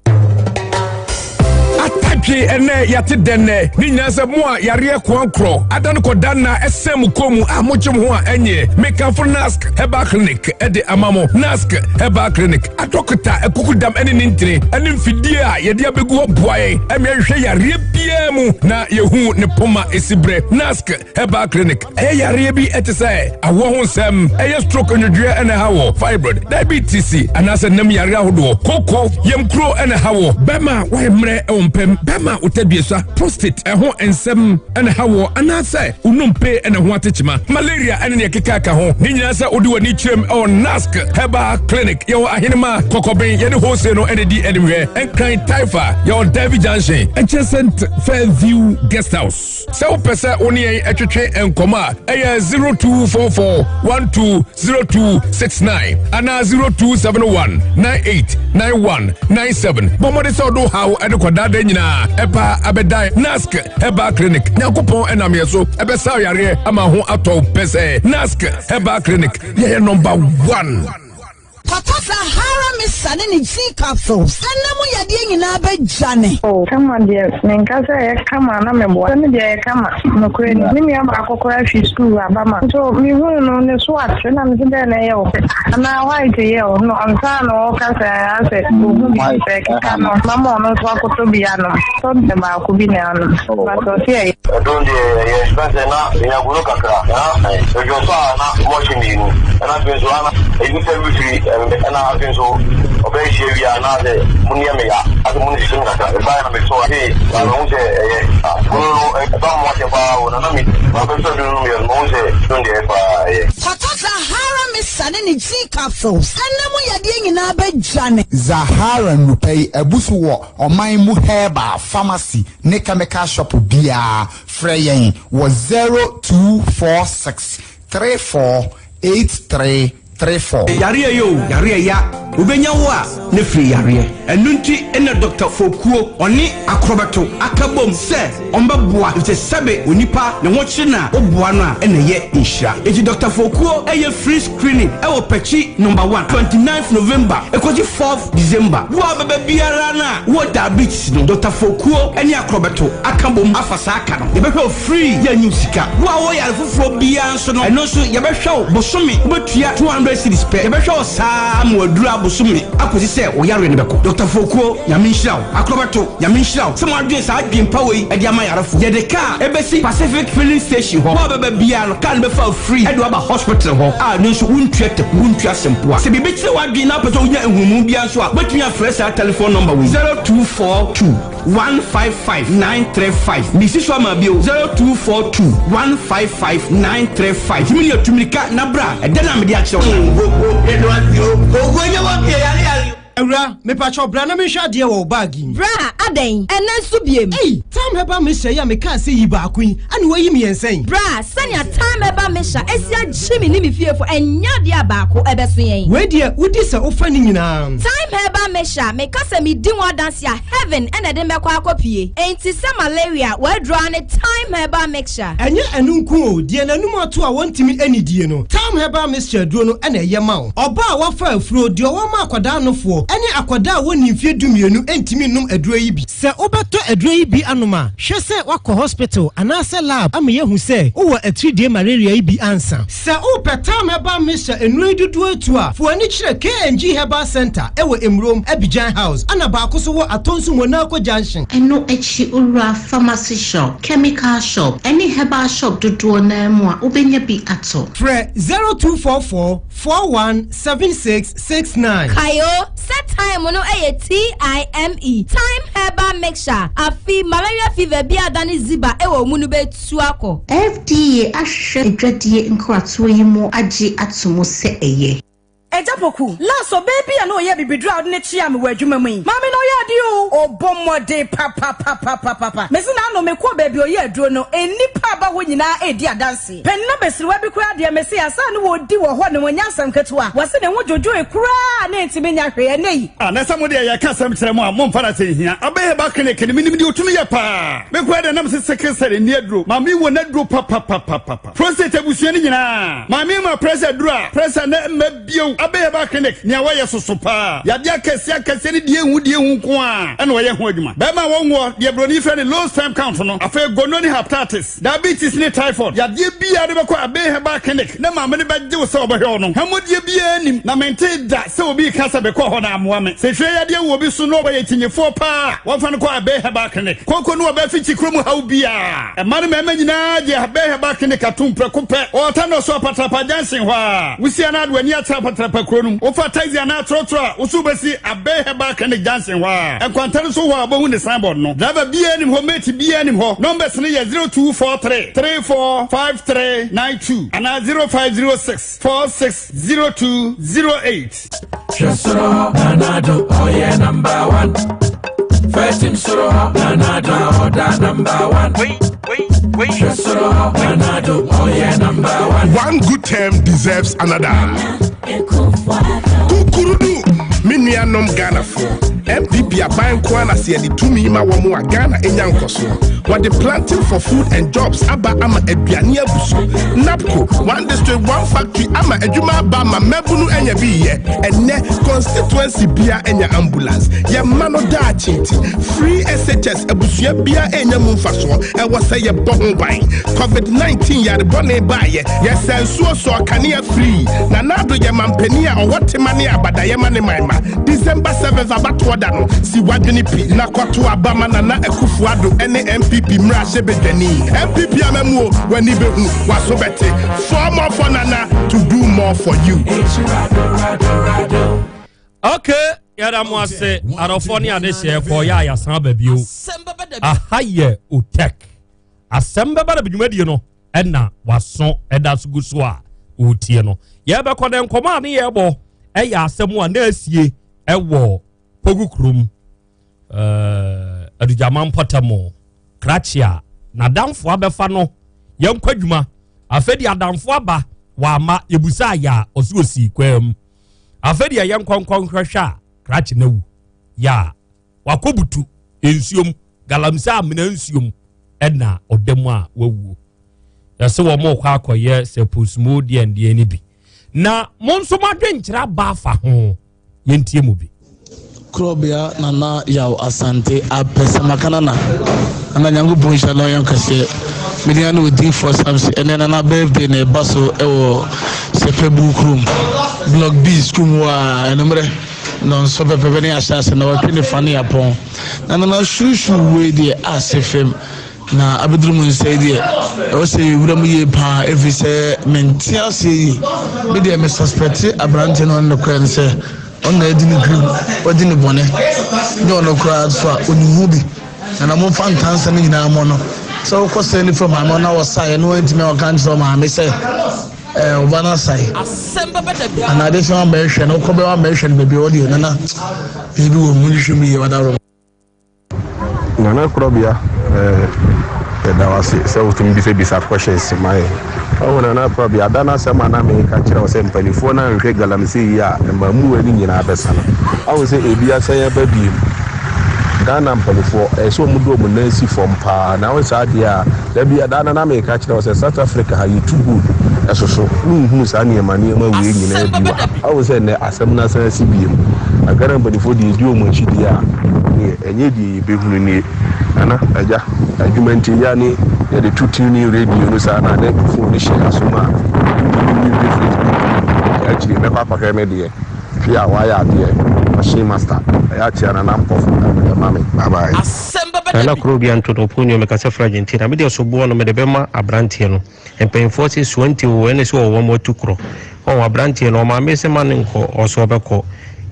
Speaker 9: Atadwe ɛnɛ yɛate dɛn nɛ ne nyinaa sɛ mo a yareɛ koankorɔ ada no kɔda nna ɛsɛn mo kɔn mu a mogye mo ho a ɛnyɛ mekamfo nask herbal clinic ɛde ama mo nask herbal clinic adɔkota akukudam ɛne ne ntini ɛne mfidie a yɛde abɛgu hɔ boa yɛn ɛma yɛhwehwɛ yareɛ biara mu na yɛhu ne poma ɛsi berɛ nask herbal clinic ɛyɛ yareɛ bi ɛte sɛ awoɔ ho nsɛm ɛyɛ stroke nnwodwoeɛ ɛna ɛha wɔ fibroid diabetes anaasɛ nam yareɛ ahodoɔ koko yamkuro ɛna ɛha wɔ bɛma wayɛ mmerɛ ɛwɔ mpam bɛma wotaduasa prostate ɛho nsɛm ɛna ɛha wɔ anaasɛ wonompe ɛna ho atekyema malaria ɛne neɛ keka ka ho ne nyinaa sɛ wode w'ani kyerɛm ɛwɔ nask herbal clinic yɛwɔ ahenema kɔkɔben yɛne hose no ɛne di animhwɛ ɛnkran taifa yɛwɔ davy junction adjacent fairview guest house Sɛ wopɛ sɛ wo ne yɛn twetwe nkɔmmɔ a, ɛyɛ 0244 120269 anaa 0271 989197. Bɔ mmɔden sɛ wode wo haw de kɔdaadaa nyinaa ɛpa abɛdan Nask Herbal Clinic. Nyankopɔn ɛnam yɛn so ɛbɛsa yareɛ ama ho atɔ wo pɛsɛɛ. Nask Herbal Clinic, yɛyɛ number one.
Speaker 10: Kɔtɔ Sahara Mixture ne ne G capsules na mu yadeɛ nyinaa bɛdwane.
Speaker 24: Oh kama deɛ menka sɛ ɛyɛ kama na meboa sɛ me deɛ ɛyɛ kama nokorɛ ni me nua baako koraa firi sukuu aba ma nso mehuu no ne so ate na mese dɛn na ɛyɛ wo anaa white yɛ wo no ansa na ɔka sɛ asɛ ɔhu bi sɛ ɛkeka no mama ɔno nso akɔtɔ bi anom tɔ deɛ baako bi na anom but ɔse ɛyɛ.
Speaker 25: Ɛdon deɛ ɛyɛ sɛ na menya gono kakra na medwonsɔ a na mɔhye mmienu ɛna afei nso ana Eyi sɛ mefiri ɛna afei nso ɔbɛyɛ hyia wie a na sɛ mo nneɛ me ya asɛ mo ne sisi me kakra mebaeɛ na mesɔ afei na mehu sɛ ɛyɛ bunu no ɛba mo akyɛ paa o na na me mabɛsɔ dunu no meyɛ no mahu sɛ dun deɛ paa ɛyɛ.
Speaker 10: Kɔtɔ Zahara Mixture ne ne G capsules ɛna mu yadeɛ nyinaa bɛdwane.
Speaker 26: Zahara nnupɛ yi abu so wɔ ɔman mu herbal pharmacy ne chemical shop biara. Frɛ yɛn wɔ 0246 34 8334.
Speaker 6: Yareɛ yɛ o, yareɛ ya, wobɛnya wo a na firi yareɛ. Ɛno nti na Dɔkta Fokuo ɔne Akorɔbɛto aka bom sɛ ɔmbɛboa efisɛ sɛbe onipa ne ho kyere no a woboa no a ɛna ɛyɛ nhyira. Enti Dɔkta Fokuo ɛyɛ free screening ɛwɔ Pɛkyi number one, 29th November ɛkɔsi 4th December. Wo a wobɛba biara no a wowɔ diabetes no, Dɔkta Fokuo ɛne Akorɔbɛto aka bom afa saa ka no. Yɛbɛhwɛ wo free, yɛnnye wo sika. Wo a wowɔ yare foforɔ biara nso no, ɛno nso yɛbɛhwɛ wo bosome, wobɛtua 200 cedis pɛ. Yɛbɛhwɛ wo saa ara ma w'aduru abɔ. bosome akɔsi sɛ wo yareɛ no bɛkɔ. Dɔkta Fokuo, Nyame nhyira wo. Akorɔbɛto, Nyame nhyira wo sɛ moadwene saa adwene pa wei de ama yarefoɔ. Yɛde kaa ɛbɛsi Pacific Filling Station hɔ. Wo a wobɛba biara no, kaa no bɛfa wo free de wo aba hospital hɔ a ɛno nso wontua taku, wontua sempoa. Sɛ biribi kyere w'adwene na wopɛ sɛ wonya nhunumu biara nso a, wobɛtumi afrɛ saa telephone number wei, 0242 155 935. Mesi so ama bio, 0242 155 935. Tumi nea tu mirika na bra, ɛda no a mede akyerɛ wo no.
Speaker 11: Awura, mepakyɛw bra na menhwɛ adeɛ wɔ wo bag yi mu.
Speaker 5: Bra, adɛn? Ɛnnɛ nso biem?
Speaker 11: Ei, Tam Herbal Mixture yi a mekaa sɛ yi baako yi, ɛna woayi mmiɛnsa yi?
Speaker 5: Bra, sɛnea Tam Herbal Mixture asi agye me ne me fiefo, ɛnyɛ adeɛ a baako ɛbɛso yɛn.
Speaker 11: Wei deɛ, wodi sɛ wofa ne nyinaa.
Speaker 5: Tam Herbal Mixture, meka sɛ medi ho adanse a, heaven na ɛde me bɛkɔ akɔpue. Enti sɛ malaria, w'aduro ara ne Thyme Herbal Mixture.
Speaker 11: Ɛnyɛ ɛno nko o, deɛ n'anum ato a wɔntumi nnidie no, Thyme Herbal Mixture aduro no na ɛyɛ ma wo. Ɔbaa a wafa afuro, deɛ ɔwɔ ma akwadaa anofoɔ, ne akwadaa a wɔnnii mfeɛ dumienu ntumi nnom aduro yi bi. Sɛ wobɛtɔ aduro yi bi anom a, hwɛ sɛ woakɔ hospital anaasɛ lab ama yɛahu sɛ wowɔ atiridie malaria yi bi ansa. Sɛ wopɛ Thyme Herbal Mixture nnuro yi dodoɔ atu a, fa w'ani kyerɛ KNG Herbal Centre wɔ Emurom, Abidjan House, ɛna baako nso wɔ Atonsu Monaco Junction.
Speaker 12: Ɛno akyi wowura pharmacy shop, chemical shop, ɛne herbal shop dodoɔ no ara mu a, wobɛnya bi atɔ.
Speaker 11: Frɛ 0244 41 76 69.
Speaker 5: Kae o, sɛ thyme no yɛ TIME, Thyme Herbal Mixture, afe malaria fever bi a adane ziba wɔ wo mu no bɛtu. su akɔ.
Speaker 12: FDA ahwehwɛ adwadie nkratoɔ yi mu agye ato mu sɛ ɛyɛ.
Speaker 7: Agya Poku, last ɔbaa bi a na ɔyɛ abibiduro a ɔde no kyeaa me wɔ adwuma mu yi, maame no ɔyɛ adeɛ oo, ɔbɔ mmɔden papapapapapa. Mese n'ano mekɔɔ baabi a ɔyɛ aduro no, nnipa a ba hɔ nyinaa redi adanseɛ. Panin abasiriwa bi koraa deɛ mese ansa na wɔredi wɔ hɔ no, ɛnyɛ asɛm ketewa, wɔse ne ho dwodwoe koraa na ɛntumi nya hwee. Ɛnnɛ yi.
Speaker 4: Ah, na sɛ mo deɛ yɛka asɛm kyerɛ mo a, momfa no asɛ nhia. Abɛyɛ ba clinic no, menim deɛ ɔtumi yɛ paa. Me koraa deɛ na mese sickle cell nni aduro. Maame wɔ n'aduro papapapapa. Prostate abusua no nyinaa. Maame ma pressure aduro a, pressure na mma bio. Abɛyɛ ba clinic, nea wɔyɛ soso paa. Yadeɛ akɛseɛ akɛseɛ ne deɛ ehu deɛ ehu nko ara ɛna wɔyɛ ho adwuma. Bɛrima a wɔnwoɔ, deɛ broni frɛ no low sperm count no, afei gono ne hepatitis. Diabetes ne typhoid yadeɛ biara de bɛkɔ Abbey Herbal Clinic na maame no bɛgye wo sɛ ɔbɛhwɛ wo no. Hammɔdie biara nnim, na mentee da sɛ obi reka sɛ mekɔɔ hɔ na ammoa me. Sɛ hwɛ yadeɛ wɔ obi so na ɔyɛ kyinyefoɔ paa a, wɔmfa no kɔ Abbey Herbal Clinic. Kooko ne ɔbaa fikyi kurom haw biara. Mmaa ne mmarima nyinaa gye Abbey Herbal Clinic atom prɛko pɛ. Wɔ Ɔtanɔ so Apatrapa Junction hɔ ara. Wosi anaa de w'ani akyerɛ Apatrapa kuro no mu. Wofa taxi anaa trɔtrɔ a, wo so wobɛsi Abbey Herbal Clinic Junction hɔ ara. Nkwanta no so hɔ a wobɛhu ne signboard no. Driver biara nim hɔ, mate biara nim hɔ. Numbers no yɛ 0243 345392 anaa 0506 460208.
Speaker 14: Hwɛ soro hɔ, Nana Addo, ɔyɛ number one. First team soro hɔ, Nana Addo, ɔda number one. Hwɛ soro hɔ, Nana Addo, ɔyɛ number one.
Speaker 16: One good term deserves another. Kukurudu, me nuanom Ghanafoɔ, NPP aban nko ara na sɛ yɛde tumi ma wɔn a Ghana nya nkɔsoɔ. Wɔde planting for food and jobs aba ama aduane abu so. NAPCO, one district one factory ama adwuma aba ama mmabunu anya bi yɛ. Ɛnnɛ, constituency bia anya ambulance. Yɛmma no daakye nti, free SHS abusua bia anya mu mfasoɔ. Ɛwɔ sɛ yɛbɔ ho ban. COVID-19 yare bɔne baayɛ, yɛsɛ nsuo sɔɔ kanea free. Nana Addo yɛ mampanin a ɔwɔ tema ne abadayɛ ma ne man ma. December 7th abatoɔ da no, si w'adwene pi na kɔto aba ma Nana Akufo Addo ne NPP mmarahyɛbadwani. NPP amamuo, w'ani bɛhu, w'aso bɛte. Four more for Nana to do more for you.
Speaker 20: Okay, yɛda mo ase adɔfoɔ ne adehyeɛ kɔ yɛ a yɛasan aba bio. Aha yɛ Otek. Asɛm bɛba da dwumadie no ɛna waso ɛda so gu so a ɔretie no. Yɛbɛkɔ dɛ nkɔmɔ a ne yɛbɔ ɛyɛ asɛm a na asie ɛwɔ Pogu kurom ɛɛ Adugyama mpɔtam krakye a n'adamfo abɛfa no yɛnkɔ adwuma afei deɛ adamfo aba wama yɛbusa ayɛ a ɔso osi kwaa mu afei deɛ yɛnkɔ nkɔ nhwɛhwɛ a krakye no awu yɛ a wakɔbutu nsuom galamsey amena nsuom ɛna ɔda mu a wawuo yɛsɛ wɔn rekɔ akɔyɛ sɛ posmo deɛ ndeɛ no bi na mo nso mo adwenkyerɛ aba afa ho yɛntie mu bi.
Speaker 17: Korɔbea Nana Yaw Asante Apɛsɛmaka Nana Nana Nyankopɔn nhyira na ɔnyɛ wo kɛseɛ Me din ane Odiyifoɔ Samson ɛnɛ Nana birthday na ɛba so ɛwɔ Sɛpɛbu kurom Block B school mu hɔ a ɛnummerɛ. Nnɔnson pɛpɛpɛ ne yɛahyɛ ase na wɔtwe ne fa ne yɛapɔn. Na nana suusuw wei deɛ ase fam na abɛduru mu nsa yi deɛ ɛwɔ sɛ yɛwura mu yie paa ɛfiri sɛ mente aseɛ yi. Me deɛ me suspɛte aberanteɛ no ɔne no kɔɛ no sɛ ɔno na adi ne grim, wadi ne bɔne. Nyɛ ɔno koraa nso a ɔnim ho bi. Nana momfa ntansa no nyinaa mmɔ no. Sɛ wokɔ sɛɛ ne fam maame na wɔsaeɛ na wantumi a ɔka nkyerɛ maame sɛ ɛɛ ɔba no asae. Anaa ade sɛ wambɛhwɛ no wokɔ bɛ wambɛhwɛ no baabi ɔwɔ deɛ nana biribi wɔ mu nhwehwɛ mu yie wadaworo.
Speaker 13: Nana Korɔbea eh, yɛda wo ase sɛ wotumi bisabisa questions ma yɛn. Ɔho Nana Korɔbea, da no asɛm a na meka kyerɛ wo sɛ mpanimfoɔ no anhwɛ galamsey yi a mmaamuwa no nyinaa bɛsa no. Ahu sɛ ebi asan aba biem. Ghana mpanimfoɔ, ɛyɛ sɛ wɔn de wɔn nan si fam paa. Na woyɛ saa deɛ a, da bi da no na meka kyerɛ wo sɛ South Africa ha yɛtu gold ɛsoso. Wonhunu saa nneɛma nneɛma wei nyinaa bi wɔ ha. Ahu sɛ nnɛ asɛm no asan asi biem. Na Ghana mpanimfoɔ deɛ ɛdi wɔn akyi deɛ a, neɛ ɛnyɛ deɛ yɛbɛhunu nie. Nana, agya, adwuma nti yɛ a ne yɛde to tuning radio no saa na ne phone no hyɛ asom a, wotumi refresh bi akyire mɛkɔ akɔhwɛ me deɛ. Hwɛ a wayɛ adeɛ machine master ɛyɛ akyea nana mpɔfo ɛma me bye bye.
Speaker 15: Nana koro bia nto no ponio mekasa firi Argentina medeɛ soboɔ no mede bɛma abranteɛ no mpanyinfoɔ se soa nti oo ɛne sɛ ɔwɔ mo atu korɔ ɔho abranteɛ no ɔmaame se ma no nkɔ ɔse ɔbɛkɔ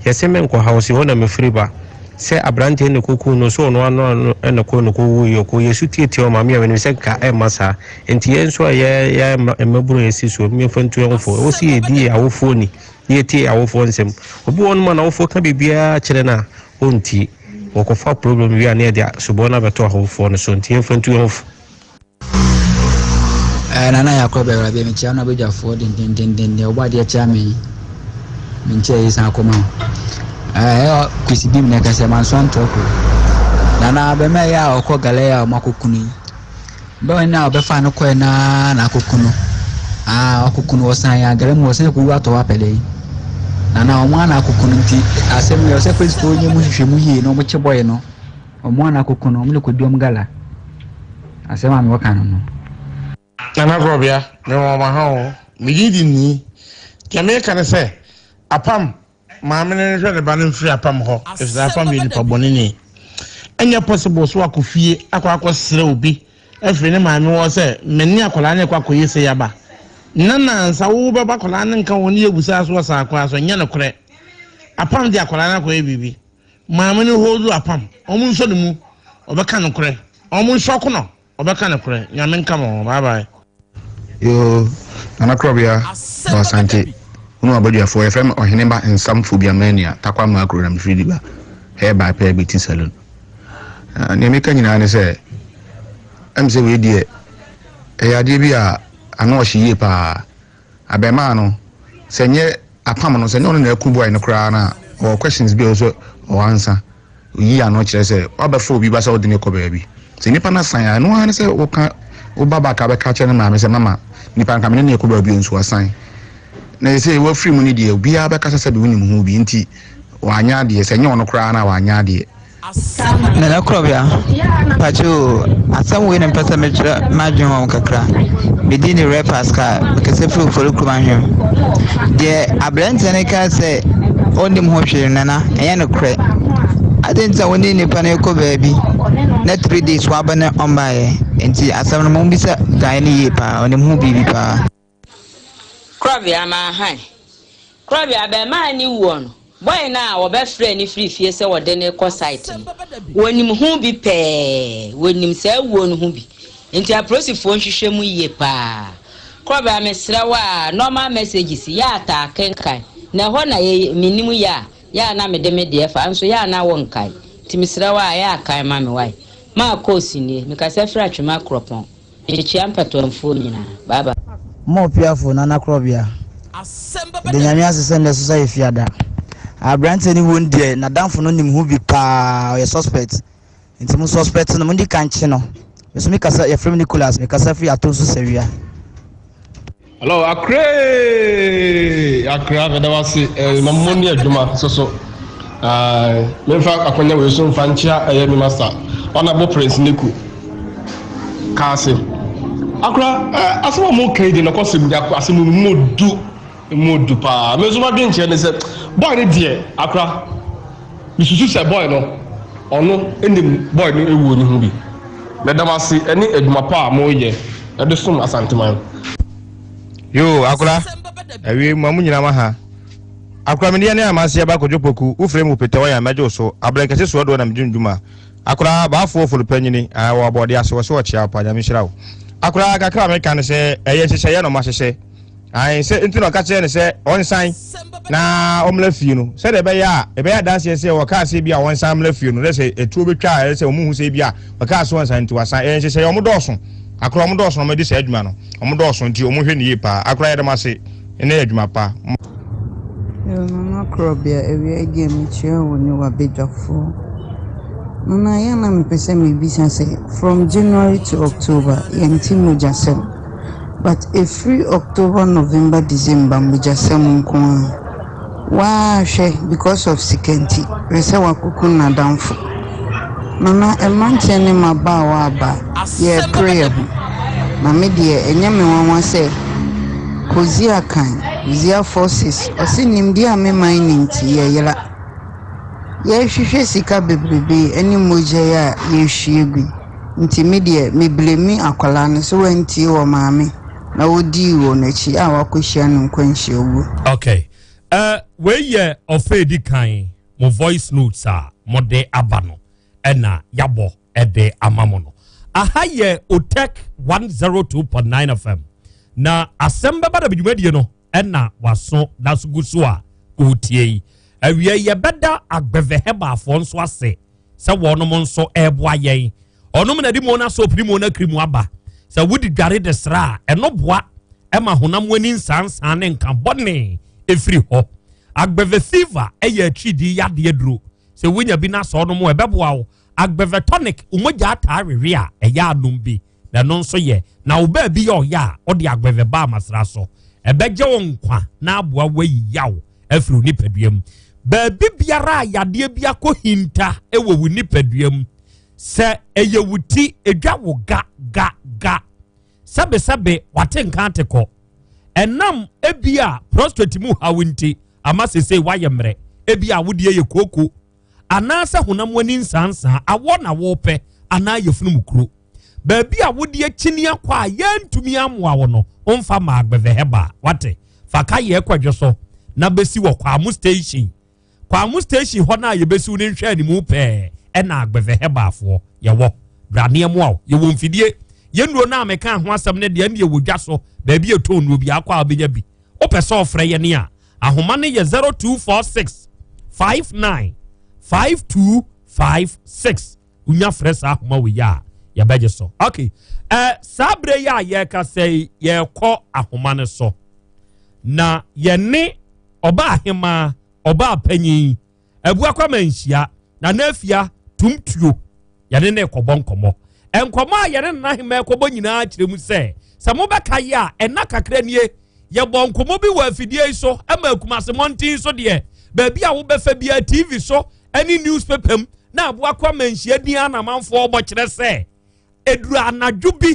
Speaker 15: yɛse menkɔ ha ɔse hɔ na mefiri ba sɛ abranteɛ no na ɛkɔkuu no so ɔno ano ano ɛna kɔ no kɔ wuiɛ ɔkɔ yɛ su tietia ɔmaame a menim sɛ nka ɛmma saa nti yɛn nso a yɛ yɛ mmabunu a yɛsi soɔ yɛmfa ntu yɛn ho fo ɛwɔ se yɛdi yɛ awofoɔ ni na yɛtie awofoɔ nsɛm. Obi wɔ hɔnom a n'awofoɔ ka biribiara kyerɛ no a, ɔntie. Wɔkɔfa problem wie a na yɛde soboɔ no abɛto awofoɔ no so nti yɛmfa ntu yɛn ho fo.
Speaker 20: Eh, Nana Yakob Awurade mekyia no abadwafoɔ dendendenden ɔbɔ adeɛ kyia me me nkyɛ yi san kɔma wo eh, ɛyɛ kwesi bim na ɛkɛsɛ manso antrɔko Nana bɛma ɛyɛ a ɔkɔ galɛya a ɔmo akɔkunu yi Bɛwɛn no a ɔbɛfaa no kɔɛ no ara na akɔku no. Aa ɔkɔku no ɔsan yɛ agara mu ɔsan kɔwu atɔ hɔ apɛ dɛn. Na na ɔmo ara na akɔku no nti asɛm yi ɔsɛ polisifoɔ nyɛ mu nhwehwɛmu yie na ɔmo kye bɔe no. Ɔmo ara na akɔku no ɔmo de kɔdi ɔmo gala. Asɛm a mewɔ ka no no.
Speaker 16: Nana Korɔbea, mewɔ ɔma ha o. Me din de Nii. Deɛ meka ne sɛ, apam Maame no nhwɛ ne ba no mfiri apam hɔ efisɛ apam yɛ nipa bɔne ni. Ɛnyɛ possible so wakɔ fie akɔ akɔ srɛ obi afiri ne maame hɔ sɛ me ne akwadaa no rekɔ akɔyɛ sei aba. Na nansa wo bɛba akwadaa no nka wɔn ne yɛbusaa so ɔsan akɔ so ɛnyɛ nokorɛ. Apam de akwadaa no akɔyɛ biribi. Maame no hold apam. Wɔn nsɔ ne mu. Ɔbɛka nokorɛ. Wɔn nsɔ ko no. Ɔbɛka nokorɛ. Nyame nka mo ho. Bye bye.
Speaker 18: Yoo Nana Korɔbea wɔ Asante Hunu abadwafoɔ yɛfrɛ me Ɔheneba Nsam Phobia Mania Tarkwa Makro na mefiri Diba Hair by Pear Beauty Salon. Ah, nea meka nyinaa ne sɛ ɛm sɛ wei deɛ ɛyɛ adeɛ bi a ano ɔhye yie paa. Abɛɛmaa no sɛ nyɛ apam no sɛ nyɛ ɔno na aku boy no koraa no a ɔwɔ questions bi a ɔwɔ sɛ ɔwɔ ansa. Oyi ano kyerɛ sɛ woabɛfa obi ba sɛ wode no rekɔ baabi. Sɛ nipa no asan a, ɛno ara ne sɛ woka wo ba back abɛka akyerɛ ne maame sɛ mama nipa no ka me ne no rekɔ baabi o nso wasan. Na sɛ wafiri mu no deɛ obiara bɛkasa sɛ bi wonim ho bi nti wanyɛ adeɛ. Sɛ ɛnyɛ ɔno koraa no a wanyɛ adeɛ.
Speaker 19: Nana Korɔbea, mpakyɛ o, asɛm wei na mepɛ sɛ mekyerɛ m'adwene wɔ ho kakra. Me din de Ray Pascal, mekasa firi Ofori kurom ahwem. Deɛ aberanteɛ no kaa sɛ ɔnnim ho hwee no nana, ɛnyɛ nokorɛ. Adɛn nti na wo ne nipa no rekɔ baabi na 3 days waba na ɔmbaeɛ? Nti asɛm no mommisa guy no yie paa, ɔnim ho biribi paa.
Speaker 23: Korɔbea Maahan. Korɔbea abarimaa no wuo no, boy no a wɔbɛfrɛɛ no firi fie sɛ wɔde no rekɔ site no, wɔnim ho bi pɛɛ, wɔnim saa wuo no ho bi. Nti apolisifoɔ nhwehwɛ mu yie paa. Korɔbea mesrɛ wo a, normal messages yɛ a taa kenkan, na ɛhɔ na yɛ menim yɛ a, yɛ a na mede me deɛ fa, nso yɛ a na wonkae. Nti mesrɛ wo a, yɛ a kan ma me wae. Maa course nie, mekasa firi Atwema Kuropɔn. Mekyia mpatoamfoɔ nyinaa. Bye bye.
Speaker 24: Mo ɔpiafo Nana Korɔbea. Yɛda Nyame ase sɛ nnɛ so sɛ yɛ fiada. Abranteɛ no wuo no deɛ nadamfo no nim ho bi paa ɔyɛ suspect nti mo suspect no mondi kan kye no. Me nso me kasa yɛfrɛ me Nicholas me kasa firi Atonsu Sawia.
Speaker 25: Hello, Accra! Accra, meda wo ase. Eh, na mo ni adwuma so so. Ah, memfa akwanya wei so mfa nkyea ɛyɛ me master. Honorable Prince Niku. Kaase. Akora, eh, asɛm a mo kan di no kɔsɛm di akɔ asɛm mu du mu du paa. Me nso madwen kyerɛ ne sɛ boy ne deɛ akora.
Speaker 1: Mesusu sɛ boy no ɔno nim boy no wuo no ho bi. Meda mo ase ne adwuma pa a moreyɛ de som Asanteman.
Speaker 18: Yoo akora awie mu a mo nyinaa ma ha akora me deɛ ne amanseɛ ba kodwo poku wo frɛ mu petɛ wɔyɛ mɛgye wo so abrɛnkɛse soɔ doɔ na me dwundwuma akora baafoɔ foro panyini ah, wɔ abɔde ase wɔ so ɔkyea wo pa nyame nhyira wo akora kakra meka ne sɛ ɛyɛ nhyehyɛeɛ na ɔma hyehyɛ Ae, sɛ nti na ɔka kyerɛɛ no sɛ ɔnsan na ɔmmra fie no, sɛdeɛ ɛbɛyɛ a ɛbɛyɛ adanseɛ sɛ wɔkaa sɛ bi a ɔnsan mmra fie no, na sɛ ɛtuo bɛtwa a ɛyɛ sɛ wɔn hu sɛ bi a wɔkaa sɛ ɔnsan nti wasan. Ɛyɛ nhyehyɛeɛ, wɔn dɔɔso, akora wɔn dɔɔso na wɔadi saa adwuma no, wɔn dɔɔso nti wɔn hwɛ no yie paa. Akora yɛda mo ase ne adwuma pa.
Speaker 2: Yo Nana Korɔbea awia yi deɛ mekyia wo ne w'abadwafoɔ. Nana yɛ a na mepɛ sɛ mebisa sɛ from January to October yɛnte mogyasɛm. But ɛfiri October November December mogyasɛm nko ara. Waa hwɛ because of sika nti hwɛ sɛ wakuku nadamfo. Nana mmeranteɛ ne mmabaawa aba yɛrepere yɛ ho. Na me deɛ ɛnyɛ me nwanwa sɛ Hosea kan Hosea 4:6 ɔse nimdeɛ a me man nni nti yɛyera. Yɛrehwehwɛ sika bebrebe ne mogya yi a yɛrehwie gu yi. Nti me deɛ me blame akwadaa no sɛ wantie wɔ maame na ɔdii wɔ n'akyi a wakɔhyia no nkwanhyia wuo.
Speaker 20: Okay. Uh, wei yɛ ɔfɛ edi kan mo voice notes a mode aba no ɛna yabɔ ɛde ama mo no. Aha yɛ Otec 102.9 FM. Na asɛm bɛba da dwumadie no ɛna waso da so gu so a ɔretie yi. Awia yɛbɛda agbɛvɛ hɛbaafoɔ nso ase sɛ wɔnom nso ɛreboa yɛn. Ɔnom na de mu na soap ne mu na cream aba. Sɛ wodi dware de sra a, ɛno boa ɛma honam ani nsansan ne nka bɔne ɛfiri hɔ. Agbɛvɛ fever ɛyɛ atiridii yadeɛ duro. Sɛ wonya bi na sɛ ɔnom ɛbɛboa wo. Agbɛvɛ tonic, wo mogya ataa wewe a, ɛyɛ anom bi. Na ɛno nso yɛ. Na wo baabi yɛ ɔyɛ a, wode agbɛvɛ ba amasra so. Ɛbɛgye wo nkwa na aboa wo ayi yaw afiri wo nipadua mu. Baabi biara a yadeɛ bi akɔhinta wɔ wo nipadua mu, sɛ ɛyɛ wo ti, edwa wo ga ga ga, sɛbesɛbe wate nka ate kɔ. Ɛnam ebi a prostate mu haw nti ama sesei woayɛ mmerɛ, ebi a wodeɛ yɛ kooko, anaasɛ honam ani nsansaa, awɔ na wopɛ, anaa yafunu mu kuro. Baabi a wode akyini akɔ a yɛntumi amoa wo no, womfa ma agbɛvɛ hɛba. Wate? Fa ka yɛ kwadwo so na bɛsi wɔ Kwamu station. Kwamu station hɔ no a yɛbɛsi wo no nhwɛ animu pɛɛ ɛna agbɛvɛ hɛbaafoɔ yɛwɔ. Bra ne yɛmmoa wo. Yɛwɔ mfidie. Yɛn nnuro no a mekaa ho asɛm no deɛ ɛnde ɛwɔ dwa so. Baabi a ɛtɔn nnuro biara kɔ a wobɛnya bi. Wopɛ sɛ ɔfrɛ yɛn a, ahoma no yɛ 0246 59 5256. Wonya frɛ saa ahoma wei a, yɛbɛgye so. Okay. Eh, saa berɛ yi a yɛrekasa yi, yɛrekɔ ahoma no so. Na yɛne ɔbaa ahemaa, ɔbaa panyin, Abuakwa Manhyia, Nana Afia Tumtuo, yɛne no rekɔbɔ nkɔmmɔ. Nkɔmmɔ a yɛne Nana Ahemaa rekɔbɔ nyinaa kyerɛ mu sɛ, sɛ mobɛka yi a, ɛnna kakra nie, yɛbɔ nkɔmmɔ bi wɔ afidie yi so ma Kumase mmɔnten so deɛ, baabi a wobɛfa biara TV so ne newspaper mu na Abuakwa Manhyia din ara na amanfoɔ rebɔ kyerɛ sɛ, ɛduru anadwo bi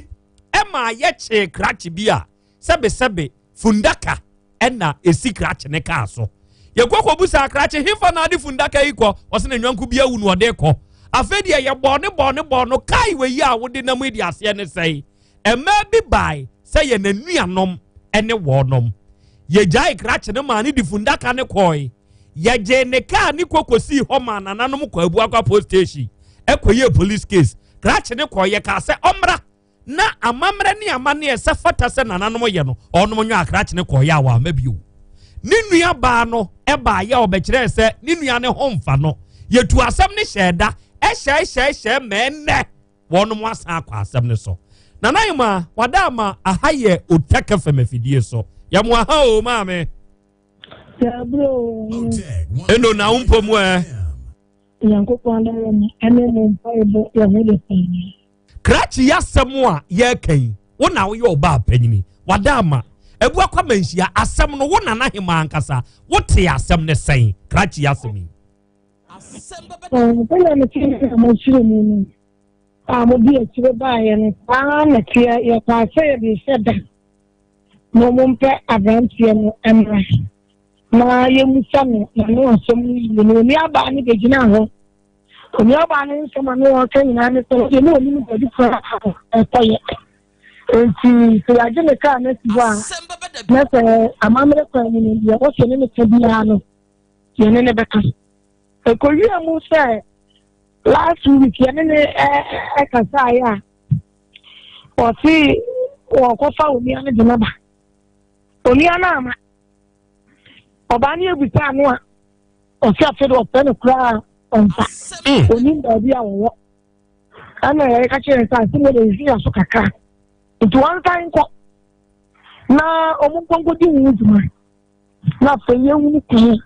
Speaker 20: ma yɛkyee krakye bi a sɛbesɛbe fundaka ɛna esi krakye ne kaa so yɛkɔ kɔbusa krakye hefa na ade fundaka yi kɔ ɔsɛ na nwanko bi awu na ɔde kɔ afei deɛ yɛbɔɔ ne bɔɔ ne bɔɔ no kae wɔ yi a wode nam yi de aseɛ ne sɛe mmaa bi bae sɛ yɛn anuanom ne wɔnom yɛgyae krakye no maa ne de fundaka ne kɔe yɛgyee ne kaa ne kɔ kɔsii hɔ maa nananom kɔ abuakwa post station ɛkɔyɛɛ police case krakye ne kɔɔ yɛkaa sɛ ɔmmra na amammerɛ ne amanneɛ sɛ fata sɛ nananom yɛ no, ɔnom nyɛ akrakye ne kɔɔyɛ a wamma bio. Ne nua baa no baayɛ ɔbɛkyerɛɛ sɛ ne nua ne ho mfa no. Yɛtu asɛm no hyɛɛ da, ɛhyɛe hyɛe hyɛe ma ɛnnɛ wɔnom asan akɔ asɛm no so. Nana Yema, wada ama aha yɛ Otek FM afidie so. Yɛmo aha o maame. Eno na wo mpo mu ɛ.
Speaker 3: Nyankopɔn adaworo no ɛne mo mpaebɔ yɛ ho de paa.
Speaker 20: Krakye yi asɛm a yɛreka yi, wo na woyɛ ɔbaa panyini, wada ama Abua Kwamanhyia asɛm no, wo nana hemaa ankasa, wotee asɛm no sɛn, krakye yi asɛm yi?
Speaker 3: Sɛnea mete a mokyerɛ mu no a mode akyire baeɛ no saa ara na ɛteɛ, yɛkaa sɛ yɛde rehyɛ da na wɔmpɛ aberanteɛ no mmra. na yɛmmisa no n'ano asɛm no yie. Na onuabaa no bɛgyinaa hɔ. Onuabaa no nsɛm a na ɔreka nyinaa ne sɛ ɔdeɛ na ɔnim baabi koraa a ɛkɔyɛ. Enti sɛ yɛagye ne kaa no asi hɔ a, na sɛ amammerɛ kwan mu no, deɛ ɔsɛ ne ne ka biara no, yɛne ne bɛka. Ɛkɔwie mu sɛ last week yɛne ne ɛkasaeɛ a, ɔse wɔkɔfa onua no de no ba. Onua no ama. Ɔbaa no yɛbisaa no a, ɔse afei de ɔpɛ no koraa ɔmfa. Onim baabi a wɔwɔ. Ɛna yɛka kyerɛ sɛ asɛm wɔ de yɛ so kakra. Nti wɔnsan nkɔ na wɔn nkɔnkɔdi ho dwuma. Na afei yɛhunu kwan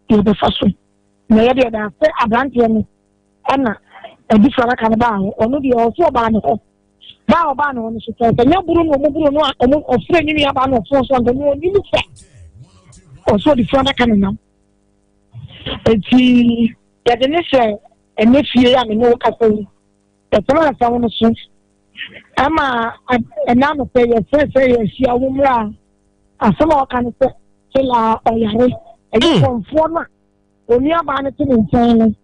Speaker 3: yɛbɛfa so. Na yɛde yɛda ase aberanteɛ no ɛna ɛde fura no baa hɔ. Ɔno deɛ ɔso ɔbaa ne hɔ. Baa ɔbaa ne hɔ no so sɛ sɛ nyɛ buru na ɔmo buru no a ɔmo ɔfrɛ ne nua baa na ɔfon so anka no ɔnim sɛ ɔso ɔde fura adaka no nam. Eti yɛde ne hyɛ ɛnɛ fie a me ne wo kasa yi. Yɛtena asɛm no so ɛma ɛna anɔpɛ yɛfrɛ sɛ yɛahyia wo mmerɛ a asɛm a ɔka no sɛ sela ɔyare ɛyɛ kɔmfoɔ no a onuabaa no te ne nkyɛn no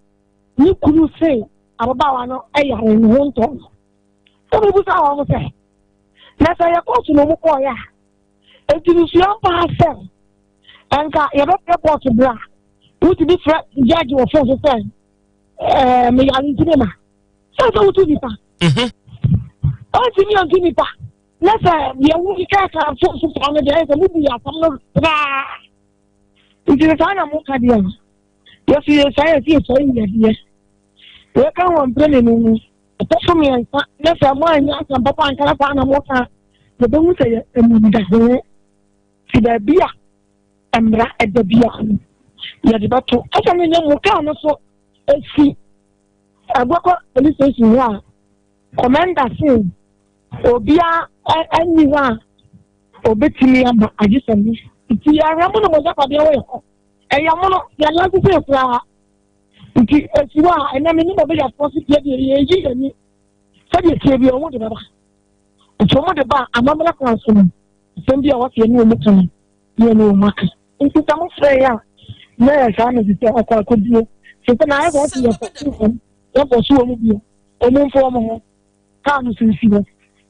Speaker 3: ne kunu se ababaawa no yare ne ho ntɔ no. Sɛ mebisa wɔn sɛ, na sɛ yɛ kɔɔto na wɔn kɔɔeɛ a, enti mesua paa sɛ nka yɛbɛfrɛ kɔɔto berɛ a wotumi frɛ gyagye wɔ fon so sɛ ɛɛ meyare nti ne ma sɛ sɛ wotu nipa ɔntumi antu nipa na sɛ deɛ wokeka ka fon so saa no deɛ ɛyɛ sɛ mobu yɛ asɛm no traa nti sɛ saa na moka deɛ a yɛso yɛsae yɛsɛ yɛsae yadeɛ yɛka wɔ mprɛ ne no mu ɛtɔ so mmiɛnsa na sɛ moanyɛ asɛm papa ankara saa na moka yɛbɛhu sɛ yɛ amumdahoo ti baabi a mmara ɛda biara no yɛde bɛto ɛsɛ no nyɛ mo kaa no so ɛsi aguakɔ police station hɔ a kɔmɛnda se obiara ɛnni hɔ a obetumi aba agye sɛ mo nti yɛahwɛ mo na mo agyapadeɛ wɔ yɛ hɔ ɛyɛ mo no yɛn sese koraa nti esi hɔ a ɛnna me ne mo bɛyɛfoɔ so deɛ deɛ yɛyi yɛn ani sɛdeɛ tie bi wɔn de bɛba nti wɔn de ba amammerɛ kwan so no asɛm bi a wɔte ɛne wɔn ka no ne ɛne wɔn aka nti sɛ mo frɛ yɛ a na yɛ saa na sisi akɔ akɔdie sisi na ayɛ sɛ wɔte yɛ fɔ so wɔn yɛ fɔ so wɔn bio wɔn mfo wɔn ho kaa no so nsi hɔ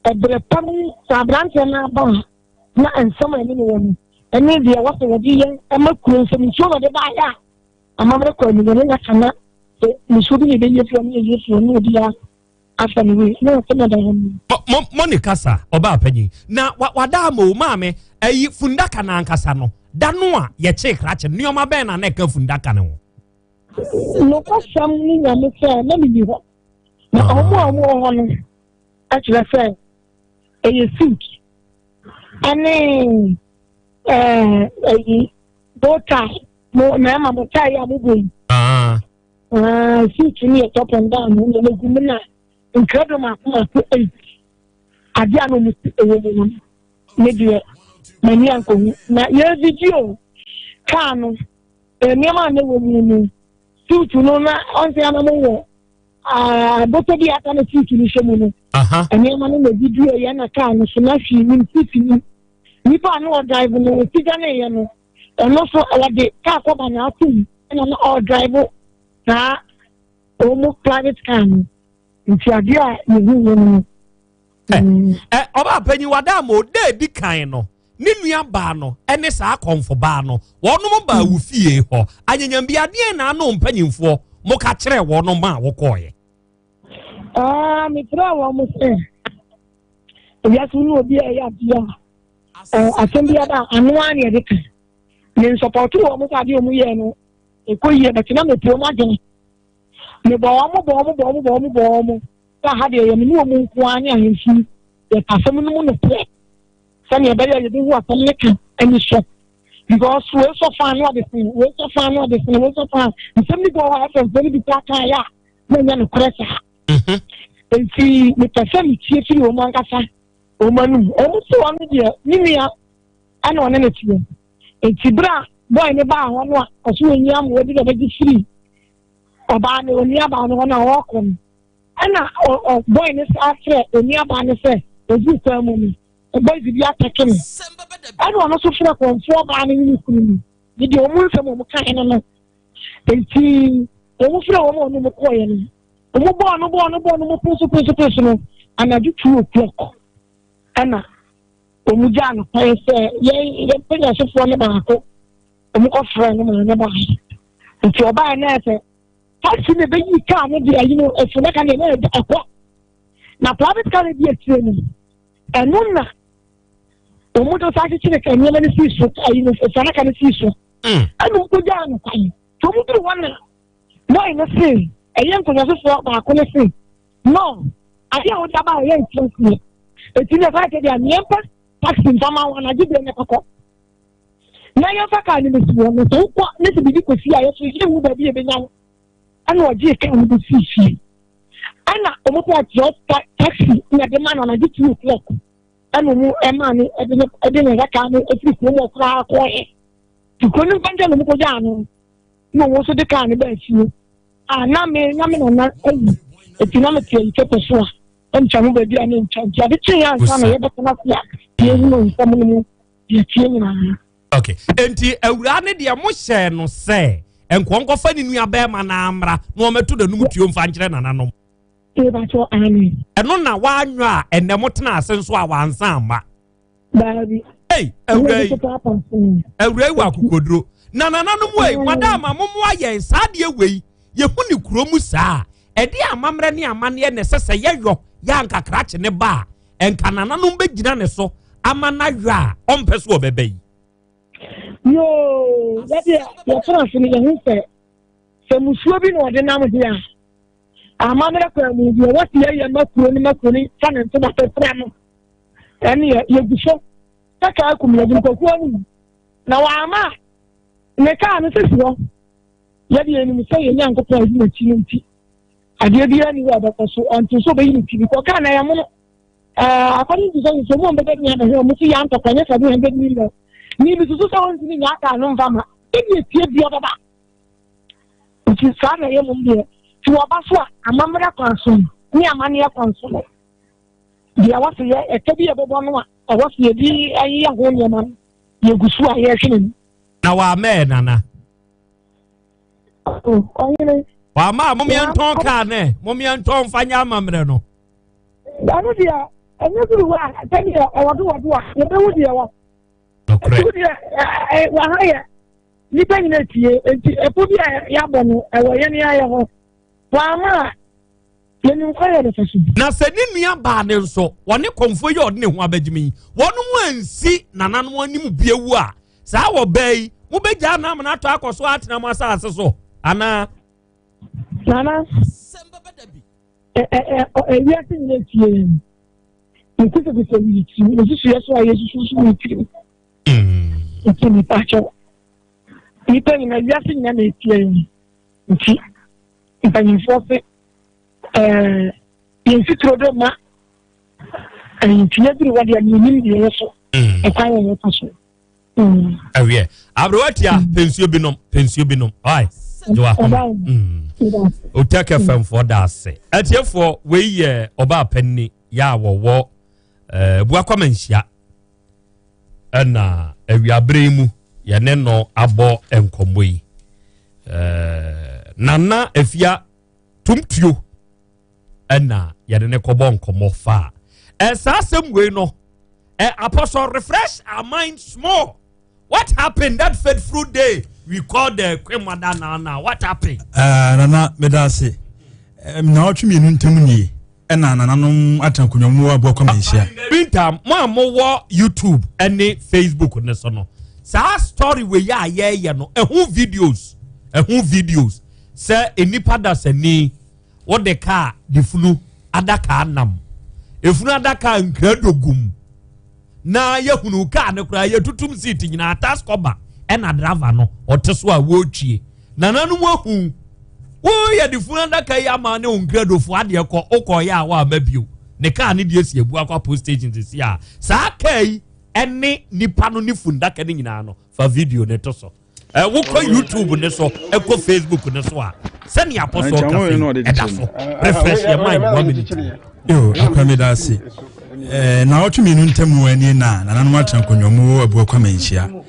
Speaker 3: ɛbrɛ pa mu sɛ aberanteɛ no aba a na nsɛm a ɛne ne wɔ no ɛne deɛ wɔsɛ wɔde yɛ ɛma kuro nsɛm nsuo na ɔde baayɛ a amammerɛ kɔ anim ɛne naka na sɛ nsuo bi na ɛbɛyɛ firi ɔne yɛyɛ firi ɔne obiara afa ne wei na ɔsɛ na da hɔ no.
Speaker 20: Mo ne kasa ɔbaa panyin na wada ama o maame ɛyi fundaka na ankasa no da no a yɛkyee krakye nneɛma bɛn na na ɛka fundaka no ho.
Speaker 3: Nokwasɛm ne nyame sɛ na menni hɔ na ɔmo a ɔmo wɔ hɔ no ɛkyerɛ sɛ ɛyɛ suit ɛne ɛɛ ɛyi bow tie mo mmarima mo tie a mo bɔ yi ah. Ah, suit no yɛ top and down no na egu mu na nkrado mako mako eight adeɛ a na ɔmo si ɛwɔ mu no ne deɛ m'ani ankɔhu na yɛ video kaa no nneɛma a na ɛwɔ mu no suit no na ɔnse ana mo wɔ bɔtɔ bi aka na suit no hyɛ mu no nneɛma no na ebi dua yɛ na kaa no so na hwee nim suit nim nipa a na ɔdrive no osi gya ne yɛ no ɔno so ɔde kaa kɔba na ato mu ɛna na ɔdrive saa wɔn private car no nti adeɛ a yɛhu yɛ no.
Speaker 20: Ɛ ɔbaa panyin wada ama o dɛ edi kan no ne nua baa no ne saa akɔmfo baa no wɔnom baa wo fie hɔ anyanyambi adeɛ na ano mpanyinfoɔ mo ka kyerɛ wɔnom a wɔkɔɔyɛ.
Speaker 3: Aa mekyerɛ wɔn sɛ ewiase ne obi a ɛyɛ adeɛ a asɛm bi aba ano ara na yɛde ka me nsɔpɔto wɔn sɛ adeɛ wɔn yɛ no ɛkɔ yie bɛte na mepɛ wɔn adwene mebɔ wɔn bɔ wɔn bɔ wɔn bɔ wɔn bɔ wɔn sɛ aha deɛ yɛ me ne wɔn nko ara ne ahemfi yɛka asɛm no mu nokorɛ sɛnea ɛbɛyɛ yɛbɛhu asɛm no ka ani so because wei sɔ fan no ɔde sene wei sɔ fan no ɔde sene wei sɔ fan nsɛm no bi wɔ hɔ a ɛfɛ nsɛm no bi koraa kan yɛ a na ɛnyɛ nokorɛ saa mhm. nti mepɛ sɛ metie firi wɔn ankasa wɔn anum wɔn si wɔn deɛ ne nua ɛna ɔne ne teɛ nti bere a bɔɔl ne baa hɔ no a ɔso wɔn nyi ama wɔde na ɔbɛgye firi ɔbaa no onua baa no hɔ no a ɔrekɔ no Ɛna ɔbɔe no saa frɛ onuabaa no sɛ ɔduru kwan mu no, boys bi atɛke no. Ɛna ɔno nso frɛ kɔmfoɔ baa no ne ne kunu no. Ne deɛ wɔn nsɛm a wɔn kaeɛ no no. Nti wɔn frɛ wɔn a wɔn mu kɔɔeɛ no. Wɔn bɔɔ no bɔɔ no bɔɔ no mo poso poso poso no anadwo two o'clock ɛna wɔn gyaa no kwan sɛ yɛn yɛn mpanyinfoɔ no baako wɔn kɔ frɛ no ma ne baeɛ. Nti ɔbaeɛ na ɛsɛ taxi na ɛbɛyi kaa no de ayi no efunu ka deɛ na ɛkɔ na private car no di akyire no ɛno na wɔn de sa akyekyere ka nneɛma no sii so ayi no sanaka no sii so mm. ɛna wɔn kɔgyaa no kwan nti wɔn duru hɔ na bɔɔl no se ɛyɛ nkonnwasofoɔ baako no se no adeɛ a wɔde aba a ɛyɛ nkyɛnseɛ eti na ɛfa deɛ nneɛma taxi nfa ma wɔn anagye deɛ ne kɔkɔ na yɛmfa kaa no bɛsi hɔ no sɛ wokɔ ne sɛ biribi kɔsi a yɛso yɛhu baabi yɛbɛnya wo ɛna ɔgyee kaa no bɛsii fie ɛna ɔmo pɛ akyerɛ taxi na ɛde ma no anadwo two o'clock ɛna ɔmo ɛmaa no ɛde ne ɛde ne nsa kaa no efiri kurom hɔ koraa kɔɛ te kuro no nkwanta na ɔmo kɔgyaa no na ɔmo nso de kaa no baa fie a na me na me nana ayi eti na me te ayi kɛtɛ so a ɛntwa ho baabi a ne ntwa nti ade kye yɛ ansa na yɛbɛtena ase a yɛhunu nsɛm no mu deɛ tie nyinaa.
Speaker 20: Okay. Enti awuraa ne deɛ mo hyɛɛ no sɛ nkɔ nkɔfa ne nua bɛrima na amra na wɔmɛto n'anum tuo mfa nkyerɛ nananom. Ɛno na wanwɔ a ɛnɛ mo tena ase nso a wansa amma.
Speaker 3: Daabi.
Speaker 20: Ei, awuraa yi. Awuraa yi wɔ akokoduro. Na nananom wei, madama mo mmoa yɛn saa deɛ wei yɛhu ne kuro mu saa ɛde amammerɛ ne amanneɛ na ɛsɛ sɛ yɛyɔ yɛ ankakrakye ne ba a Nka nananom bɛgyina ne so ama no ayɔ a ɔmpɛ so ɔbɛba yi.
Speaker 3: Yoo, yɛdeɛ yɛtena ase no yɛhu sɛ sɛ musuo bi na ɔde nam deɛ a amammerɛ kwan mu deɛ wɔsi yɛyɛ ma kuro no ma kuro no fa ne ntoma pɛpra no ɛne yɛ yɛgu so sɛ kaa kum yɛde nkokuo no mu na wɔama ne kaa no sisi hɔ yɛde yɛnim sɛ yɛn nyankopɔn adi n'akyi no nti adeɛ biara ni hɔ a ɛbɛkɔ so ɔnte sɛ ɔbɛyi ne ti bi kɔ kaa na ɛyɛ mono ɛɛ according to sɛ nso mu ɔmbɛbɛ ni abɛhwɛ ɔmo si yɛ antɔkwa nyɛ 700 million ni mi susu sɛ ɔntumi nya kaa no nfa ma ebi etie bi ɔbɛba nti saa na ɛyɛ mom deɛ ti wɔba so a amammerɛ kwan so ne amanneɛ kwan so no deɛ wɔsi yɛ ɛtɛ bi yɛbɛbɔ no a ɛwɔ si yɛde ayeyɛ ho nneɛma no yɛgu so a yɛhwɛ n'ani.
Speaker 20: Na wɔamɛɛ nana.
Speaker 3: Ɔhene.
Speaker 20: Wama a momeɛntɔn kaa nɛ momeɛntɔn mfa nyɛ amammerɛ no.
Speaker 3: Ɛno deɛ ɛnyɛ duru hɔ a sɛdeɛ ɔwɔdo wɔdo a yɛbɛhu deɛ wɔ.
Speaker 20: Nokorɛ.
Speaker 3: Ɛtu deɛ waha yɛ nnipa nyina tie nti ɛpo bi a yɛabɔ no ɛwɔ yɛn ayɛ hɔ. Wama a yɛnim kwan yɛ bɛfa so.
Speaker 20: Na sɛ ne nua baa ne nso wɔne kɔmfoɔ yi a ɔde ne ho abɛgyimi yi wɔn mu ansi nananom anim biewu a Saa wɔ bɛɛ yi, mobɛgyaa no amena atɔ akɔ so atena mo asase so anaa?
Speaker 3: Nana, ewiase nyina tie yɛn. Nkusakusa yi tirim, nsusuiɛ so a yɛsusu so wɔ tirim. Nti nipa kyɛw. Nipa nyina, wiase nyina na etie yɛn. Nti mpanyinfoɔ se ɛɛ yɛn fituro do ma nti yɛduru hɔ deɛ menim deɛ yɛ so ɛkwan yɛ yɛfa so
Speaker 20: awiɛ aberewa tia pɛ nsuo bi nom pɛ nsuo bi nom ɔai gye wahome otɛk fm foɔ da ase atiefoɔ wei yɛ ɔbaa panini yɛ a wɔwɔ buakwama nhyia ɛna awiabere yi mu yɛne no abɔ nkɔmmɔ yi nana afia tumtuo ɛna yɛde ne kɔbɔ nkɔmmɔ fa a saa asɛm wei no ɛ apostle refresh our mind small what happened that fateful day we call the queen mother now now what happened.
Speaker 8: Uh, nana meda ase na ɔtwe mmienu ntam nie ɛna nananom atena akonnwa mu aboa kwama nhyia.
Speaker 20: Binta mo a mowɔ YouTube ɛne Facebook ne so no saa story wei a yɛyɛ no ɛho videos ɛho videos sɛ nnipa dasani Wode kaa de funu adaka nam. Efunu adaka nkrado gum. Na yɛhunu kaa no koraa yɛtutum seat nyinaa taskɔba ɛna driver no ɔte so a wɔretwie. Nananom ahu woyɛ de funu adaka yi ama ne nkradofoɔ adeɛ kɔ wokɔyɛ a woama bio. Ne kaa no deɛ si abu akɔ post station sisi a saa kaa yi ɛne nipa no ne fundaka no nyinaa no fa video ne to so. Eh, wokɔ youtube ne so ɛkɔ facebook ne so a sɛnea apɔsɔ kasa yi ɛda so refresh your mind one minute.
Speaker 8: yo akwa mi da ase ɛɛ na ɔtwe mmienu ntam wɔ ani na nananom atena nkonnwa mu wɔ abua kwame nhyia.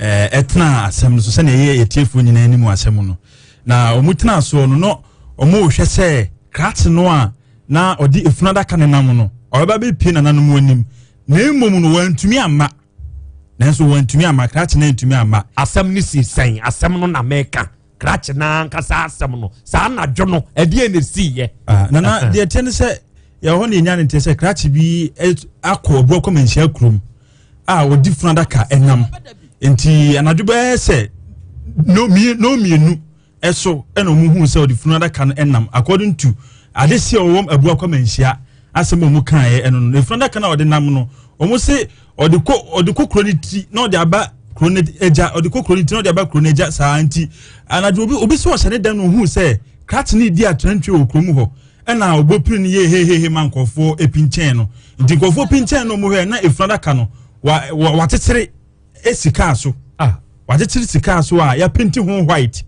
Speaker 8: ɛtenaa asɛm no so sɛnea ɛyɛ atiefoɔ nyinaa anim asɛm no. Na wɔn tenaa soɔ no, na wɔrehwɛ sɛ krakye no a na ɔde efunu adaka no nam no, ɔbɛba bɛpie nananom anim. Na mmom no, wɔantumi amma. Nanso wɔantumi amma, krakye no antumi amma.
Speaker 20: Asɛm no si sɛn? Asɛm no na mɛka. Krakye no ankasa asɛm no, saa anadwo no, ɛdeɛn na ɛsiiɛ?
Speaker 8: Ah, nana, deɛ ɛteɛ ne sɛ, yɛwɔ hɔ na yɛnya ne nteɛ sɛ krakye bi akɔ ɔboɔ kɔ manhyia kurom a ɔdi funu adaka ɛnam. Nti anadwo bɛyɛ sɛ no mmienu ɛso ɛna wɔn hu sɛ ɔde funu adaka no ɛnam according to adehyeɛ ɔwɔ abua kɔ manhyia asɛm a wɔn kaeɛ ɛno no efunu adaka no a ɔde nam no wɔn se ɔde kɔ ɔde kɔ kuro no ti na ɔde aba kuro no agya ɔde kɔ kuro no ti na ɔde aba kuro no agya saa nti anadwo obi obi sɛ ɔhyɛ ne dan no ohun sɛ krakye no di atrantwie wɔ kurom hɔ ɛna ɔbɔ piri no yɛ hehehe ma nkurɔfoɔ epinkyɛn no nti nkurɔfoɔ pinkyɛn no wɔn hwɛ na efunu adaka no wa wa wakyekyere esi kaa so ah wakyekyere si kaa so a yɛapenti ho white.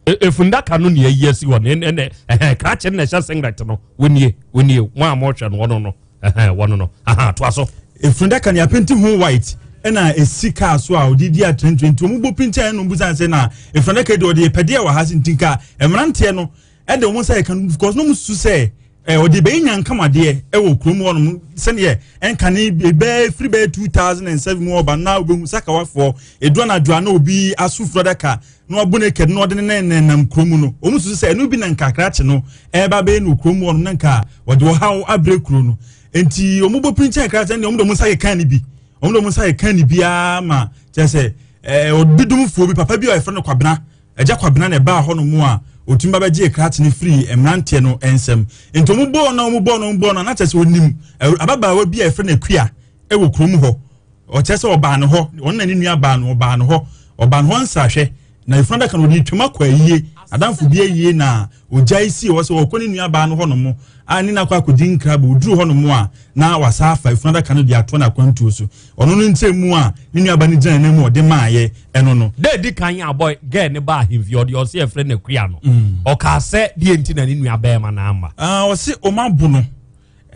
Speaker 20: Efundaka no nea ayi asi hɔ no ɛnɛ ɛhɛn krakye no na ɛhyɛ singlet no wɔnie wɔnie wɔn a wɔhwɛ no wɔn no ɛhɛn wɔn no aha toa so.
Speaker 8: Efundaka no yɛapenti ho white ɛna esi kaa so a ɔde di atrantwie nti wɔn bɔ pinkyɛn ɛna wɔn busa sɛ na efundaka deɛ ɔde pɛdeɛ wɔ ha nti nka mmeranteɛ no ɛde wɔn nsa yɛ kan because na wɔn susu sɛ ɛ ɔde bɛyɛ nyankamadeɛ ɛwɔ kurom hɔ nom sɛdeɛ ɛnkane bɛɛ firi bɛyɛ 2007 mu ɔba na wobɛhu sakawafoɔ edu anadwo a na obi aso fura daka na wabɔ naked na ɔde ne nan nam kurom no wɔn susu sɛ ɛno bi na nkakrakye no ɛreba bɛyɛ no kurom hɔ nom na nka wɔde ɔhaw abrɛ kuro no nti wɔn bɔ pinkyɛn krakye no wɔn de wɔn nsa keka ne bi wɔn de wɔn nsa keka ne biara ma kyerɛ sɛ ɛɛ obi dumfoɔ bi papa bi a yɛfrɛ no Kwabena Agya Kwabena na ɛbaa hɔnom a ɔtumi ba bɛgyee krakye no firii mmeranteɛ no nsam. Nti wɔn bɔɔ no wɔn bɔɔ no wɔn bɔɔ no na kyerɛ sɛ ɔnim ababaawa bi a yɛfrɛ no Akua wɔ kurom hɔ. Ɔkyerɛ sɛ ɔbaa ne hɔ, ɔno na ne nua baa no, ɔbaa ne hɔ, ɔbaa ne hɔ nsrahwɛ. Na efunu adaka no ɔde retwam akɔ ayie, adamfo bi ayie na ɔgyae sii hɔ sɛ ɔrekɔ ne nua baa no hɔnom a ne no akɔ akɔdi nkra bɔ. Ɔduru hɔnom a na wasa afa efunu adaka no de atoa n'akwantuo so. Ɔno no nkyerɛmu a ne nuaba no gyina n'anim a ɔde maaeɛ ɛno no.
Speaker 20: Da edi kan a boy girl no baa ahemfie ɔde ɔse yɛfrɛ no Akua no ɔkaa sɛ deɛ nti na ne nua bɛɛma no amma.
Speaker 8: Ah, ɔse ɔmo abo no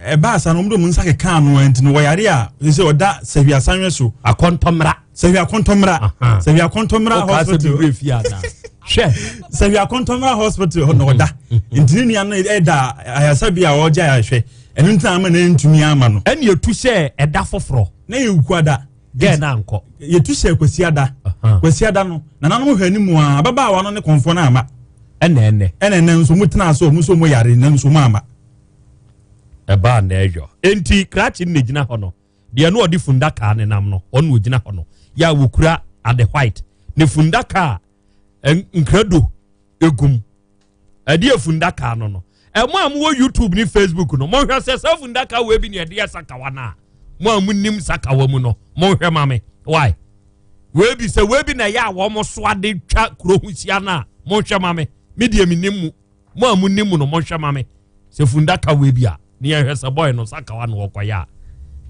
Speaker 8: ɛbaa saa no ɔmo de ɔmo nsa kekaa no nti no wɔyare a sɛ ɔda sahwi asanwɛ so.
Speaker 20: Akɔntɔmmra.
Speaker 8: Sahwi akɔntɔmmra. Sahwi akɔntɔmmra hospital.
Speaker 20: Ɔkaa sɛ fie ana.
Speaker 8: Hwɛ sahwi akɔntɔmmra hospital hɔ na ɔda nti ne nua no ɛda ayasabea a ɔgye ayahwɛ. Ɛno nti na ama na ntumi ama no.
Speaker 20: Ɛna yɛtu hyɛɛ ɛda foforɔ.
Speaker 8: Na yɛ Wukuada.
Speaker 20: Gɛɛ na ankɔ.
Speaker 8: Yɛtu hyɛɛ Kwasiada. Kwasiada no, nananom hwɛ anim a, ababaawa no ne kɔmfoɔ no amma.
Speaker 20: Ɛna ɛnɛ.
Speaker 8: Ɛna ɛnɛ nso wɔn tenaa so, wɔn nso wɔn yare, nanso wɔn amma.
Speaker 20: Ɛbaa na ɛyɔ. Enti krakye no na egyina hɔ no, deɛ no ɔde fundaka ne nam no, ɔno ogyina hɔ no, yɛ a wɔkura ade white. Ne fundaka a nkrado egum. Ɛde efundaka no no. Ɛmo a mowɔ YouTube ne Facebook no, monhwɛ sɛ saa fundaka wei bi ne ɛde yɛ sakawa no a. Mo a monim sakawa mu no, monhwɛ ma me. Why? Wei bi sɛ wei bi na ɛyɛ a wɔn so ade twa kuro ho hyia no a, monhwɛ ma me. Me deɛ menim mu. Mo a monim mu no, monhwɛ ma me. Sɛ fundaka wei bi a, ne yɛhwɛ sɛ bɔyɛ no sakawa no wɔkɔyɛ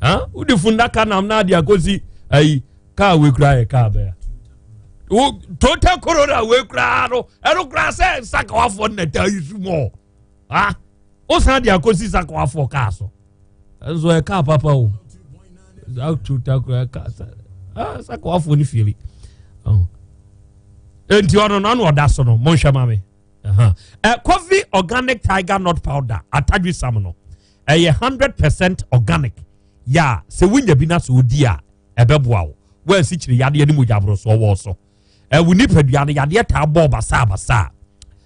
Speaker 20: a. Wode fundaka nam na ade akɔsi ayi kaa wei koraa yɛ kaa bɛyɛ. Wo Toyota Corolla wei koraa no ɛno koraa sɛ nsakawafoɔ no na ɛtaa yi su mɔ ha wosan de akɔsi sakawafoɔ kaa so nso ɛ kaa papa o saa Toyota koraa kaa sa ah sakawafoɔ no fieli enti ɔno no ano ɔda so no monhwɛ ma me ɛ coffee organic tiger nut powder atadwe sam no ɛyɛ 100% organic yɛ a sɛ wonya bi na sɛ wodi a ɛbɛboa wo. Wo asikyire yadeɛ ne mogya aborosoɔ wɔ so. Wo nipadua no yadeɛ taa bɔɔ basabasa.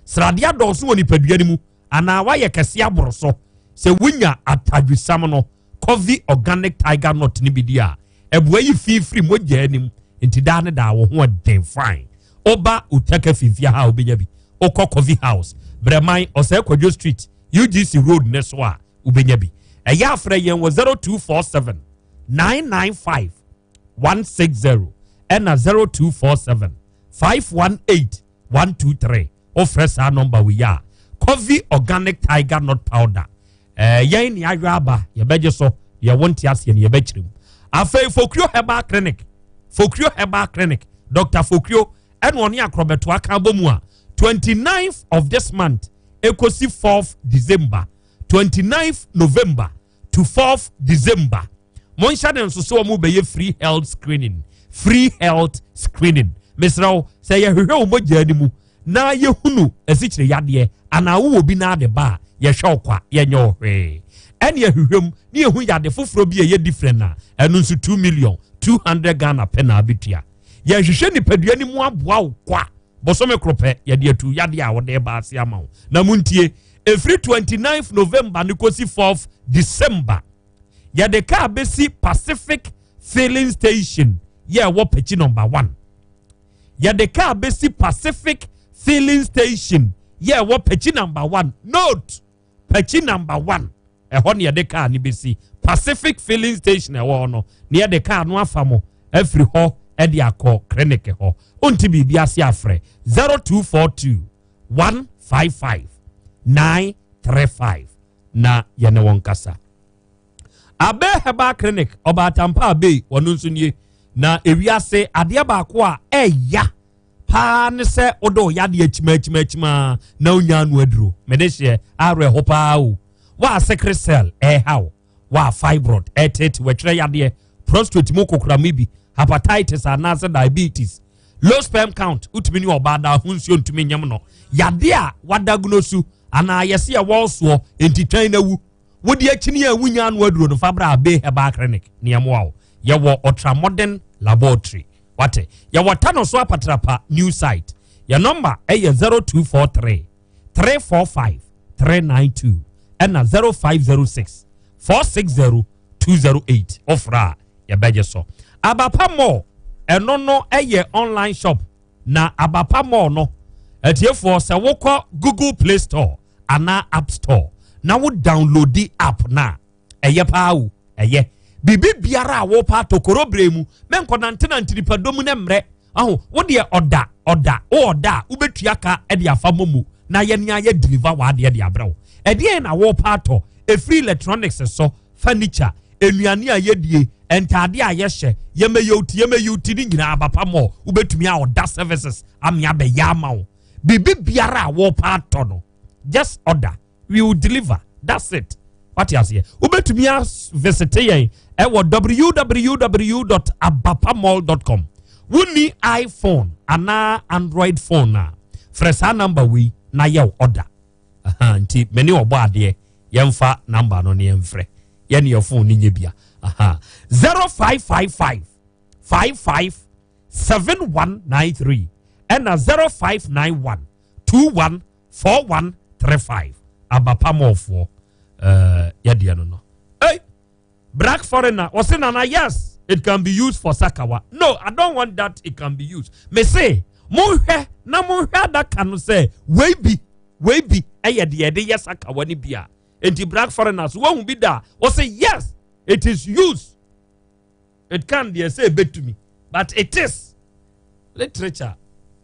Speaker 20: Sradeɛ adɔɔso wɔ nipadua no mu anaa woayɛ kɛse aboro so. Sɛ wonya atadwisam no, Covey Organic Tiger Nut no bi di a, ɛboa yi fi firi mogya anim nti daa ne daa wo ho den fine. Woba Utaka Fimfia ha a wobɛnya bi. Wokɔ Covey House, Brɛman, Ɔsɛe Kwadwo Street, UGC Road ne so a wobɛnya bi. Ɛyɛ afrɛ yɛn wɔ 0247 995 160 ɛna 0247 518 123. Wofrɛ saa nɔmba wei a, Covey Organic Tiger Nut Powder ɛɛ yɛn ne ayɔ aba yɛbɛgye so deɛ wonte aseɛ no yɛbɛkyerɛ mu. Afei Fokrio Herbal Clinic, Fokrio Herbal Clinic, Dr. Fokrio ɛna ɔne akorɔbɛto aka abɔ mu a 29th of this month ekosi 4th December, 29th November to 4th December. Monhyɛ ne nso sɛ wɔn bɛyɛ free health screening. Free health screening. Mesrɛ wo, sɛ yɛhwehwɛ wo mogya no mu na yɛhunu asikyire yadeɛ anaa wowɔ bi na ade ba a, yɛhwɛ wo kwa, yɛnyɛ wo hwee. Ɛne yɛhwehwɛ mu na yɛhu yade foforɔ bi a ɛyɛ different a, ɛno nso 2 million 200 Ghana pɛ na abɛtua. Yɛhwehwɛ nipadua no mu aboa wo kwa. Bosome koro pɛ, yɛde atu yadeɛ a wode ba ase ama wo. Na montie, ɛfiri 29 November no kɔsi 4 December, yɛde kaa bɛsi Pacific Filling Station yɛ ɛwɔ Pekyi number 1. Yɛde kaa bɛsi Pacific Filling Station yɛ ɛwɔ Pekyi number 1. Note! Pakyi number one ɛhɔ na yɛde kaa no bɛsi Pacific filling station ɛwɔ hɔ no na yɛde kaa no afa mo afiri hɔ ɛde akɔ clinic hɔ wonte biribi ase afrɛ 0242 155 935 na yɛne wɔn kasa. Abe Herbal Clinic ɔbaatampa Abe wɔn nso nie na ewiase adeɛ baako a ɛya paa ne sɛ wode wo yadeɛ akyimaakyimaakyimaa na wonya ano aduro. Mede hyeɛ awerɛho paa o. Wa sickle cell ɛreha wo, wa fibroid ɛretete w'atwerɛ yadeɛ, prostate mu kokoram bi, hepatitis anaasɛ diabetes, low sperm count, wotumi ne ɔbaa da ho nsuo ntumi nyem no, yadeɛ a wadagonosu anaa yɛse ɛwɔ soɔ enti twɛn na wu. Wode akyini a wonya ano aduro no fa bra Abbey Herbal Clinic ne yɛmmoa wo. Yɛwɔ Ultramodern Laboratory. Wate? Yɛwɔ Tano so Apatrapa new site. Yɛ nɔmba ɛyɛ 0243 345 392 ɛna 0506 460 208. Wofrɛ a yɛbɛgye so. Abapa Mall ɛno no ɛyɛ online shop na Abapa Mall no atiefoɔ sɛ wokɔ Google Play Store anaa App Store na wo downloadi app no a ɛyɛ paa o ɛyɛ biribi biara a wɔpa atɔ koro bere mu mɛnkɔ nantenante nipadɔm ne mmerɛ aho wo deɛ ɔda ɔda wo ɔda a wobɛtua ka de afa momo na yɛne ayɛ deliver w'adeɛ de abrɛ wo ɛdeɛn na wɔpa atɔ ɛfiri electronics so furniture nnuane a yɛdie ntaade a yɛhyɛ yɛmɛyɛ oti yɛmɛyɛ oti ne nyinaa abapa mɔ wobɛtumi a ɔda services ame abɛyɛ ama wo biribi biara a wɔpa atɔ no just order we will deliver that's it wate aseɛ wobɛtumi avisite yɛn ɛwɔ www.abapamall.com wonni iphone anaa android phone a frɛ saa number wei na yɛ wo order nti mene ɔbɔ adeɛ yɛmfa number no ne yɛmfrɛ yɛne yɛ phone no nyɛ bia 0555 55 7193 ɛna 0591 21 4135 abapamɔfoɔ uh, yɛdeɛ no no hey, black foreigner ɔse nana yes it can be used for sakawa no i don't want that it can be used me se monhwɛ na monhwɛ adaka no sɛ wei bi wei bi ɛyɛ deɛ yɛde yɛ sakawa no bi a enti black foreigners woahu bi da ɔse yes it is used It can deɛ sɛ ɛbɛtumi but it is literature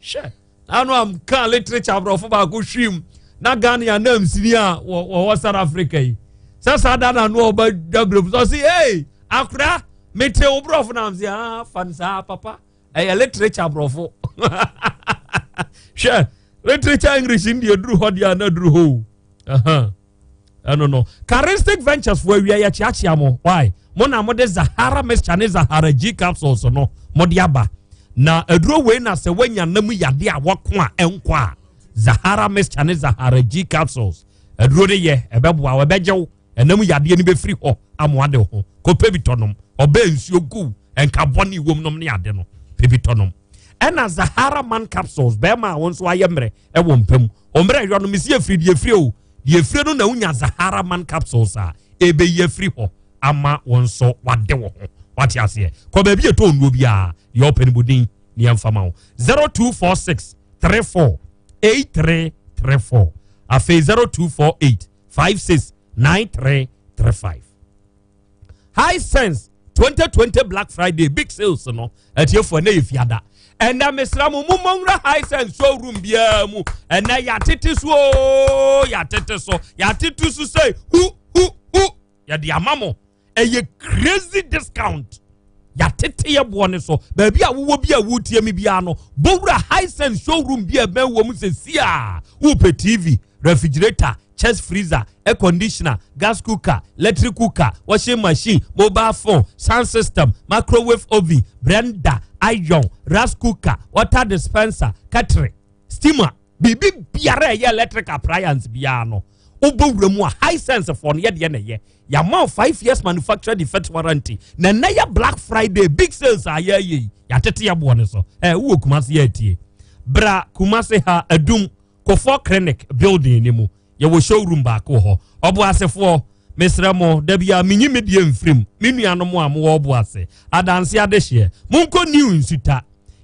Speaker 20: hwɛ ano am ka literature aborɔfo baako hwim na Ghana anam sini a wɔwɔ South Africa yi sɛ saa da na ano ɔba dwabrɛ mu sɛ ɔse hey akora mete wo borɔfo na am sɛ ah fa no saa papa ɛyɛ literature aborɔfo hwɛ literature English ndi eduru hɔ deɛ ana duru hɔ o ɛno no charistic ventures fo awia yɛkyeakyea mo why mo na mode zahara mixture ne zahara g capsules no mode aba na aduro wei na sɛ woanya nam yade a wɔko a ɛnkɔ a zahara mixture ne zahara g capsules aduro no yɛ ɛbɛboa ɛbɛgye wo ɛnam yadeɛ no bɛfiri hɔ amoa de ho kɔpɛ bi tɔnom ɔbɛ nsuo gu nka bɔne wom nom ne ade no pɛ bi tɔnom ɛna zahara man capsules bɛrima a wɔn nso ayɛ mmerɛ ɛwɔ mpa mu ɔmmerɛ yɔ no mesi afiri deɛ efiri o Deɛ efire no na wonya Zahara man capsules a ɛbɛyi afiri hɔ ama wo nso wade wo ho. Wate aseɛ? Kɔ baabi ɛtɔ nnuro biara, deɛ ɔpɛ no bɔdin ne yɛmfa ma wo. 0246 34 8334 afei 0248 56 9335. Hisense 2020 Black Friday big sales no atiefoɔ ɛnɛ yɛ fiada ɛnɛ mesra mo mo mmɔ Hisense showroom biara mu ɛnɛ yɛatete so oo yɛatete so yɛatete so sɛ hu hu hu yɛde ama mo ɛyɛ crazy discount yɛatete yɛ boɔ ne so baabi a wowɔ bi a wotie mi biara no bɔwura Hisense showroom bi a ɛbɛn wɔ mu sɛ si a wopɛ TV refrigerator chest freezer, air conditioner, gas cooker, electric cooker, washing machine, mobile phone, sound system, microwave oven, blender, iron, rice cooker, water dispenser, kettle, steamer, biribi biara a ɛyɛ electric appliance biara no, wobɔ wura mu a Hisense foɔ no yɛdeɛ na ɛyɛ. Yɛama wo 5 years manufacturer defect warranty. Na ɛnɛ yɛ Black Friday big sales a yɛayɛ yi, yɛatete yɛ boɔ no so. Ɛ wowɔ Kumasi yɛ atie. Bra Kumasi ha Adum Kofoɔ Clinic building no mu. Yɛwɔ showroom baako wɔ hɔ. Ɔboasefoɔ, mesrɛ mo, da biara menyi me deɛ mfirim. Me nuanom a mowɔ Ɔboase, Adanse adehyeɛ, monkɔ New Nsuta.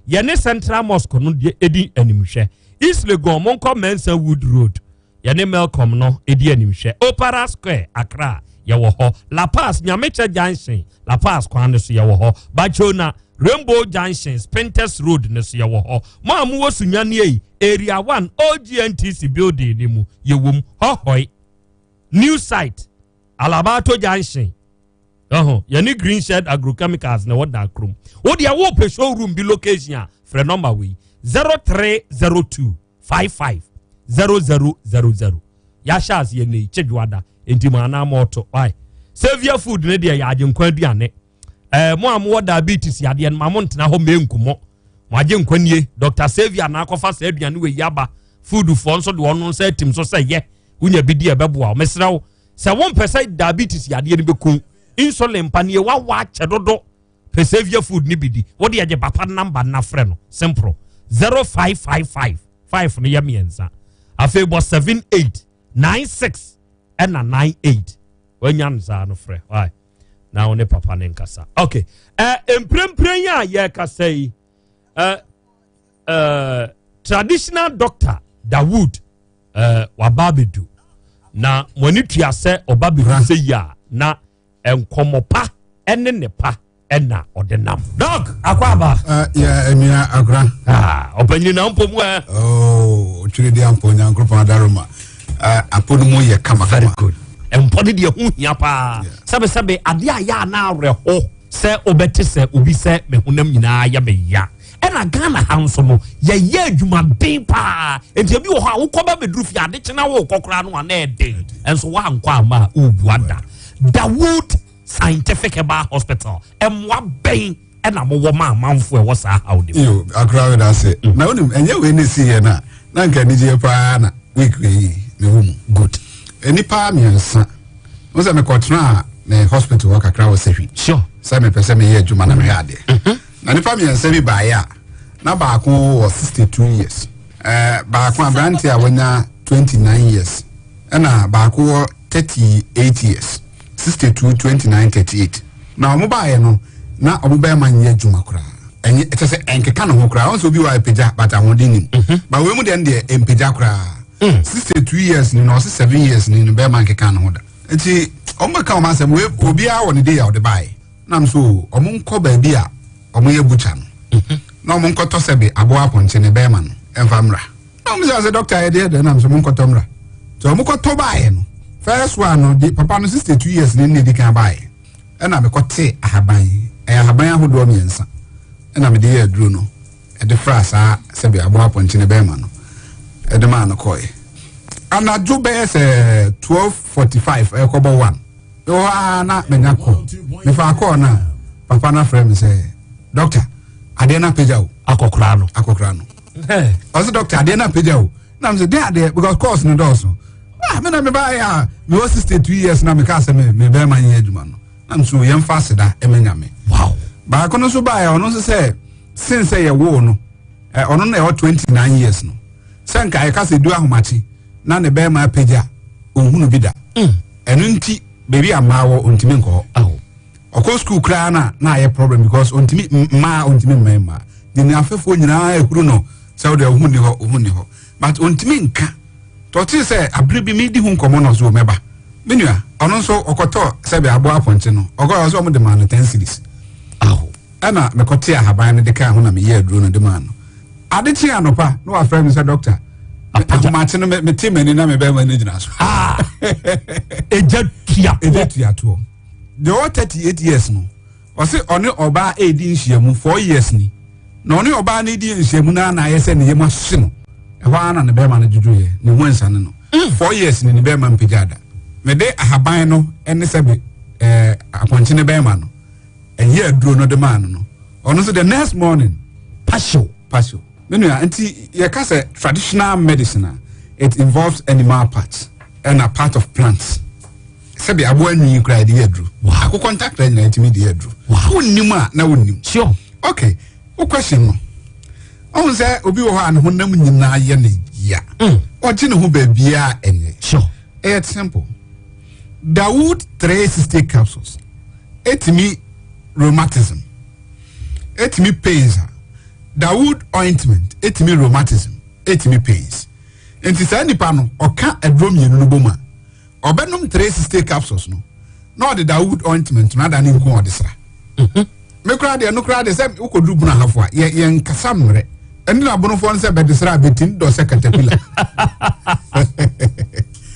Speaker 20: Yɛne Central Mosque no deɛ ɛdi animhwɛ. East Legon, monkɔ Mensah Wood Road. Yɛne Melcom no di animhwɛ. Opera Square, Accra, yɛwɔ hɔ. La Paz, Nyamekyɛ Junction, La Paz kwan no so yɛwɔ hɔ. Bachona, Rainbow Junction, Spintex Road no so yɛwɔ hɔ. Mo a mowɔ Sunyani ei, Area 1, Old GNTC building no mu, yɛwɔ mu. Hɔhɔe, New Site, Alabato Junction, ɛho yɛne Green Shed Agrochemicals na ɛwɔ Daakrom. Wo deɛ wopɛ showroom bi location a, frɛ nɔmba wei 0302 55 0000. Yɛahyɛ aseɛ nnɛ yi, kyedwoada, enti mo anaa mo ɔto. Why? Saviour food ne deɛ yɛ agyenkwa aduane. Mo a mowɔ diabetes yadeɛ no, ma mo ntena hɔ mmenku mo. Mo agyenkwa nie, Dr. Saviour na akɔfa saa aduane wei aba. Food foɔ nso de wɔn nsa atim so sɛ yɛ, wonya bi di a ɛbɛboa wo. Mesrɛ wo, sɛ wompɛ sɛ diabetes yadeɛ no bɛku, insulin mpa nie, wawa akyɛ dodo. Pɛ Saviour food no bi di. Wo deɛ gye papa number na frɛ no. Simple. 0555 5 no yɛ mmiɛnsa. Afei bɔ 78 96 ɛna 98. Wanya no saa no frɛ. Why? Na wo ne papa ne nkasa. Okay. Mprempren yi a yɛrekasa yi, traditional doctor Dawood waba abɛdu. Na mo ani tua sɛ ɔba bɛdu sɛ yi a na nkɔmmɔ pa ne ne pa ɛna ɔde nam. Dɔk, akɔ aba.
Speaker 6: Yɛ nua akora.
Speaker 20: Ɔpanyin na mpɔ mu ɛ.
Speaker 6: Oh, twere di ampɔ nyankoropɔn adaroma. Apɔ no mu yɛ kama kama.
Speaker 20: Very good. Mpɔ no deɛ ho hia paa. Sɛbesɛbe adeɛ a yɛ a na awerɛho sɛ wobɛte sɛ obi sɛ me honam nyinaa yɛ me ya. Ɛna Ghana ha nso no yɛyɛ adwumaden paa. Nti ebi wɔ hɔ a wokɔ ba bɛduru fie ade kyena wokɔ koraa no a na ɛden. Nso woankɔ amma a wobua da. Dawood Scientific Herbal Hospital mmoa bɛn ɛna mowɔ ma amanfo ɛwɔ saa haw no mu?
Speaker 6: Yo, akora weda ase. Na wonim, ɛnyɛ wei na ɛsi yɛ no a, na nka anigyeɛ paa na week wei yi mewɔ mu.
Speaker 20: Good.
Speaker 6: Nnipa mmiɛnsa. Wo sɛ mekɔtenaa me hospital hɔ kakra wɔ Sahwi.
Speaker 20: Sure.
Speaker 6: Sɛ mepɛ sɛ meyɛ adwuma na mehwɛ adeɛ. Na nnipa mmiɛnsa bi baeɛ a, na baako wɔ 62 years. Baako aberante a wanya 29 years. Ɛna baako wɔ 38 years. 62, 29, 38. Na wɔn baeɛ no, na wɔn bɛrima nyɛ adwuma koraa. Ɛnyɛ, ɛkyɛ sɛ ɛnkeka ne ho koraa. Wɔn sɛ obi wɔ a ɛpagya, but ahoɔden nim. But wei mu deɛ no deɛ, ɛmpagya koraa. 62 years ni na ɔse 7 years ni no bɛrima nkeka ne ho da. Nti, wɔn bɛka wɔn asɛm, wei, obiara wɔ ne day a ɔde baeɛ. Nam so, wɔn nkɔ baabi a wɔn yɛ butcher no. Na wɔn nkɔtɔ sɛbe aboa apɔnkye ne bɛrima no, ɛmfa mmra. Na wɔn sɛ, ɔsɛ doctor yɛ deɛ deɛ, nam so mo nkɔtɔ mmra. Nti wɔn kɔtɔ baeɛ no, first one no, de papa no 62 years ne ne di kan baeɛ. Ɛna mekɔte ahaban, ɛyɛ ahaban ahodoɔ mmiɛnsa. Ɛna mede yɛ aduro no, ɛde fra saa sɛbe aboa apɔnkye ne bɛrima no, ɛde maa no kɔɛ. Anadwo bɛyɛ sɛ 12:45 ɛkɔbɔ 1. Mewɔ hɔ ara na manya call. Mefaa call no a, papa no afrɛ me sɛ, doctor, adeɛ no apagya o.
Speaker 20: Akɔkora no.
Speaker 6: Akɔkora no. Ɔsɛ doctor, adeɛ no apagya o. Na mesɛ, deɛ adeɛ, because calls no dɔɔso. Ah, me na mebaeɛ a, mewɔ 62 years na mekaa sɛ me bɛrima nyɛ adwuma no. Na mesɛ, yɛmfa aseda ɛma Nyame.
Speaker 20: Wow.
Speaker 6: Baako no nso baeɛ, ɔno nso sɛ, sen sɛ yɛwoo no, ɔno na ɛwɔ 29 years no. Sɛ nka yɛka sɛ du ahomakye na ne bɛrima apagya, ɔnhunu bi da. Ɛno nti, baabi a mmaa wɔ, ɔntumi nkɔ hɔ. Ɔkɔ school koraa na na ayɛ problem because ɔntumi mmaa, ɔntumi mmɛn mmaa. Ne nuafɛfoɔ nyinaa ehuru no sɛ ɔde ɔho nni hɔ, ɔho nni hɔ. But ɔntumi nka. Tɔte sɛ abere bi medi ho nkɔmmɔ na ɔso mɛba. Me nua, ɔno nso ɔkɔtɔ sɛbi aboa apɔnkye no. Ɔkɔ ɔsɛ ɔmo de maa no 10 cedis. Ɛna mekɔte ahaban no de kaa ho na meyɛ aduro no de maa no. Ade kye anɔpa na wafrɛ me sɛ doctor, ahomakye no mete m'ani na me bɛrima no gyina so.
Speaker 20: Ɛgya tuatoɔ.
Speaker 6: Ɛgya tuatoɔ. Deɛ ɔwɔ 38 years no, ɔse ɔne ɔbaa ɛredi nhyiamu 4 years ni. Na ɔne ɔbaa no di nhyiamu no na ayɛ sɛ ne yam ahye no. Ɛhɔ ara na ne bɛrima no dwodwoeɛ, ne ho ansane no. 4 years ni ne bɛrima mpagya da. Mede ahaban no ne sɛbe apɔnkye ne bɛrima no ɛyɛ aduro no de maa no no. Ɔno nso the next morning.
Speaker 20: Passion.
Speaker 6: Passion. Me nua nti yɛka sɛ traditional medicine a it involves animal parts ɛna part of plants. Sɛbi aboa nwi koraa yɛde yɛ aduro. Akokɔ ntakra nyinaa yɛtumi de yɛ aduro. Wonnim a na wonnim.
Speaker 20: Sure.
Speaker 6: Okay, wo question no. Ɔhu sɛ obi wɔ hɔ a ne honam nyinaa yɛ ne ya. Ɔgye ne ho baabiara ɛnyɛ.
Speaker 20: Sure.
Speaker 6: Ɛyɛ simple. Dawood 360 capsules. Ɛtumi rheumatism. Ɛtumi pains a. Dawood ointment ɛtumi rheumatism. Ɛtumi pains. Nti saa nipa no ɔka aduro mmienu no bom a ɔbɛnom 360 capsules no na ɔde Dawood ointment no ada ne nko ɔde sra. Mhm. Me koraa deɛ no koraa deɛ sɛ wokɔduru bunu ahafo a yɛ yɛnkasa mmerɛ ɛne na abonofoɔ no sɛ bɛde sra bɛtim dɔ sɛ caterpillar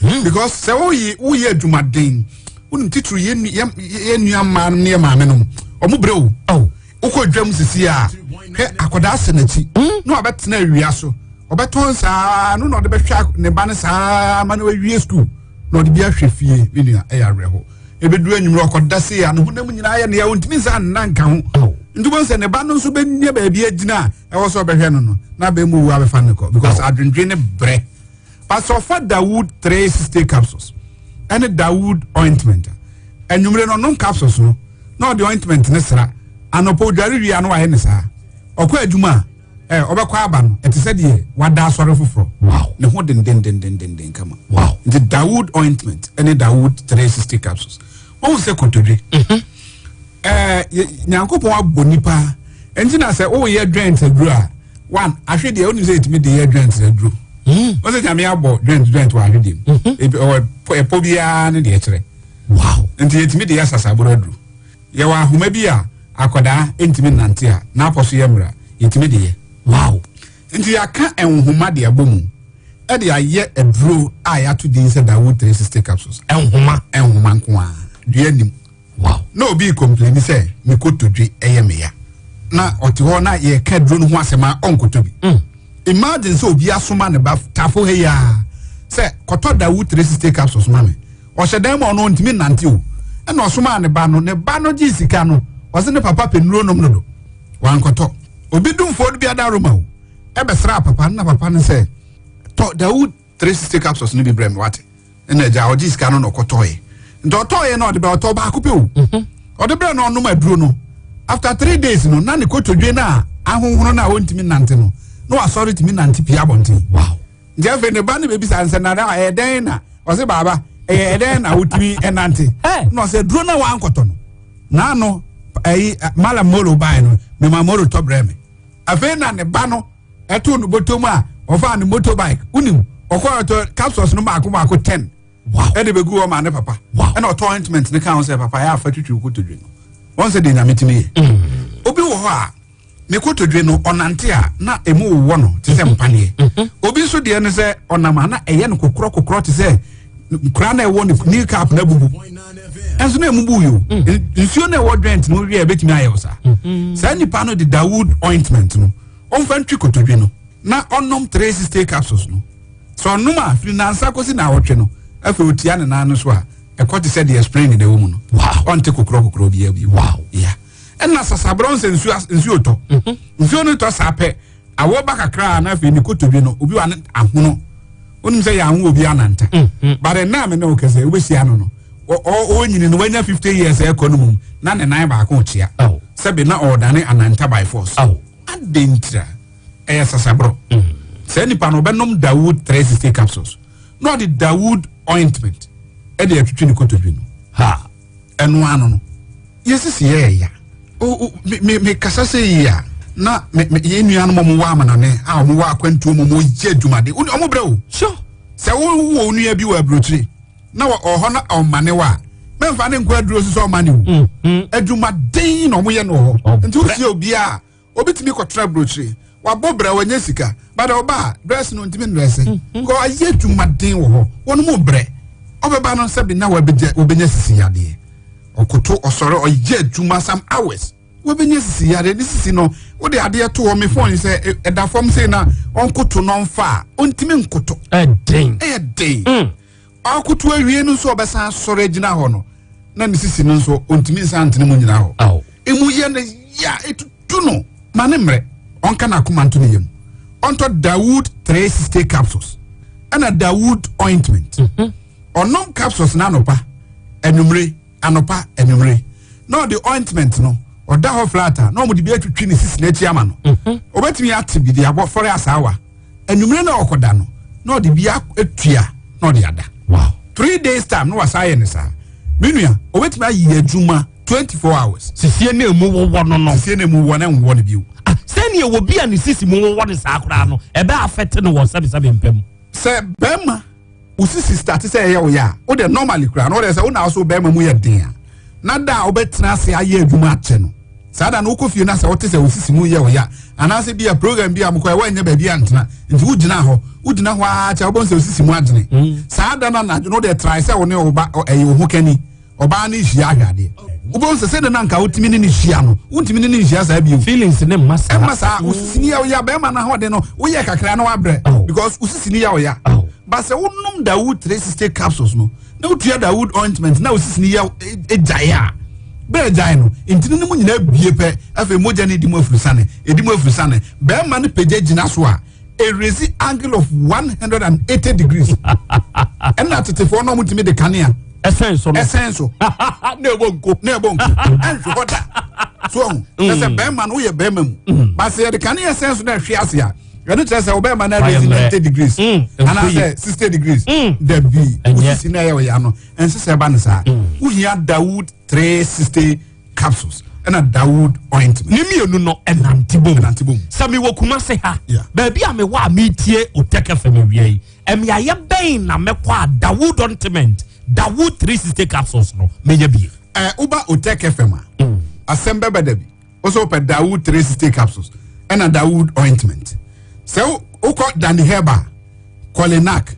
Speaker 6: hmm. because sɛ woyi woyɛ adwumaden wonim titiri yɛ nua mmaa nom ne yɛ maame nom ɔmo brɛ o oh. wokɔ dwam sisi a hwɛ akwadaa sɛ n'akyi hmm. na wabɛtena awia so ɔbɛtɔn saa no na ɔde bɛhwɛ ne ba no saa ma no awie sukuu na ɔde bi ahwɛ fie me nua ɛyɛ awerɛho ebedu enyimrɛ ɔkɔda se a ne honam nyinaa yɛ nea ɔntumi nsa nna nka ho nti wɔn sɛ ne ba no nso bɛnya baabi agyina a ɛwɔ sɛ ɔbɛhwɛ no no na abɛn mu wu abɛfa no kɔ because adwendwen ne brɛ pasɔfa dawood 360 capsules ɛne dawood ointment enyimrɛ no ɔnom capsules no na ɔde ointment ne sra anɔpɔ odware wie ano ayɛ ne saa ɔkɔ adwuma a ɛ ɔbɛkɔ aba no ɛte sɛ deɛ wada asɔre foforɔ
Speaker 20: wow
Speaker 6: ne ho dendendendendenden kama
Speaker 20: wow
Speaker 6: nti dawood ointment ɛne dawood 360 capsules wɔn sɛ kotodwe mhm. ɛɛ nyankopɔn abɔ nipa nti na sɛ woyɛ joint aduro a one ahwe deɛ wonim sɛ yɛtumi de yɛ joint aduro hmm. wọ́n sɛ nyame abɔ joint joint wɔ ahwe deɛ mu mhm. ebi ɔwɔ ɛpɔ biara ne deɛ kyerɛ
Speaker 20: wow
Speaker 6: nti yɛtumi de yɛ sasaboro aduro Yɛwɔ ahoma bi a akwadaa ntumi nnante a n'apɔ so yɛ mmerɛ a, yɛtumi de yɛ.
Speaker 20: Wow!
Speaker 6: Nti yɛaka nhoma de abɔ mu de ayɛ aduro a yɛato din sɛ Dawood 360 capsules.
Speaker 20: Nhoma?
Speaker 6: Nhoma nko ara, dua nnim.
Speaker 20: Wow!
Speaker 6: Na obi rekɔmpleni sɛ me kotodwe yɛ me ya. Na ɔte hɔ na yɛreka aduro no ho asɛm a ɔnkɔtɔ bi. Mm. Imagine sɛ obi asoma ne ba tafo ha yi ara sɛ kɔtɔ Dawood 360 capsules ma me. Ɔhyɛ dan mu a ɔno ɔntumi nnante o. Ɛna ɔsomaa ne ba no, ne ba no gyee sika no, ɔse ne papa pɛ nnuro nom dodo. Wankɔtɔ. Obi dumfoɔ no bi adaroma o, ɛbɛsraa papa no na papa no sɛ, tɔ Dawood 360 capsules no bi brɛ me wate. Ɛna agya ɔgye sika no na ɔkɔtɔɔɛ. Nti ɔtɔɔɛ na ɔde brɛ ɔtɔ baako pɛ o. Mhm. Ɔde brɛ na ɔnom aduro no. After three days no, na ne kotodwe no a ahohono no a ɔntumi nnante no, na wasɔre tumi nante pie abɔnten.
Speaker 20: Wow.
Speaker 6: Nti afei ne ba no bɛbisa no sɛ nana ɛyɛ dɛn na ɔse baaba ɛyɛ dɛn na wotumi ɛnante na ɔsɛ duro na wankɔtɔ no naano ɛyi malam moro bae no mema moro tɔ brɛ me afei na ne ba no ɛto no bɔtɔ mu a ɔfaa ne motorbike wonim ɔkɔ ɔtɔ capsules no baako baako ten ɛde bɛgu hɔ ma ne papa ɛna ɔtɔ ointment ne ka ho sɛ papa yɛ afa twitwi kotodwe no wɔn sɛ deɛ nyame tumi yɛ mm. obi wɔ hɔ a ne kotodwe no ɔnante a na emu wowɔ no te sɛ mhm. mpaneɛ mhm. obi nso deɛ no sɛ ɔnam a na ɛyɛ no kokorɔ kokorɔ te sɛ kora na ɛwɔ ne knee cap na abubu ɛnso na emu bu yi o mm. nsuo na ɛwɔ joint no wie a ebetumi ayɛ o saa mhm. saa nipa no de dawood ointment no ɔnfa ntwi kotodwe no na ɔnom 360 capsules no sɛ ɔnom a firi nansa kɔsi na awɔtwe no afei otia ne nan no so a ɛkɔ te sɛ deɛ spring na ɛwɔ mu no ɔnte kokorɔ kokorɔ biara bi
Speaker 20: wow
Speaker 6: yeah. ɛna sasaborɔ nsɛ nsuo nsuo tɔ mhm. nsuo no tɔ saa pɛ awɔ ba kakra na afei ne kotodwe no obi wa ne ahono wonim sɛ yɛanwo obi ananta mhm. but ɛna me ne wo kɛsɛ wobɛhyia no no ɔnyini no wanya 50 years ɛkɔ no mum na ne nan baako kyea sɛbe na ɔɔdane ananta by force adɛn ntira ɛyɛ sasaborɔ mhm. saa nipa no ɔbɛnom dawood 360 capsules na ɔde dawood ointment ɛde atwitwi ne kotodwe no
Speaker 20: ha
Speaker 6: ɛno ano no yɛsisi yɛ ɛya me me kasa sɛ yi a na me me yɛn nuanom ɔmo wɔ amanane a ɔmo wɔ akwantuo mu ɔmo yɛ adwumade ɔmo brɛ o
Speaker 20: sure
Speaker 6: sɛ wowɔ onua bi wɔ aburokyire na ɔhɔ na ɔmane wɔ a mɛmfa ne nkɔ aduro so sɛ ɔmane o mm, mm. adwumaden na ɔmo yɛ no wɔ hɔ nti wosie obiara obi tumi kɔtena aburokyire wabɔ brɛ wanya sika bada ɔba a dress no ntumi ndrɛse mm-hmm. kɔ ayɛ adwumaden wɔ hɔ wɔn mu brɛ ɔbɛba no sɛbi na wabɛgya wabɛnya sisi yadeɛ ɔkoto ɔsɔre ɔyɛ adwuma some hours wabɛnya sisi yadeɛ ne sisi no wode adeɛ to hɔ me phone sɛ ɛda fam sei na ɔnkoto no ɔnfa a ɔntumi nkoto
Speaker 20: ɛden
Speaker 6: ɛyɛ den mm. Ɔakoto awie no nso ɔbɛsan asɔre agyina hɔ no, na ne sisi no nso ɔntumi nsan ntene mu nyina hɔ. Emu yɛ no ya, etutu Tu no ma ne mmerɛ, ɔnka n'akoma nto ne yam. Ɔntɔ Dawood 360 capsules ɛna Dawood ointment. Ɔnom capsules no anɔpa, anwummere, anɔpa, anwummere. Na ɔde ointment no, ɔda hɔ flat a, na wɔde bi atwitwi ne sisi n'akyi ama no. Ɔbɛtumi ate bi de abɔ fɔre asaawa. Anwummere na ɔkɔda no, na ɔde bi atua na ɔde ada.
Speaker 20: Wow.
Speaker 6: 3 days time na wasa ayɛ ne saa. Me nua, ɔbɛtumi ayɛ adwuma 24 hours.
Speaker 20: Sisie na emu wowɔ no no.
Speaker 6: Sisie na emu wɔ na nwɔ no bio.
Speaker 20: Ah, sɛnea wɔ bi a ne sisi mu wowɔ no saa koraa no, ɛbɛ affect no wɔ sɛbesɛbe mpam.
Speaker 6: Sɛ bɛrima wo sisi start sɛ ɛyɛ wo yɛ a, wo deɛ normally koraa no, wo deɛ sɛ wo na so bɛrima mu yɛ den a, na da a wobɛtena ase ayɛ adwuma akyɛ no, saa da no wokɔ fie na sɛ wote sɛ wo sisi mu yɛ wo yɛ a, anaasɛ bi a program bi a mokɔɛ woanyɛ baabi antena, nti wogyina hɔ, wogyina hɔ ara kyɛ wobɛhu sɛ wo sisi mu agyene. Saa da no anadwo no, wo deɛ try sɛ wo ne wo ba, ɛyɛ wo ho kani. Ɔbaa no hyia ahwɛ adeɛ, wobɛhu sɛ sɛdeɛ na nka wotumi ne ne hyia no, wontumi ne ne nhyia saa bio.
Speaker 20: Feelings ne mma saa.
Speaker 6: Ɛmma saa. Wo sisi ni yɛ ɔya, bɛrima no ahoɔden no woyɛ kakra na wabrɛ because wo sisi ni yɛ ɔya. Ba sɛ wonom Dawood 360 capsules no na wotua Dawood ointment na wo sisi ni yɛ gyae a, bɛɛ gyae no, ntini no mu nyinaa bie pɛ, afei mogya no edi mu afurusane, edi mu afurusane, bɛrima no pagya gyina so a, erezi angle of 180 degrees. Ɛna tetefoɔ no ɔmo tumi de kanea
Speaker 20: ɛsɛn so no,
Speaker 6: ɛsɛn so
Speaker 20: na ɛbɔ nko,
Speaker 6: na ɛbɔ nko, ɛnhwɛ hɔ da so ɔho ɛsɛ bɛrima no woyɛ bɛrima mu baasi yɛde kanea ɛsɛn so na ɛhwe ase a, ɛno kyerɛ sɛ ɔbɛrima no erezi 90 degrees anaasɛ 60 degrees. Dabi, osisi na ɛyɛ ɔya no, ɛnsɛ sɛ ɛba no saa. Wohia Dawood 360 capsules ɛna Dawood ointment.
Speaker 20: Ne mmienu no ɛnante bom.
Speaker 6: Ɛnante bom.
Speaker 20: Sɛ mewɔ Kumase ha, baabi a mewɔ a metie Otec FM awia yi, mmeayɛ bɛn na mɛkɔ a Dawood ointment, Dawood 360 capsules no menya bie?
Speaker 6: Ɛ woba Otec FM a, asɛm bɛbɛ da bi. Wosɛ wopɛ Dawood 360 capsules ɛna Dawood ointment. Sɛ wokɔ Dandy Herbal, Kolinak,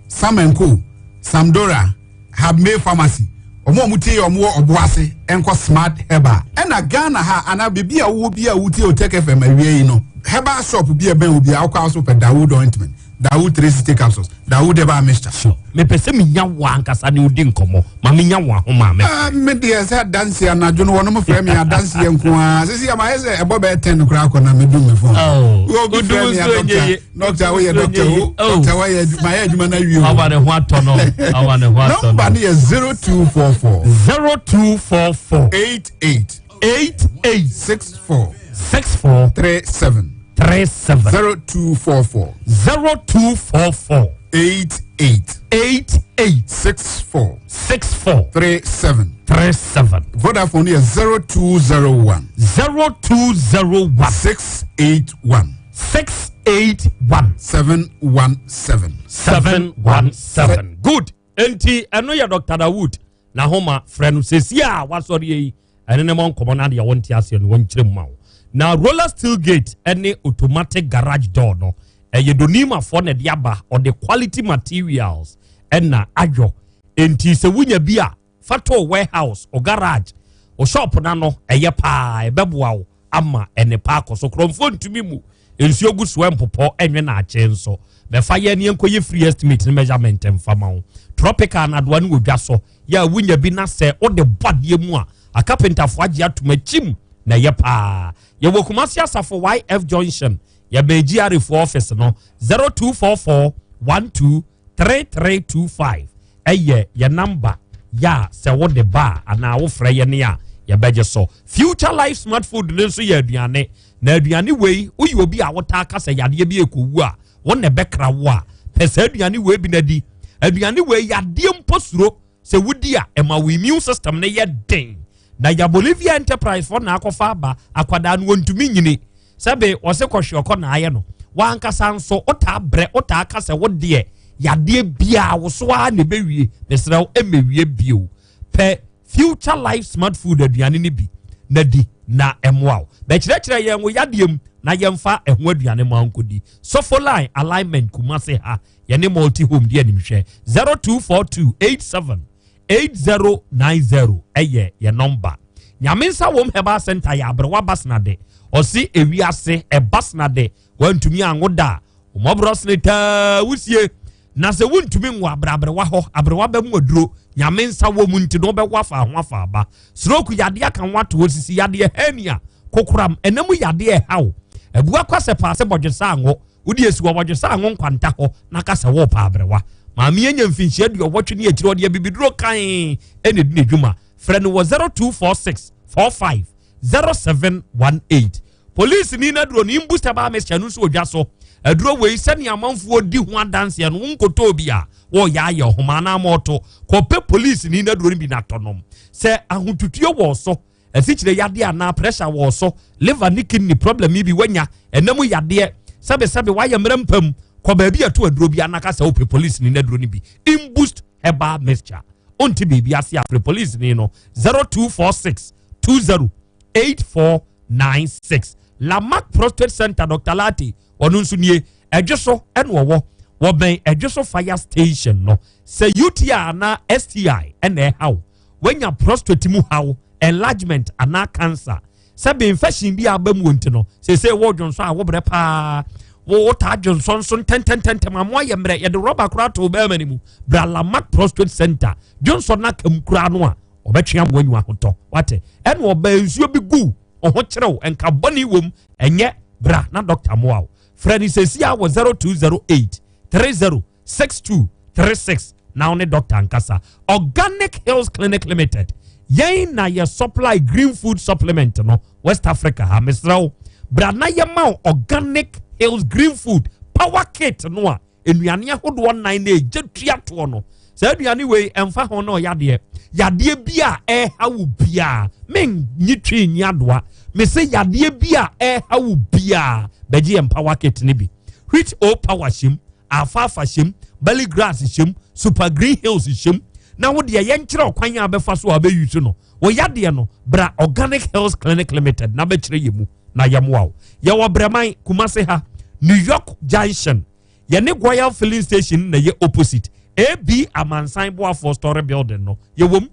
Speaker 6: Samenko, Samdora, Habmay Pharmacy, ɔmo a ɔmo tie yɛ ɔmo wɔ ɔbo ase nkɔ Smart Herbal. Ɛna Ghana ha anaa beebi a wowɔ bi a wotie Otec FM awia yi no, herbal shop bi a ɛbɛn wo bi a wokɔ aso pɛ Dawood ointment, Dawood 360 capsules, Dawood herbal mixture.
Speaker 20: Sure. Mepɛ sɛ menya wo ankasa ne wodi nkɔmmɔ. Ma menya wo ahoma a mɛfrɛ.
Speaker 6: Ah, me deɛ sɛ adanseɛ anadwo no wɔnom frɛ me adanseɛ nko ara. Sisi ama ayɛ sɛ ɛbɔ bɛyɛ 10 koraa kɔ na medum me phone.
Speaker 20: Oh.
Speaker 6: Obi frɛ me a doctor, doctor woyɛ doctor o,
Speaker 20: Oh.
Speaker 6: doctor woyɛ adwuma, mayɛ adwuma no awie o.
Speaker 20: Awa ne ho atɔ no. Awa ne ho atɔ no.
Speaker 6: Number no yɛ 0244.
Speaker 20: 0244.
Speaker 6: 88.
Speaker 20: 88.
Speaker 6: 64.
Speaker 20: 64.
Speaker 6: 37.
Speaker 20: 37.
Speaker 6: 0244.
Speaker 20: 0244.
Speaker 6: 88.
Speaker 20: 88.
Speaker 6: 64.
Speaker 20: 64.
Speaker 6: 37.
Speaker 20: 37.
Speaker 6: Vodafone yɛ 0201.
Speaker 20: 0201.
Speaker 6: 681.
Speaker 20: 681.
Speaker 6: 717.
Speaker 20: 717. Good. Enti ɛno yɛ Dr. Dawood na homa frɛ no sɛsi a wasɔre yi ɛne ne mɔ nkɔmmɔ no adeɛ wɔnte aseɛ no wɔnkyerɛ mu ma wo. Na roller steel gate ɛne automatic garage door no ɛyɛ Donimafoɔ na ɛde aba, ɔde quality materials ɛna ayɔ. Enti sɛ wonya bi a fa to warehouse o garage o shop na no ɛyɛ paa, ɛbɛboa wo ama ɛne pa akɔ so. Kurɔmfoɔ ntumi mu nsuo gu so ɛmpopɔ ɛnwe na akye nso bɛfa yɛ ne yɛnkɔ yɛ free estimate ne measurement mfa ma wo. Tropical anadoa ne wɔdwa so yɛ a wonya bi na sɛ wode bɔ adeɛ mu a akapentafoɔ agye atom akyim na ɛyɛ paa. Yɛwɔ Kumasi Asafo YF Junction, yɛbɛn GRA foɔ office no. 0244 12 3325 ɛyɛ yɛ number yɛ a sɛ wode ba a anaa wofrɛ yɛ ne a yɛbɛgye so. Future Life Smart Food no nso yɛ aduane, na aduane wei woyɛ obi a wotaa ka sɛ yadeɛ bi ɛkɔwu a wo na ɛbɛkra wo a, pɛ saa aduane wei bi na di. Aduane wei yadeɛ mpo suro sɛ wodi a, ɛma wo immune system no yɛ den. Na ya Bolivia Enterprise fɔ na akɔfa aba. Akwadaa no wɔntumi nyini sɛbe ɔse kɔhwe ɔkɔ na ayɛ no. Wankasa nso wotaa brɛ, wotaa ka sɛ wo deɛ yadeɛ biaa wo so ara na ɛbɛwie, mesrɛ wo ɛmmɛwie bio. Pɛ Future Life Smart Food aduane no bi na di na ɛmmoa wo. Bɛkyerɛkyerɛ yɛn wo yadeɛ mu na yɛmfa ɛho aduane ma nkɔdi. Sofo Line Alignment Kumase ha yɛne Multi Home di animhwɛ. 0242 87 8090 ɛyɛ yɛ nɔmba. Nyame nsa wom Herbal Center yɛ aberewa basenade. Ɔse ewiase ɛbasenade wantumi anwo da a wɔmɔborɔ sene taa wusie. Na sɛ wontumi nwo abrabrewa hɔ abrewa bɛ mu aduro. Nyame nsa wɔ mu nti na wobɛwo afa ho afa aba. Stroke yadeɛ aka ho ato hɔ, sisi yadeɛ, hernia. Kokoram, ɛna mu yadeɛ ɛha wo. Abua kwasɛ paase bɔdwesa anwo. Wode esi wɔ bɔdwesa anwo nkwanta hɔ na ka sɛ wɔɔpa abrɛwa. Maame anya mfinhyia aduɔwɔtwe ne akyire ɔde abibiduro kan ɛna edi ne dwuma. Frɛ no wɔ 0246 45 0718. Polisini no aduro no imbu sɛ baa mɛhyɛ no nso wɔ dwa so. Aduro wei sɛnea amanfoɔ di ho adanseɛ no wonkɔtɔɔ bi a wɔreyɛ ayɛ ɔhoma anaa mɔɔto. Kɔpɛ polisini no aduro no bi na tɔ nom. Sɛ ahotutuo wɔ so, asikyire yadeɛ anaa pressure wɔ so, liver ne kidney problem yi bi wanya, ɛna mu yadeɛ, sɛbesɛbe wayɛ mmerɛ mpam, kɔ baabi a ɛto aduro bi anaka sɛ wopɛ polisini no aduro no bi. Imboost herbal mixture. Wonte biribi ase a frɛ polisini no 0246 20 8496. Lamarck Prostate Center Dr. Lati ɔno nso nie ɛdwe so ɛna ɔwɔ wɔbɛn ɛdwe so fire station no sɛ UTI anaa STI ɛna ɛhaw wanya prostate mu haw enlargement anaa cancer sɛ be infection bi aba mu nti no sese wɔ dwonsɔ a wobrɛ paa wotaa dwonsɔ nso ntɛntɛntɛntɛm amoa yɛ mmerɛ yɛde rɔba koraa to bɛrima no mu bra Lamarck Prostate Center dwonsɔ no aka mu koraa no a ɔbɛtwe amoa nyu ahotɔ wate ɛna ɔbaa nsuo bi gu ɔho kyerɛw nka bɔne wom ɛnyɛ bra na dɔkta mmoa wo frɛ no sɛsi a wɔ 0208 30 62 36 na wo ne dɔkta nkasa Organic Hills Clinic Limited yɛn na yɛ supply green food supplement no West Africa ha mesrɛ wo bra na yɛma wo Organic Hills green food power kit no a nnuane ahodoɔ nnan na ɛgya tua toɔ no saa aduane wei ɛmfa ho na ɔyadeɛ yadeɛ bi a ɛha wo biara menyi twi nyi adoa mese yadeɛ bi a ɛha wo biara bɛgye yɛn power kit no bi wheat o power hyɛm alfalfa hyɛm belly grass hyɛm super green hills hyɛm na wo deɛ yɛnkyerɛ ɔkwan a bɛfa so a bɛyi so no wo yadeɛ no bra Organic Hills Clinic Limited na bɛkyerɛ yɛ mu na yɛmmoa wo. Yɛwɔ Brɛman, Kumase ha, New York Junction. Yɛne Royal Filling Station na yɛ opposite. AB Amansan Boafoɔ Story Building no, yɛwɔ mu.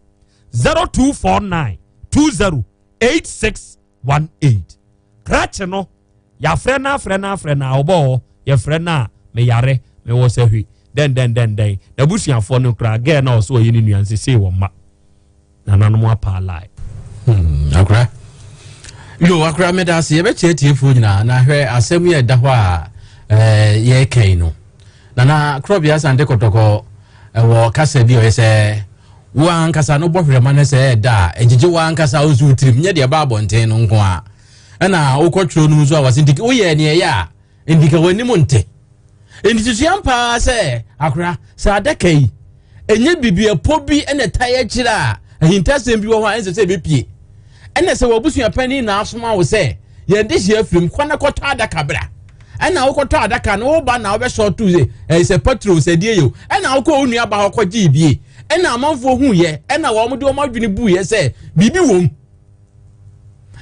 Speaker 20: 0249 20 8618. Krakye no, yɛafrɛ no afrɛ no afrɛ no a ɔbɔ hɔ, yɛfrɛ no a meyare, mewɔ sahwi, dɛn dɛn dɛn dɛn. N'abusuafoɔ no koraa, gɛɛ na ɔsɛ ɔyɛ ne nua nsesei wɔ mma. Nananom apaa lie.
Speaker 9: Hmm, akora. Yo, akora meda ase. Yɛbɛkyerɛ atiefoɔ nyinaa na hwɛ asɛm yi a ɛda hɔ a eh, yɛreka yi no. Nana Korɔbea Asante Kɔtɔkɔ ɛwɔ kasa bi a ɔyɛ sɛ wo ankasa no bɔ hwerɛma no sɛ ɛda a ɛgyegye wo ankasa wo nso wo tirim nyɛ deɛ ɛba abɔnten no nko a ɛna wokɔtwerɛ no mu nso a wɔse nti woyɛ neɛ ɛyɛ a Enti ka w'anim nte. Enti susuam paa sɛ, akora, sɛ adaka yi, ɛnyɛ biribi ɛpɔ bi na ɛtae akyire a, ahintasɛm bi wɔ hɔ a ɛnsɛ sɛ ɛbɛpie. Ɛna sɛ w'abusua panin na asoma wo sɛ, yɛn dehyeɛ afirim, kɔ na kɔtɔ adaka bra. Ɛna wokɔtɔ adaka no, woba na wobɛsɔ to sɛ, ɛyɛ sɛ patro sɛ deɛ yɛ o. Ɛna wokɔ wo nua ba hɔ kɔgyee bie. Ɛna amanfoɔ huiɛ, ɛna wɔn de wɔn adwene buiɛ sɛ biribi wom.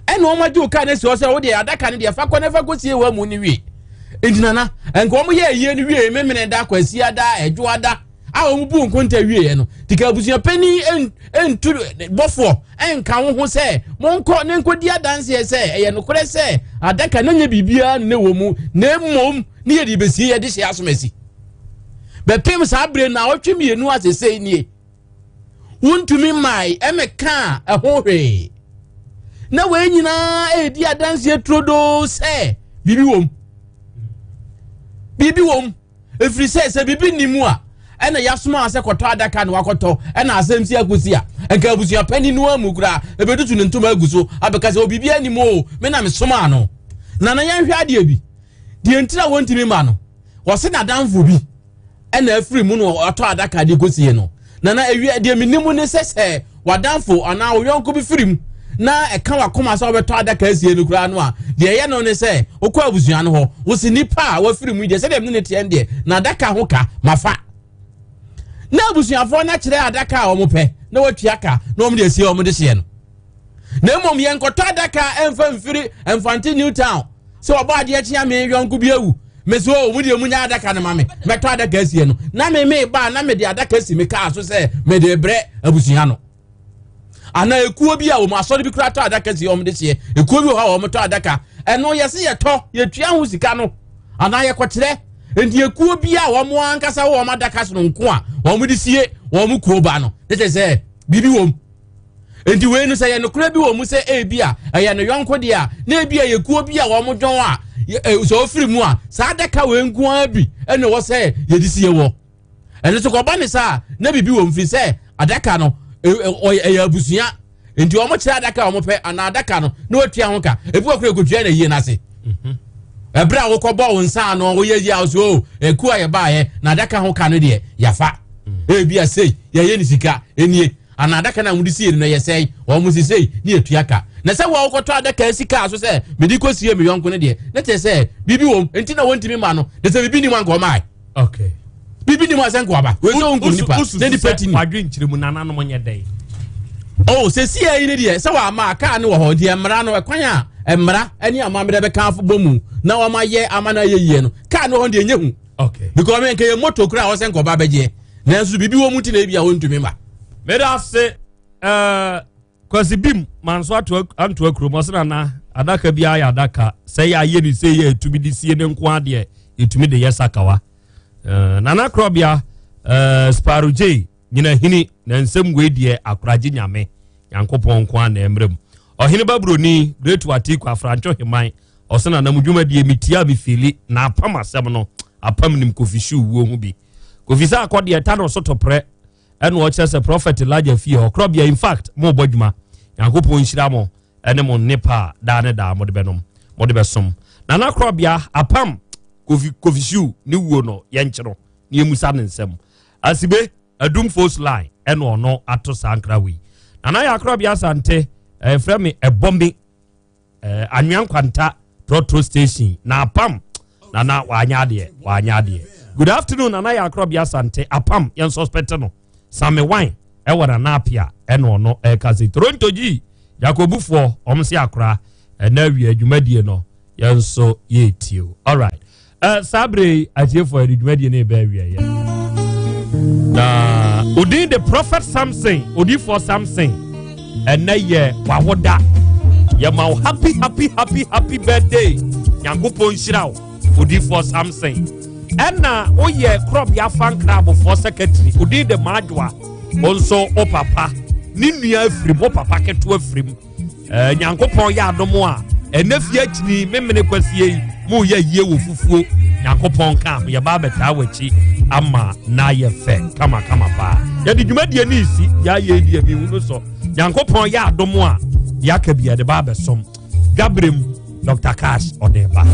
Speaker 9: Ɛna wɔn agye wo kaa no asi hɔ sɛ wo deɛ adaka no deɛ fa kɔ na fa kɔsie wɔ amu no wie. Nti nana, nka wɔn yɛ ayie no wie memene da, kwasia da, ɛdwoa da a wɔn bu nkonta wieɛ no, tika abusua panin ntu bɔfoɔ nka wo ho sɛ monkɔ ne nkɔdi adanseɛ sɛ ɛyɛ nokorɛ sɛ adaka no nyɛ biribiara ne wɔ mu na mmom ne yɛde bɛsie yɛde hyɛ asomasi. Bɛpem saa berɛ na ɔtwe mmienu asesei nie. Wontumi mmae mmɛkaa ɛho hwee. Na wei nyinaa ɛredi adanseɛ turodoo sɛ biribi wom. Biribi wom. Ɛfiri sɛ sɛ biribi nni mu a ɛna yɛasoma sɛ kɔtɔ adaka na wakɔtɔ ɛna asɛm si akosi a nka abusua panin no amu koraa ɛbɛtutu ne ntoma agu so abɛka sɛ obibi anim o me na mesomaa no. Nana yɛnhwɛ adeɛ bi deɛ ntira wɔntumi ma no wɔse n'adamfo bi ɛna afiri mu na ɔtɔ adaka de kɔsie no na na ewia deɛ menim ne sɛ sɛ w'adamfo anaa wo yɔnko bi firi mu na ɛka w'akoma sɛ wobɛtɔ adaka asie no koraa no a deɛ ɛyɛ no ne sɛ wokɔ abusua no hɔ wo se nipa a wafiri mu yi deɛ sɛdeɛ mene ne teɛ deɛ na adaka ho ka mafa na abusuafoɔ no akyerɛ adaka a wɔn pɛ na watua ka na wɔn de asie wɔn de hyeɛ no na mmom yɛnkɔtɔ adaka ɛmfa mfiri Mfante New Town sɛ ɔbɔ adeɛ kyea me yɔnko bi awu me so o mo deɛ munya adaka no ma me mɛtɔ adaka asie no na me me ba na mede adaka si me kaa so sɛ mede brɛ abusua no anaa ekuo bi a wɔn asɔre bi kura tɔ adaka si wɔn de seɛ ekuo bi wɔ hɔ a wɔn tɔ adaka ɛno yɛsi yɛtɔ yɛtua ho sika no anaa yɛkɔkyerɛ nti ekuo bi a wɔn ankasa wɔ wɔn adaka so no nko a wɔn de sie wɔn kuo ba no ne kyerɛ sɛ biribi wɔm. Nti wei no sɛ yɛ nokorɛ bi wɔ mu sɛ ebi a ɛyɛ ne yɔnko deɛ a na ebi a yɛ kuo bi a wɔn dwɔn a sɛ ɔfiri mu a saa adaka wei nko ara bi ɛna ɛwɔ sɛ yɛde sie wɔ. Ɛno nso kɔba ne saa na biribi wɔ mu firi sɛ adaka no ɛyɛ abusua nti wɔn kyerɛ adaka a wɔn pɛ anaa adaka no na wɔatua ho ka ebi wɔ kora ekotua na yie n'ase mhm. ɛberɛ a wokɔbɔ wo nsa ano woyɛ yie a so o ekuo a yɛbaayɛ na adaka ho ka no deɛ yafa mm. ebi a sei yɛyɛ ne sika enie anaa adaka no a wɔde sie no yɛ sɛn wɔn si sei ne yɛtua ka na sɛ wɔn wokɔtɔ adaka asi kaa so sɛ mede kɔ sie me yɔnko no deɛ ne kyerɛ sɛ biribi wɔm nti na wɔntumi ma no de sɛ biribi ni mu anka ɔmaa
Speaker 20: okay
Speaker 9: biribi ni mu asɛ nka waba wei sɛ wonkum nipa na nipa ti ni
Speaker 20: wadwe nkyerɛ mu nananom nyɛ dɛn
Speaker 9: oh sɛsi ayi ne deɛ sɛ wama kaa ne wɔ hɔ nti mmara no ɛkwan a mmara ne amammerɛ bɛka bɔ mu na wɔn ayɛ ama no ayɛ yie no kaa ne wɔ hɔ deɛ nyɛ hu
Speaker 20: okay
Speaker 9: because me nka yɛ moto kura a wɔsɛ nkɔba bɛgyeɛ nanso biribi wɔ mu ti na ebi a wɔntumi ma.
Speaker 20: meda ase ɛɛ kwasi bim manso ato anto akurom ɔsɛ nana adaka bi ayɛ adaka sɛ yɛ ayɛ ne sɛ yɛ etumi de sie ne nko adeɛ etumi de yɛ sakawa ɛɛ nana korɔbea ɛɛ sparo j nyina hini na nsɛm wei deɛ akoragye nyame nyankopɔn nko a na ɛmmerɛ mu ɔhene baburoni great atiku afrantwo heman Ɔsɛ na nam dwumadie metia me fili na apam asɛm no apam nim Kofi Shoe wuo ho bi. Kofi sɛ akɔ deɛ ta no so toprɛ ɛna ɔkyerɛ sɛ Prophet Elijah fie hɔ korɔbea in fact mo bɔ adwuma Nyankopɔn nhyira mo ɛne mo nnepa a daa ne daa mode bɛnom mode bɛsom Nana korɔbea apam Kofi Kofi Shoe ne wuo no yɛnkye no na yɛmusa ne nsɛm Asibe Adum Fos Line ɛna ɔno ato saa nkra wei Nana yɛ akorɔbea Asante ɛfrɛ me ɛbɔ me eh, anwea nkwanta trɔtrɔ station na apam nana wanyɛ adeɛ wanyɛ adeɛ good afternoon nana yɛ akorɔbea asante apam yɛn suspect no same wine ɛwɔ nana apia ɛna ɔno ɛka se toronto gyi jakobufoɔ ɔmo se akora ɛna awie adwumadie no yɛn nso yɛretie o alright Uh, saa bere yi atiefoɔ yɛde dwumadie no ɛbɛ awieɛ na odin de prophet samson odifoɔ samson ɛnɛ yɛ wawoda yɛma wo happy happy happy happy birthday nyankopɔn nhyira wo odifoɔ samson ɛna woyɛ korɔbea fa nkrabofoɔ secretary odin de maadwoa wo nso wo papa ne nua afirim wo papa ketewa afirim Eh, nyankopɔn yɛ adom a ɛnɛ fie akyini memene kwasie yi moyɛ yie wɔ fufuo nyankopɔn ka ho yɛba abɛtaa w'akyi ama na ayɛ fɛ kamakama paa yɛde dwumadie ne isi yɛayɛ deɛ mehu no sɔ nyankopɔn yɛ adom a deɛ aka bi yɛde ba abɛsom dwaberem dr cash ɔde ba.